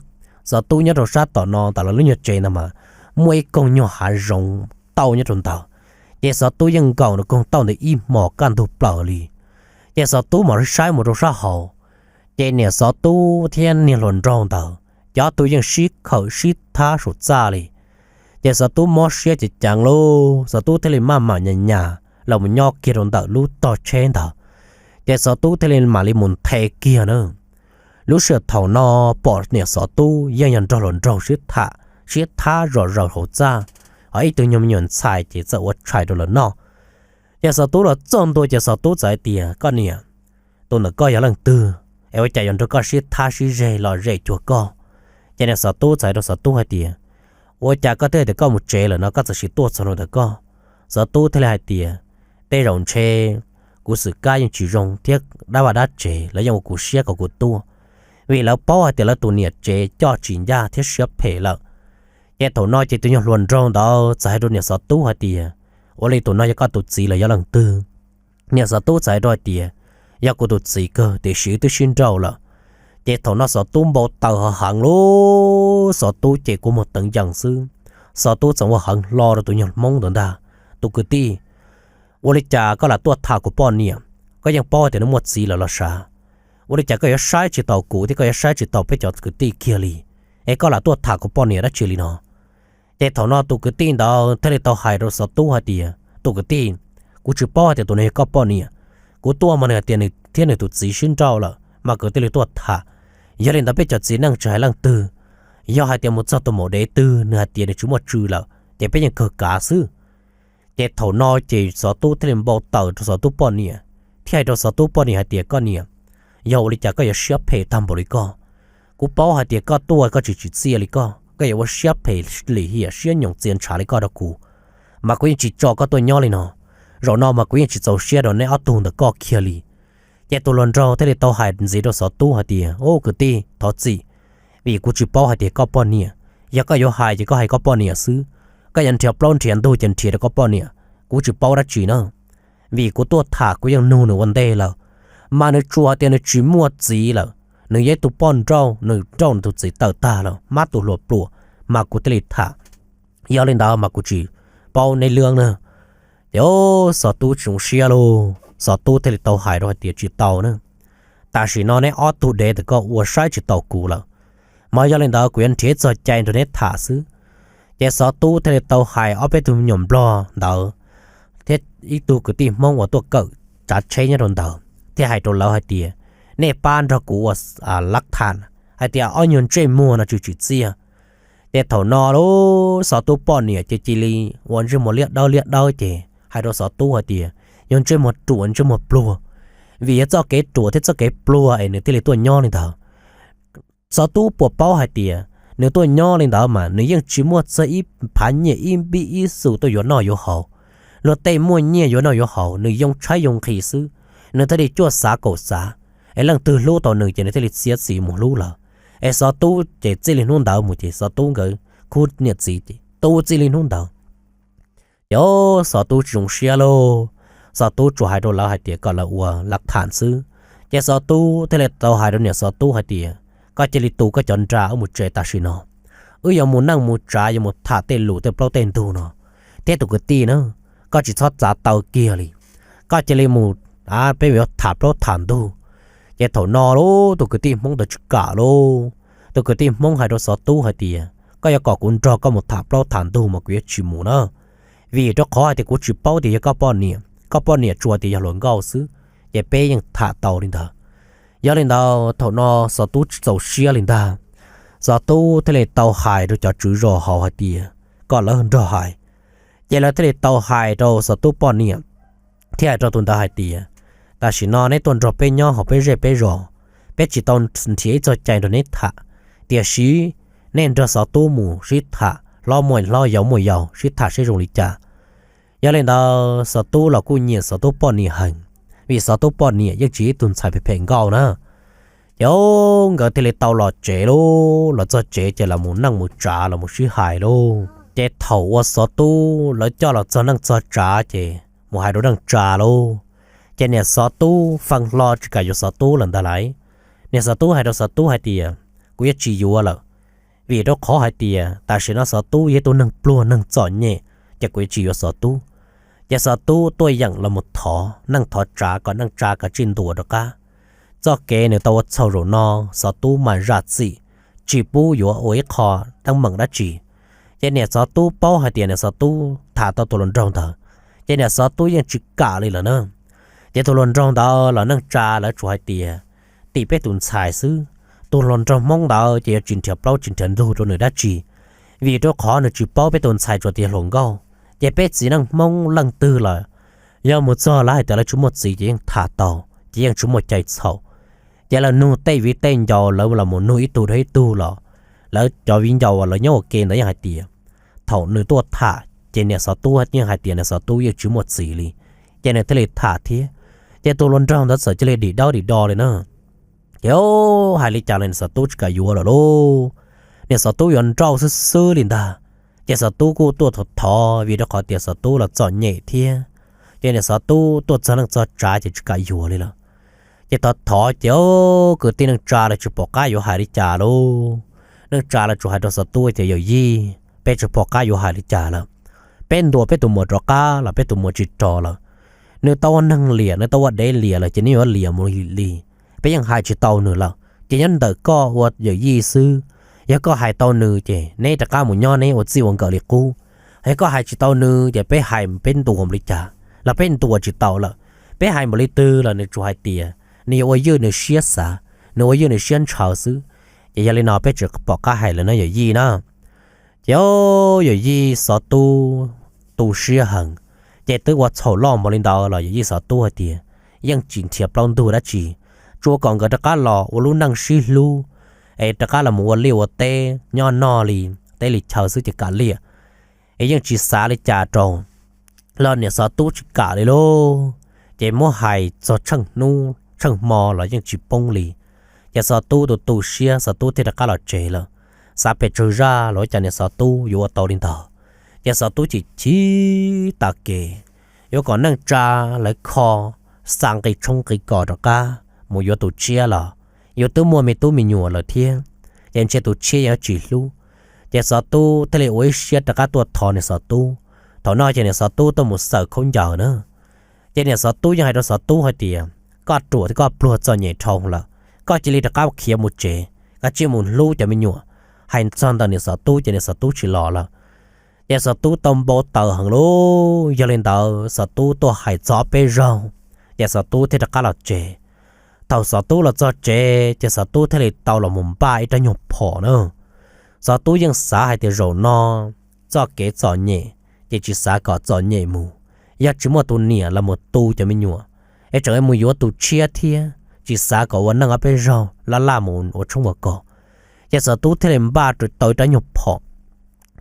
Xov Tub nyob rau sab tom no ntawm lawv lub nyuag tsev ntawd mas muaj ib koog nyuag hav zoov tauj nyob rau ntawd. Ces Xov Tub yeej nkaum rau koog tauj ntawd ib hmos kaj ntug plaws li. Ces Xov Tub mam li saib mus rau sab hauv, ces niam Xov Tub thiab niag hluas nraug ntawd ces ob tug yeej sib khawm sib thab saum txaj li. Ces Xov Tub mob siab ceev ceev lauj, Xov Tub thiaj li maj mam nyas nyas los mus nyob kiag rau ntawm lub tog tsheb ntawd. Ces Xov Tub thiaj li mam li mus nthe kiag na. Lub sij hawm thaum no pom niam Xov Tub yeej yog nrog hluas nraug sib tham sib thab zom zaws hauv txaj, ho ib tug nyuag me nyuam ntxhais ces txawm ua tshais rau lawv noj. Ces Xov Tub los txog ntua ces Xov Tub txawm hais tias, Koj niam, tus ntawm koj yog leej twg es ua cas yuav nrog koj sib thab sib zeg los zem cuag koj? Ces niam Xov Tub txawm hais rau Xov Tub hais tias, Ua cas koj twb hais tias koj mus tsev lawm no koj txawm sim tuaj txog rau ntawm koj? Xov Tub thiaj li hais tias, Tej zaum ntshe kuv xwm kab yeej tsis zoo thiab dab vaj dab tsev lawv yeej ua kuv siab kom kuv tuaj, vim lawv paub hais tias lawv tus niam tsev coj tsis ncaj thiab siab phem lawm. Ces thaum no ces tus nyuag hluas nraug ntawd txawm hais rau niam Xov Tub hais tias, Ua li tus no yog koj tus txiv los yog leej twg? Niam Xov Tub txawm hais rau hais tias, Yog kuv tus txiv kawg, tiam sis twb sib nrauj lawm. Ces thaum no Xov Tub npau taws ho heev lauj, Xov Tub ces kua muag teev yees xwb. Xov Tub txawm ua heev hlo rau tus nyuag Hmoob ntawd ntag, Tus kwv tij, ua li cas koj lam tuaj tham kuv poj niam? Koj yeej paub tias nws muaj txiv lawm los sav. Ua li cas koj yuav saib tsis taus kuv thiab koj yuav saib tsis taus peb cov kwv tij kiag li, es koj lam tuaj tham kuv poj niam dab tsi li no? Ces thaum no tus kwv tij ntawd thiaj li tau hais rau Xov Tub hais tias, Tus kwv tij, kuv tsis paub hais tias tus no yog koj poj niam. Kuv tuaj mas nws hais tias nws thiab nws tus txiv sib nrauj lawm mas kuv thiaj li tuaj tham. Yog li ntawd peb cov txiv neej tsis hais leej twg, yog hais tias mus txog tus maum dev twg nws hais tias nws tsis muaj tswv lawm ces peb yeej kawg kav xwb. Ces thaum no ces Xov Tub thiaj li npau taws rau Xov Tub poj niam, thiaj hais rau Xov Tub poj niam hais tias, Koj niam, yog ua li cas koj yuav siab phem tag npaum li koj? Kuv paub hais tias koj tuaj koj tsis tsim txiaj li koj, koj yuav ua siab phem lim hiam siab nyoos txias ntshav li koj rau kuv, mas kuv yeej tsis tso koj tuaj nyob li no. Zaum no mas kuv yeej tsis txaus siab rau neb ob tug ntawm koj kiag li. Ces tus hluas nraug thiaj li tau hais ntxiv rau Xov Tub hais tias, Ub kwv tij, thov txim, vim kuv tsis paub hais tias koj poj niam. Yog koj yuav hais ces koj hais koj poj niam xwb. Koj yuav nrhiav plaub nrhiav ntug ces nrhiav rau koj poj niam, kuv tsis paub dab tsi na. Vim kuv tuaj tham kuv yeej nug nws ua ntej lawm, mas nws tsuas hais tias nws tsis muaj txiv lawm, nws yog ib tug poj nrauj, nws nrauj nws tus txiv tawm tag lawm, hmab tus hluas pluas, mas kuv thiaj li tham. Yog li ntawd mas kuv tsis paub neb lwb na. Ces Xov Tub tsis zoo siab lauj, Xov Tub thiaj li tau hais rau hais tias, Tsis tau na, tam sim no neb ob tug dev ntawm koj ua saib tsis taus kuv lawm, mas yog li ntawd kuv yuav nrhiav ib txoj cai nrog neb tham xwb. Ces Xov Tub thiaj li tau hais ob peb tug me nyuam nplog ntawd thiab ib tug kwv tij Hmoob uas tuaj kawm tsav tsheb nyob rau ntawd thiaj hais rau lawv hais tias, Nej pab nrog kuv ua lab tham hais tias ob nyuag ntsej muag no tsis tsim txiaj. Ces thaum no lauj, Xov Tub poj niam ces cia li ua ntsej muag liab dawb liab dawb ces hais rau Xov Tub hais tias, Yog ntsej muag ruam ntsej muag pluag, vim yog txoj kev ruam thiab txoj kev pluag es nws thiaj li tuaj nyob li ntawd. Xov Tub puas paub hais tias nws tuaj nyob li ntawd mas nws yeej tsis muaj txog ib phav nyiaj ib npib ib xus tuaj yuav noj yuav haus. Luag tej muaj nyiaj yuav noj yuav haus nws yoo tshaib yoo nqhis xwb, nws thiaj li cuaj xav kaum xav, es leej twg hlub tau nws ces nws thiaj li txiav txim mus hlub lawm. Es Xov Tub ces txij li hnub ntawd mus ces Xov Tub nkawd khub niam txiv ces tu txij li hnub ntawd. Ces Xov Tub tsis zoo siab lauj, Xov Tub tsuas hais rau lawv hais tias kom lawv ua laj tham xwb. Ces Xov Tub thiaj li tau hais rau niam Xov Tub hais tias, koj cia li tu koj cov nra wb mus tsev tam sim no, wb yuav mus neej mus tsav yuav mus tham tej lus tej plaub tej ntug no, thiab tus kwv tij na, koj tsis txhob txav taw kiag li, koj cia li mus, peb yuav tham plaub tham ntug. Ces thaum no lauj tus kwv tij Hmoob ntawd tsis kam lauj, tus kwv tij Hmoob hais rau Xov Tub hais tias koj yuav kom kuv nrog koj mus tham plaub tham ntug mas kuv yuav tsis mus na, vim rau qhov hais tias kuv tsis paub tias yog koj poj niam, koj poj niam tsuas tias yog hluas nkauj xwb, ces peb yeej tham tau li ntawd. Yog li ntawd thaum no Xov Tub tsis txaus siab li ntag, Xov Tub thiaj li tau hais rau cov tswv zos hauv hais tias kom lawv nrog hais. Ces lawv thiaj li tau hais rau Xov Tub poj niam thiab hais rau tus ntawd hais tias, tam sim no neb tuaj nrog peb nyob hauv peb zej peb zos, peb tsis tau nrhiav ib txoj cai nrog neb tham, tiam sis neb nrog Xov Tub mus sib tham, hlob muaj hlob yau muaj yau sib tham seb zoo li cas. Yog li ntawd Xov Tub los kuj nyiam Xov Tub poj niam heev, vim Xov Tub poj niam yeej tsis ib tug ntxhais phem phem nkauj na. Ces nkawd thiaj li tau los tsev lauj, los txog tsev ces los mus neej mus tsav los mus sib hais lauj. Ces thaum uas Xov Tub lawv coj los txog neej txog tsav ces mus hais rau neej tsa lauj. Ces niam Xov Tub fee hlo tsis kam yuav Xov Tub lawm ntag lauj. Niam Xov Tub hais rau Xov Tub hais tias, kuv yuav tsis yuav lawm, vim rau qhov hais tias tam sim no Xov Tub yog ib tug neeg pluag neeg txom nyem, ces kuv yuav tsis yuav Xov Tub. Ces Xov Tub tuaj yeem los mus thov neej thov tsav kom neej tsa kom tsij ntuas rov qab. Txoj kev nws tau ua txhaum zaum no, Xov Tub mas zam txim, tsis pub yuav ua ib qho teeb meem dab tsi. Ces niam Xov Tub paub hais tias niam Xov Tub tham tau tus hluas nraug ntawd, ces niam Xov Tub yeej tsis kam li lawm na. Ces tus hluas nraug ntawd los neej tsa lawv tsuas hais tias, tim peb tus ntxhais xwb, tus hluas nraug Hmoob ntawd ces yuav tsis nrhiav plaub tsis nrhiav ntug rau nws dab tsi, vim rau qhov nws tsis paub peb tus ntxhais tsuas tias hluas nkauj. Ces peb txiv neej Hmoob leej twg lawm, yog mus txog lawv hais tias lawv tsis muaj txiv ces yeej tham tau, ces yeej tsis muaj cai txhaum. Ces lawv nug tej viv tej ncaus, lawv los mus nug ib tug rau ib tug los, lawv cov viv ncaus uas lawv nyob ua ke ntawd yeej hais tias, thaum nws tuaj tham ces niam Xov Tub yeej hais tias niam Xov Tub yeej tsis muaj txiv li, ces nws thiaj li tham thiab. Ces tus hluas nraug ntawd txawm cia li dim daub dim do li na. Ces hais li cas los niam Xov Tub tsis kam yuav lawm lauj, niam Xov Tub yuav nrauj xwb xwb li ntag. Ces Xov Tub kuj tuaj thov thov vim rau qhov tias Xov Tub los txom nyem thiab, ces niam Xov Tub tuaj txog neej txog tsav ces tsis kam yuav li lawm. Ces thov thov ces kwv tij neej tsa lawv tsis pom qab yuav hais li cas lauj. Neej tsa lawv tsuas hais rau Xov Tub tias yawm yij, peb tsis pom qab yuav hais li cas lawm, peb ntuas peb tus muam rov qab los peb tus muam tsis rov lawm. Nws tau ua neeg liam, nws tau ua dev liam lawm ces neb yuav liam mus li li, peb yeej hais tsis tau nws lawm ces nyob ntawm koj ua yawm yij xwb. Yog koj hais tau nws ces neb rov qab mus nyob neb ua txij ua nkawm li qub. Yog koj hais tsis tau nws ces peb hais peb ntuas npaum li cas los peb ntuas tsis tau lawm. Peb hais npaum li twg los nws tsuas hais tias nws yuav ua ywj nws siab xav, nws ua ywj nws siab ntshaw xwb. Ces yog li no peb tsis pom qab hais lawm no yawm yij na. Ces yawm yij Xov Tub tu siab heev, ces twb ua txhaum loj npaum li ntawd los yawm yij Xov Tub hais tias yeej tsis nrhiav plaub ntug dab tsi, tsuas kom nkawd rov qab los ua lub neej sib hlub, es rov qab los mus ua liaj ua teb nyob noj li teb li chaw xwb ces kam liam, es yeej tsis xav li cas rau los niam Xov Tub tsis kam li lauj. Ces muab hais txog tsheej hnub tsheej hmo los yeej tsis poob li. Ces Xov Tub tu tu siab, Xov Tub thiaj rov qab los tsev lawm. Xav pes tsawg zaj los ua cas niam Xov Tub yuav ua tau li ntawd. Ces Xov Tub chim chim tas kev, yuav kom neej tsa lawv kho xa nqi tshoob nqi kos rov qab mus yuav tus tshiab los yus twb muaj me tub me nyuam lawm thiab, ces ntshe tus tshiab yuav tsis hlub. Ces Xov Tub thiaj li ua ib siab rov qab tuaj thov niam Xov Tub. Thaum no ces niam Xov Tub tuaj mus xaws khaub ncaws na. Ces niam Xov Tub yeej hais rau Xov Tub hais tias, koj ruam thiab koj pluag txom nyem dhau lawm, koj cia li rov qab khiav mus tsev, koj cia li mus hlub cov me nyuam. Hais txog ntawm niam Xov Tub ces niam Xov Tub tsis los lawm. Ces Xov Tub tau npau taws heev lauj. Yog li ntawd Xov Tub tuaj hais txog ob peb zaug, ces Xov Tub thiaj rov qab los tsev. Thaum Xov Tub los txog tsev ces Xov Tub thiaj li tau los mus npaj ib rab nyuag phom na. Xov Tub yeej xav hais tias zaum no txoj kev txom nyem ces tsis xav kom txom nyem mus, yog tsis muaj tus niam los mus tu cov me nyuam, es tseem mus yuav tus tshiab thiab tsis xav kom ua neej ob peb zaug laj laj mus ua tshoob ua kos. Ces Xov Tub thiaj li npaj tau ib rab nyuag phom,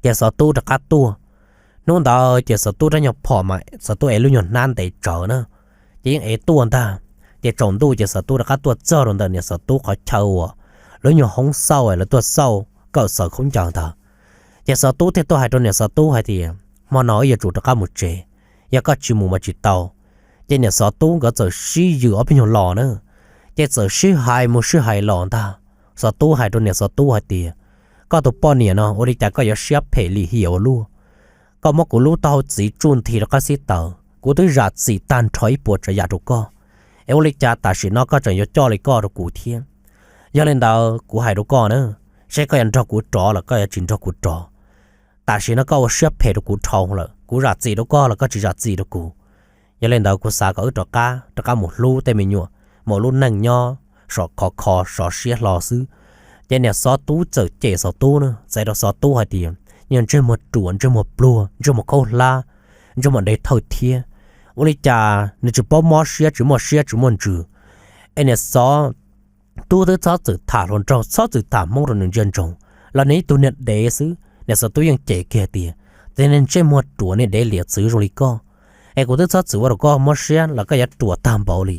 ces Xov Tub rov qab tuaj. Hnub ntawd ces Xov Tub rab nyuag phom mas Xov Tub ev lub nyuag hnab ntev tsawv na, ces yeej ev tuaj ntag. Ces tsaus ntuj ces Xov Tub rov qab tuaj txog rau ntawm niam Xov Tub qhov chaw uas lub nyuag hoob xauj lawv tuaj xauj kawm xaws khaub ncaws ntawd. Ces Xov Tub thiaj tuaj hais rau niam Xov Tub hais tias, hmo no wb yuav tsum rov qab mus tsev, yog koj tsis mus mas tsis tau. Ces niam Xov Tub nkawd txawm sib yws ob peb nyuag los na, ces txawm sib hais mus sib hais los ntag. Xov Tub hais rau niam Xov Tub hais tias, koj tus poj niam no ua li cas koj yuav siab phem lim hiam ua luaj? Koj muab kuv lub taub hau txiv tsuj nthi rau qab xib taws, kuv twb zam txim tag nrho ib puas tsav yam rau koj, es ua li cas tam sim no koj tseem yuav coj li koj rau kuv thiab? Yog li ntawd kuv hais rau koj na, seb koj yuav nrog kuv rov los koj yuav tsis nrog kuv rov. Tam sim no koj ua siab phem rau kuv dhau lawm, kuv zam txim rau koj los koj tsis zam txim rau kuv. Yog li ntawd kuv xav kom wb rov qab, rov qab mus hlub tej me nyuam, mus lub neej nyob sov khov kho sov siab hlo xwb. Ces niam Xov Tub txawm cem Xov Tub na, txais rau Xov Tub hais tias, yog ntsej muag ruam, ntsej muag pluag, ntsej muag khaub hlab, ntsej muag dev thawj thiab, ua li cas nws tsis paub mob siab, tsis muaj siab tsis muaj ntsws. Es niam Xov Tub twb txhob txwm tham hluas nraug, txhob txwm tham Hmoob rau nws ntsia ntsoov, los nws ib tug niag dev xwb. Niam Xov Tub yeej cem kiag tias, tus niag ntsej muag ruam niag dev liam txwv zoo li koj, es kuv twb txhob txwm ua rau koj mob siab los koj yuav ruam tag npaum li,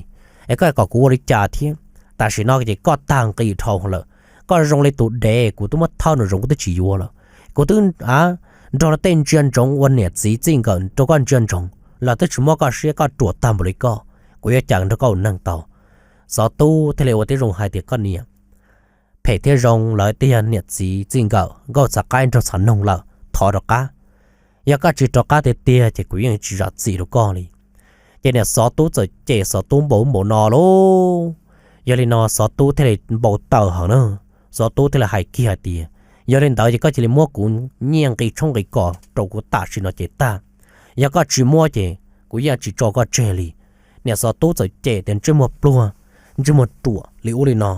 es koj kom kuv ua li cas thiab? Tam sim no ces koj tag nqi dhau lawm, koj zoo li tus dev, kuv twb muab thawb nraum zoov kuv twb tsis yuav lawm. Kuv twb nrog luag tej ntsia ntsoov ua niam txiv txij nkawm rau koj ntsia ntsoov los twb tsis mob koj siab, koj ruam tag npaum li koj, kuv yuav cas nrog koj ua neeg tau? Xov Tub thiaj li ua tib zoo hais tias, koj niam, phem thiab zoo lawv tiag, niam txiv txij nkawm nkauj txhav qaib nraug txhav noog lawm, thov rov qab. Yog koj tsis rov qab tiag tiag ces kuv yeej tsis zam txim rau koj li. Ces niam Xov Tub txawm cem Xov Tub npaum npaum no lauj. Yog li no Xov Tub thiaj li npau taws heev na. Xov Tub thiaj li hais kiag hais tias, yog li ntawd ces koj cia li muab kuv nyiaj nqi tshoob nqi kos rau kuv tam sim no ces tag. Yog koj tsis muab ces kuv yeej tsis tso koj tseg li. Niam Xov Tub txawm cem tias ntsej muag pluag, ntsej muag ruam li ub li no.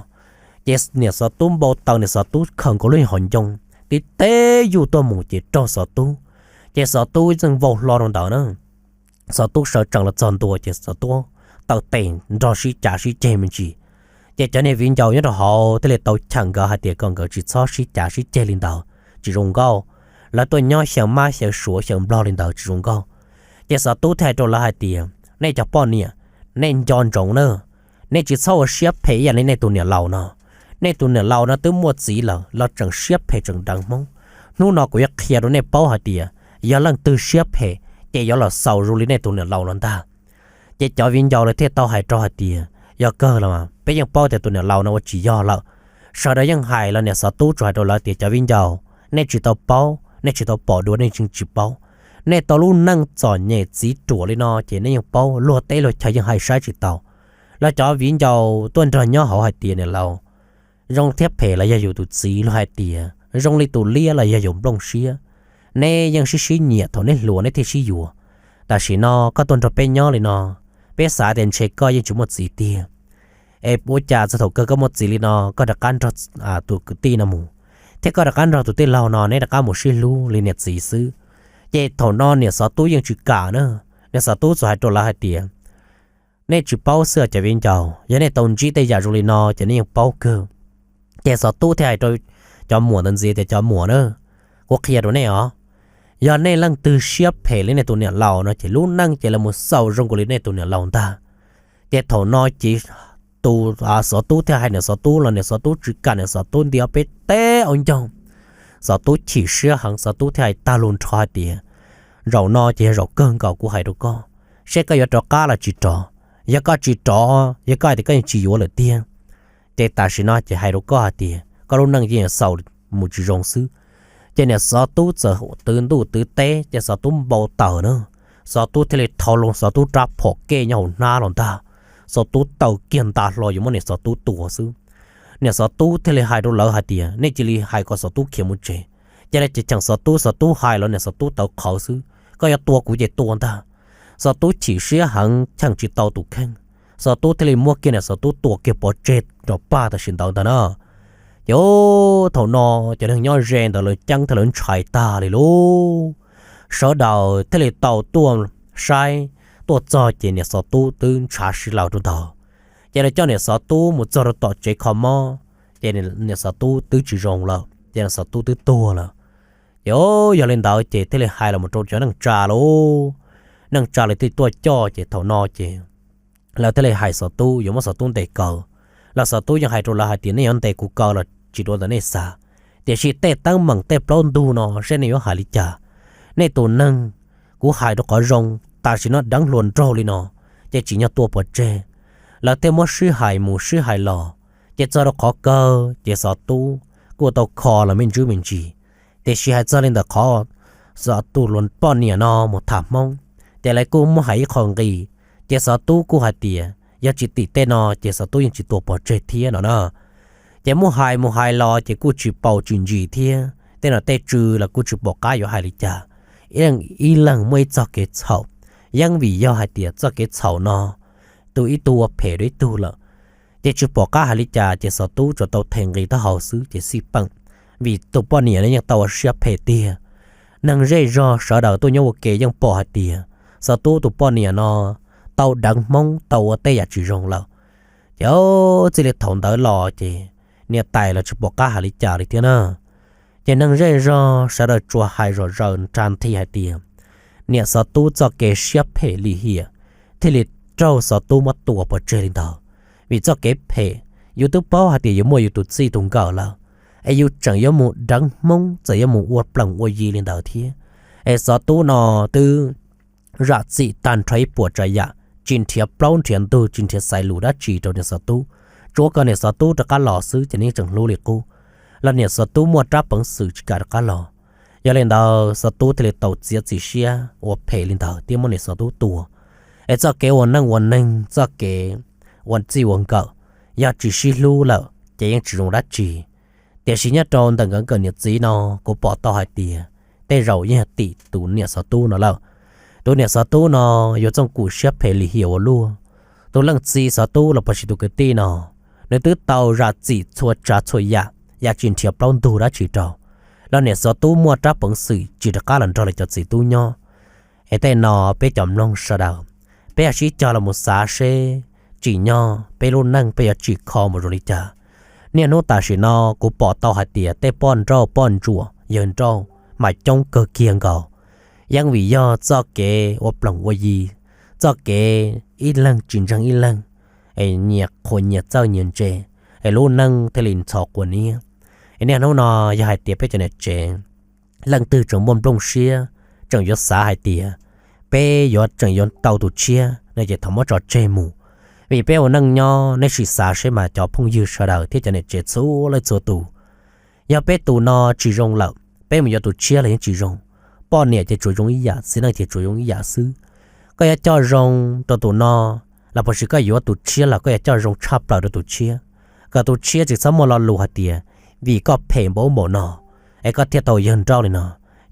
Ces niam Xov Tub npau taws, niam Xov Tub khaws nkaus lub hom ncoo tib teb yuj tuaj mus ces raug Xov Tub. Ces Xov Tub yeej vau hlo rau ntawd na. Xov Tub sawv tsees los txog ntua ces Xov Tub taw tes nrog sib cav sib ceg me ntsis. Ces cov niag viv ncaus nyob rau hauv thiaj li tau cheem nkawd hais tias kom nkawd tsis txhob sib cav sib ceg li ntawd, tsis zoo nkauj. Lawv tuaj nyob xyaw mab xyaw suav xyaw nplog li ntawd tsis zoo nkauj. Ces Xov Tub thiaj hais rau lawv hais tias, nej cov poj niam, nej nco ntsoov na, nej tsis txhob ua siab phem ib yam li nej tus niam laus no. Nej tus niam laus no twb muaj txiv lawm los tseem siab phem tseem deev Hmoob. Hnub no kuv yuav qhia rau nej paub hais tias yog leej twg siab phem ces yuav los xaus zoo li nej tus niam laus no ntag. Ces cov viv ncaus lawv thiaj tau hais rau hais tias, yog kawg los peb yeej paub tias tus niam laus no ua tsis yog lawm. Sawv daws yeej hais los niam Xov Tub tsuas hais rau lawv tias, cov viv ncaus, nej tsis tau paub, nej tsis tau pom dua nej yeej tsis paub. Nej tau lub neej txom nyem txiv ruam li no ces nej yeej paub, luag teb luag chaw yeej hais saib tsis taus. Los cov viv ncaus tuaj nrog nyob hauv hais tias, niam laus, zoo thiab phem los yog yus tus txiv, luag hais tias zoo li tus liab los yog yus nplooj siab. Neb yeej sib sib nyiam, thaum neb hluas neb thiaj sib yuav. Tam sim no koj tuaj nrog peb nyob li no, peb xav tias ntshe koj yeej tsis muaj txiv tiag. Es ua cas txog thaum kawg koj muaj txiv li no koj rov qab nrog tus kwv tij no mus, thiab koj rov qab nrog tus tij laug no neb rov qab mus sib hlub li niam txiv xwb? Ces thaum no niam Xov Tub yeej tsis kam na. Niam Xov Tub txawm hais rau lawv hais tias, nej tsis paub xwb cov viv ncaus, yog nej tau ntsib tej yam zoo li no ces nej yeej paub kawg. Ces Xov Tub thiaj hais rau cov muam ntawd ntxiv tias, cov muam na, kuv qhia rau nej os, yog nej leej twg siab phem li nej tus niam laus no ces lub neej ces los mus xaus zoo nkaus li nej tus niam laus ntag. Ces thaum no ces tus Xov Tub thiaj hais niam Xov Tub los niam Xov Tub tsis kam, niam Xov Tub nti ob peb teg ua ncauj. Xov Tub chim siab heev, Xov Tub thiaj hais tag lus nrho hais tias, zaum no ces yog zaum kawg nkaus kuv hais rau koj, seb koj yuav rov qab los tsis rov. Yog koj tsis rov, yog koj hais tias koj yeej tsis yuav lawm tiag, ces tam sim no ces hais rau koj hais tias koj lub neej yeej xaus mus tsis zoo xwb. Ces niam Xov Tub txawm twv ntuj twv teb, ces Xov Tub npau taws na. Xov Tub thiaj li thau loo Xov Tub rab phom kej nyob hauv hnab los ntag. Xov Tub taw kiag nta hlo yuav muab niam Xov Tub tua xwb. Niam Xov Tub thiaj li hais rau lawv hais tias, nej cia li hais kom Xov Tub khiav mus tsev. Ces lawv cheem Xov Tub, Xov Tub hais los niam Xov Tub tawv qhawv xwb, koj yuav tua kuv ces tua ntag. Xov Tub chim siab heev cheem tsis tau tus kheej. Xov Tub thiaj li muab kiag niam Xov Tub tua kiag pov tseg rau pag tam sim ntawd ntag na. Ces thaum no cov neeg nyob ze ntawd lawv ceeb thiab lawv ntshai tag li lauj. Sawv daws thiaj li tau tuaj saib, tuaj txog ces niam Xov Tub twb ntshav si laws rau ntawd. Ces lawv coj niam Xov Tub mus txog rau tom tsev kho mob, Ces niam xov tub twb tsis zoo lawm ces niam xov tub twb tuag lawm. Ces yog li ntawd ces thiaj li hais los mus rau cov neej tsa lauj, neej tsa li thiaj tuaj coj ces thaum no ces lawv thiaj li hais xov tub yuav muab xov tub ntes kaw. Los xov tub yeej hais rau lawv hais tias nej yuav ntes kuv kaw los tsis dua ntawm nej xav, tiam sis tej teeb meem tej plaub ntug no seb nej yuav hais li cas. Nej tus neeg, kuv hais rau qhov zoo, tam sim no deev hluas nraug li no ces tsim nyog tua pov tseg. Lawv thiaj muab sib hais mus sib hais los, ces txog rau qhov kawg ces xov tub kuj tau kho los me ntsis me ntsis. Tiam sis hais txog li ntawm qhov xov tus poj niam no mus tham hmoob, ces lawv kuj muab hais ib qho nqi, ces xov tub kuj hais tias yog tsis tim tej no ces xov tub yeej tsis tua pov tseg thiab no na. Ces muab hais mus hais los ces kuj tsis paus tsis ntsis thiab, tej nom tej tswv los kuj tsis pom qab yuav hais li cas. Ib leeg muaj ib txoj kev txhaum, yeej vim yog hais tias txoj kev txhaum no tus ib tug ua phem rau ib tug lawm, ces tsis pom qab hais li cas ces xov tub tsuas tau them nqi taub hau xwb ces xij peem, vim tus poj niam no yeej tau ua siab phem tiag. Neeg zej zog sawv daws tuaj nyob ua ke yeej pom hais tias xov tub tus poj niam no tau deev hmoob tau ua tej yam tsis zoo lawm. Ces txij li thaum ntawd los ces niam tais los tsis pom qab hais li cas li thiab na. Ces neeg zej zog sawv daws tsuas hais zom zaws nra nthi hais tias niam xov tub txoj kev siab phem lim hiam thiaj li raug xov tub muab tua pov tseg li ntawd. Vim txoj kev phem, yus twb paub hais tias yus muaj yus tus txij tus nkawm lawm, es yus tseem yuav mus deev hmoob txawm yuav mus ua plees ua yi li ntawd thiab. Es xov tub no twb zam txim tag nrho ib puas tsav yam, tsis nrhiav plaub nrhiav ntug tsis nrhiav xaiv lus dab tsi rau niam xov tub, tsuav kom niam xov tub rov qab los xwb ces nws tseem hlub li qub. Los niam xov tub muaj rab peev xwm tsis kam rov qab los. Yog li ntawd xov tub thiaj li tau txiav txim siab ua phem li ntawd thiab muab niam xov tub tua. Es txoj kev ua neej ua neeg, txoj kev ua txij ua nkawm, yog tsis sib hlub lawm ces yeej tsis zoo dab tsi. Tiam sis nyob rau ntawm nkawd nkawm niam txiv no, kuv pom tau hais tias tej zaum yeej yog tim tus niam xov tub no lawm. Tus niam xov tub no yuav txooj kum siab phem lim hiam ua luaj. Tus leej txiv xov tub los puas tsis tus kwv tij no, nws twb tau zam txim txhua tsav txhua yam, yam tsis nrhiav plaub ntug dab tsi rau. Los niam xov tub muaj rab peev xwm tsis rov qab los nrog li cov txiv tub nyob. Es tej no peb cov mloog sawv daws, peb yog sib cog los mus xav seb tsim nyog peb lub neej peb yuav tsim kho mus zoo li cas. Niaj hnub tam sim no kuv pom tau hais tias tej poj nrauj poj ntsuam yawg nrauj mas coob kawg kiag nkaus. Yeej vim yog txoj kev ua plees ua yi, txoj kev ib leeg tsis ntseeg ib leeg, es nyias qhuas nyias txawj nyias ntse, es lub neej thiaj li ntxhov quas niab. Es niaj hnub no yog hais tias peb cov niam tsev leej twg tseem muaj nplooj siab, tseem yuav xav hais tias peb yuav tseem yuav tau tus tshiab no ces thov muab tso tseg mus. Vim peb ua neej nyob, nej sim xav seb mas cov phooj ywg sawv daws thiab cov niam tsev txhua leej txhua tus, yog peb tus no tsis zoo lawm peb mus yuav tus tshiab los yeej tsis zoo. Poj niam ces tsuas zoo ib yam, txiv neej ces tsuas zoo ib yam xwb. Koj yuav coj zoo rau tus no los puas sis koj yuav tus tshiab los koj yuav coj zoo tshaj plaws rau tus tshiab, kom tus tshiab tsis txhob muaj lo lus hais tias vim koj phem npaum ub npaum no es koj thiaj tau yawg nrauj li no.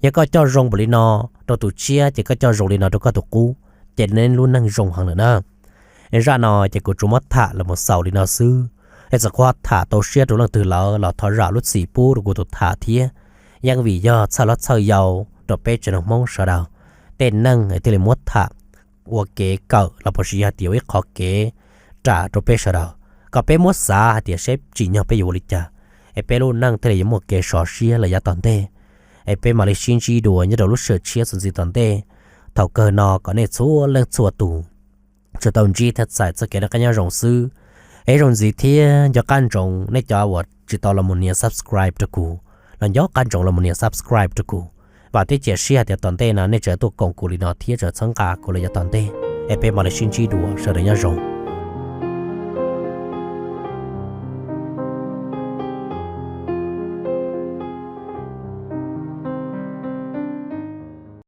Yog koj coj zoo npaum li no rau tus tshiab ces koj coj zoo li no rau koj tus qub, ces neb lub neej zoo heev lawm na. Zaj no ces kuv tsuas muab tham los mus xaus li no xwb. Es txawm kuv ho tham tau siab rau leej twg lawm los thov zam lub txim pub rau kuv tus tham thiab. Yeej vim yog txhawj hlob txhawj yau rau peb tsev neeg Hmoob sawv daws tej neej es thiaj li muab tham ua kev kawm los puas sis yog tias ua ib qho kev ram rau peb sawv daws, kom peb muab xav hais tias seb tsim nyog peb yuav ua li cas, es peb lub neej thiaj li yuav muaj kev sov siab lawm yav tom ntej. Es peb mam li sib ntsib dua nyob rau lub sij hawm tshiab txuas ntxiv tom ntej. Thaum kawg no kom nej txhua leej txhua tus tsuas tau ntsib thiab txais txoj kev noj qab nyob zoo xwb. Es zoo ntxiv thiab nco qab ntsoov nej cov uas tsis tau los mus nias subscribe rau kuv, los nco qab ntsoov los mus nias subscribe rau kuv. Vam thiab cia siab hais tias tom ntej no nej tseem tuaj koom kuv li no thiab tseem txhawb nqa kuv lawm yav tom ntej. Es peb mam li sib ntsib dua, sawv daws nyob zoo.